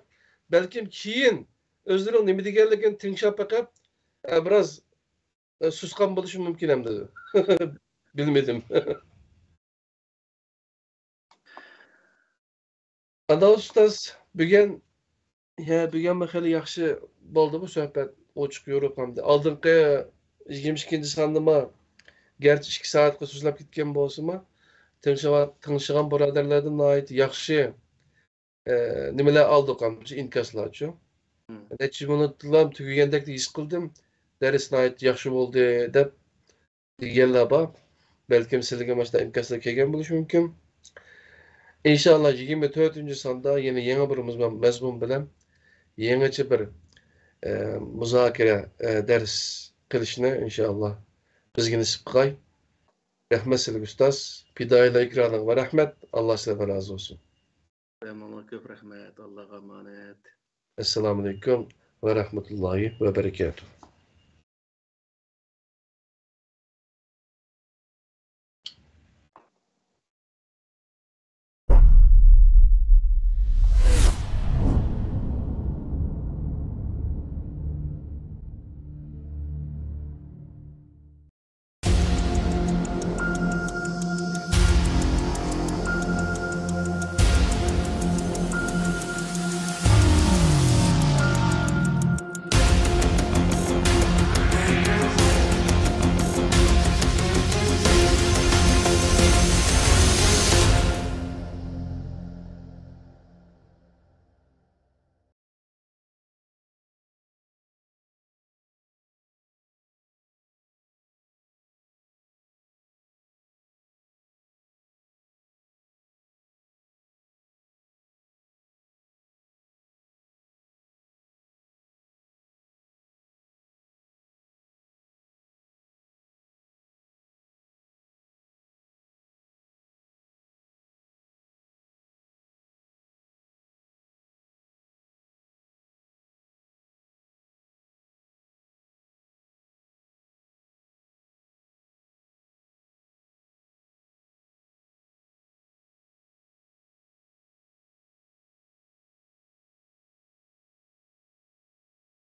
بەلكىم كېيىن ئۆزلىرىنىڭ نېمە دېگەنلىكىنى تىڭشاپ بېقىپ، ئە، بىراز، ئە، سۇسقان بولۇشى مۇمكىن ئەمدى. بىلمىدىم. ئانا ئۇستاز، بۈگۈن، ھە، بۈگۈنمۇ خېلى ياخشى بولدى بۇ سۆھبەت، ئوچۇق يورۇق ھەمدە. ئالدىنقى يىگىرمە ئىككىنچى ساندىمۇ، گەرچە ئىككى سائەتكە سوزۇلۇپ كەتكەن بولسىمۇ، تىڭشىغان، تىڭشىغان بۇرادەرلەردىن ناھايىتى ياخشى، ئە، نېمىلەر ئالدۇق ھەمدە، ئىنكاسلارچۇ. نەچچە مىنۇتلا تۈگىگەندەك ھېس قىلدىم. دەرس ناھايىتى ياخشى بولدى دەپ دېگەنلەر بار. بەلكىم سىلىگە مانا شۇنداق ئىنكاسلار كەلگەن بولۇشى مۇمكىن. ئىنشائاللا، يىگىرمە تۆتىنچى ساندا يەنە يېڭى بىر مۇزمەن-، مەزمۇن بىلەن يېڭىچە بىر، ئە، مۇزاكىرە، ئە، دەرس قىلىشنى ئىنشائاللا بىزگە نېسىپ قىلغاي. رەھمەت سىلىگە، ئۇستاز. پىدائىيلار ئېكرانىغا رەھمەت. ئاللا سىلەردىن رازى بولسۇن. سىزگىمۇ كۆپ رەھمەت. ئاللاغا ئامانەت. ئەسسالامۇئەلەيكۇم ۋە رەھمەتۇللاھى ۋە بەرىكاتۇھ.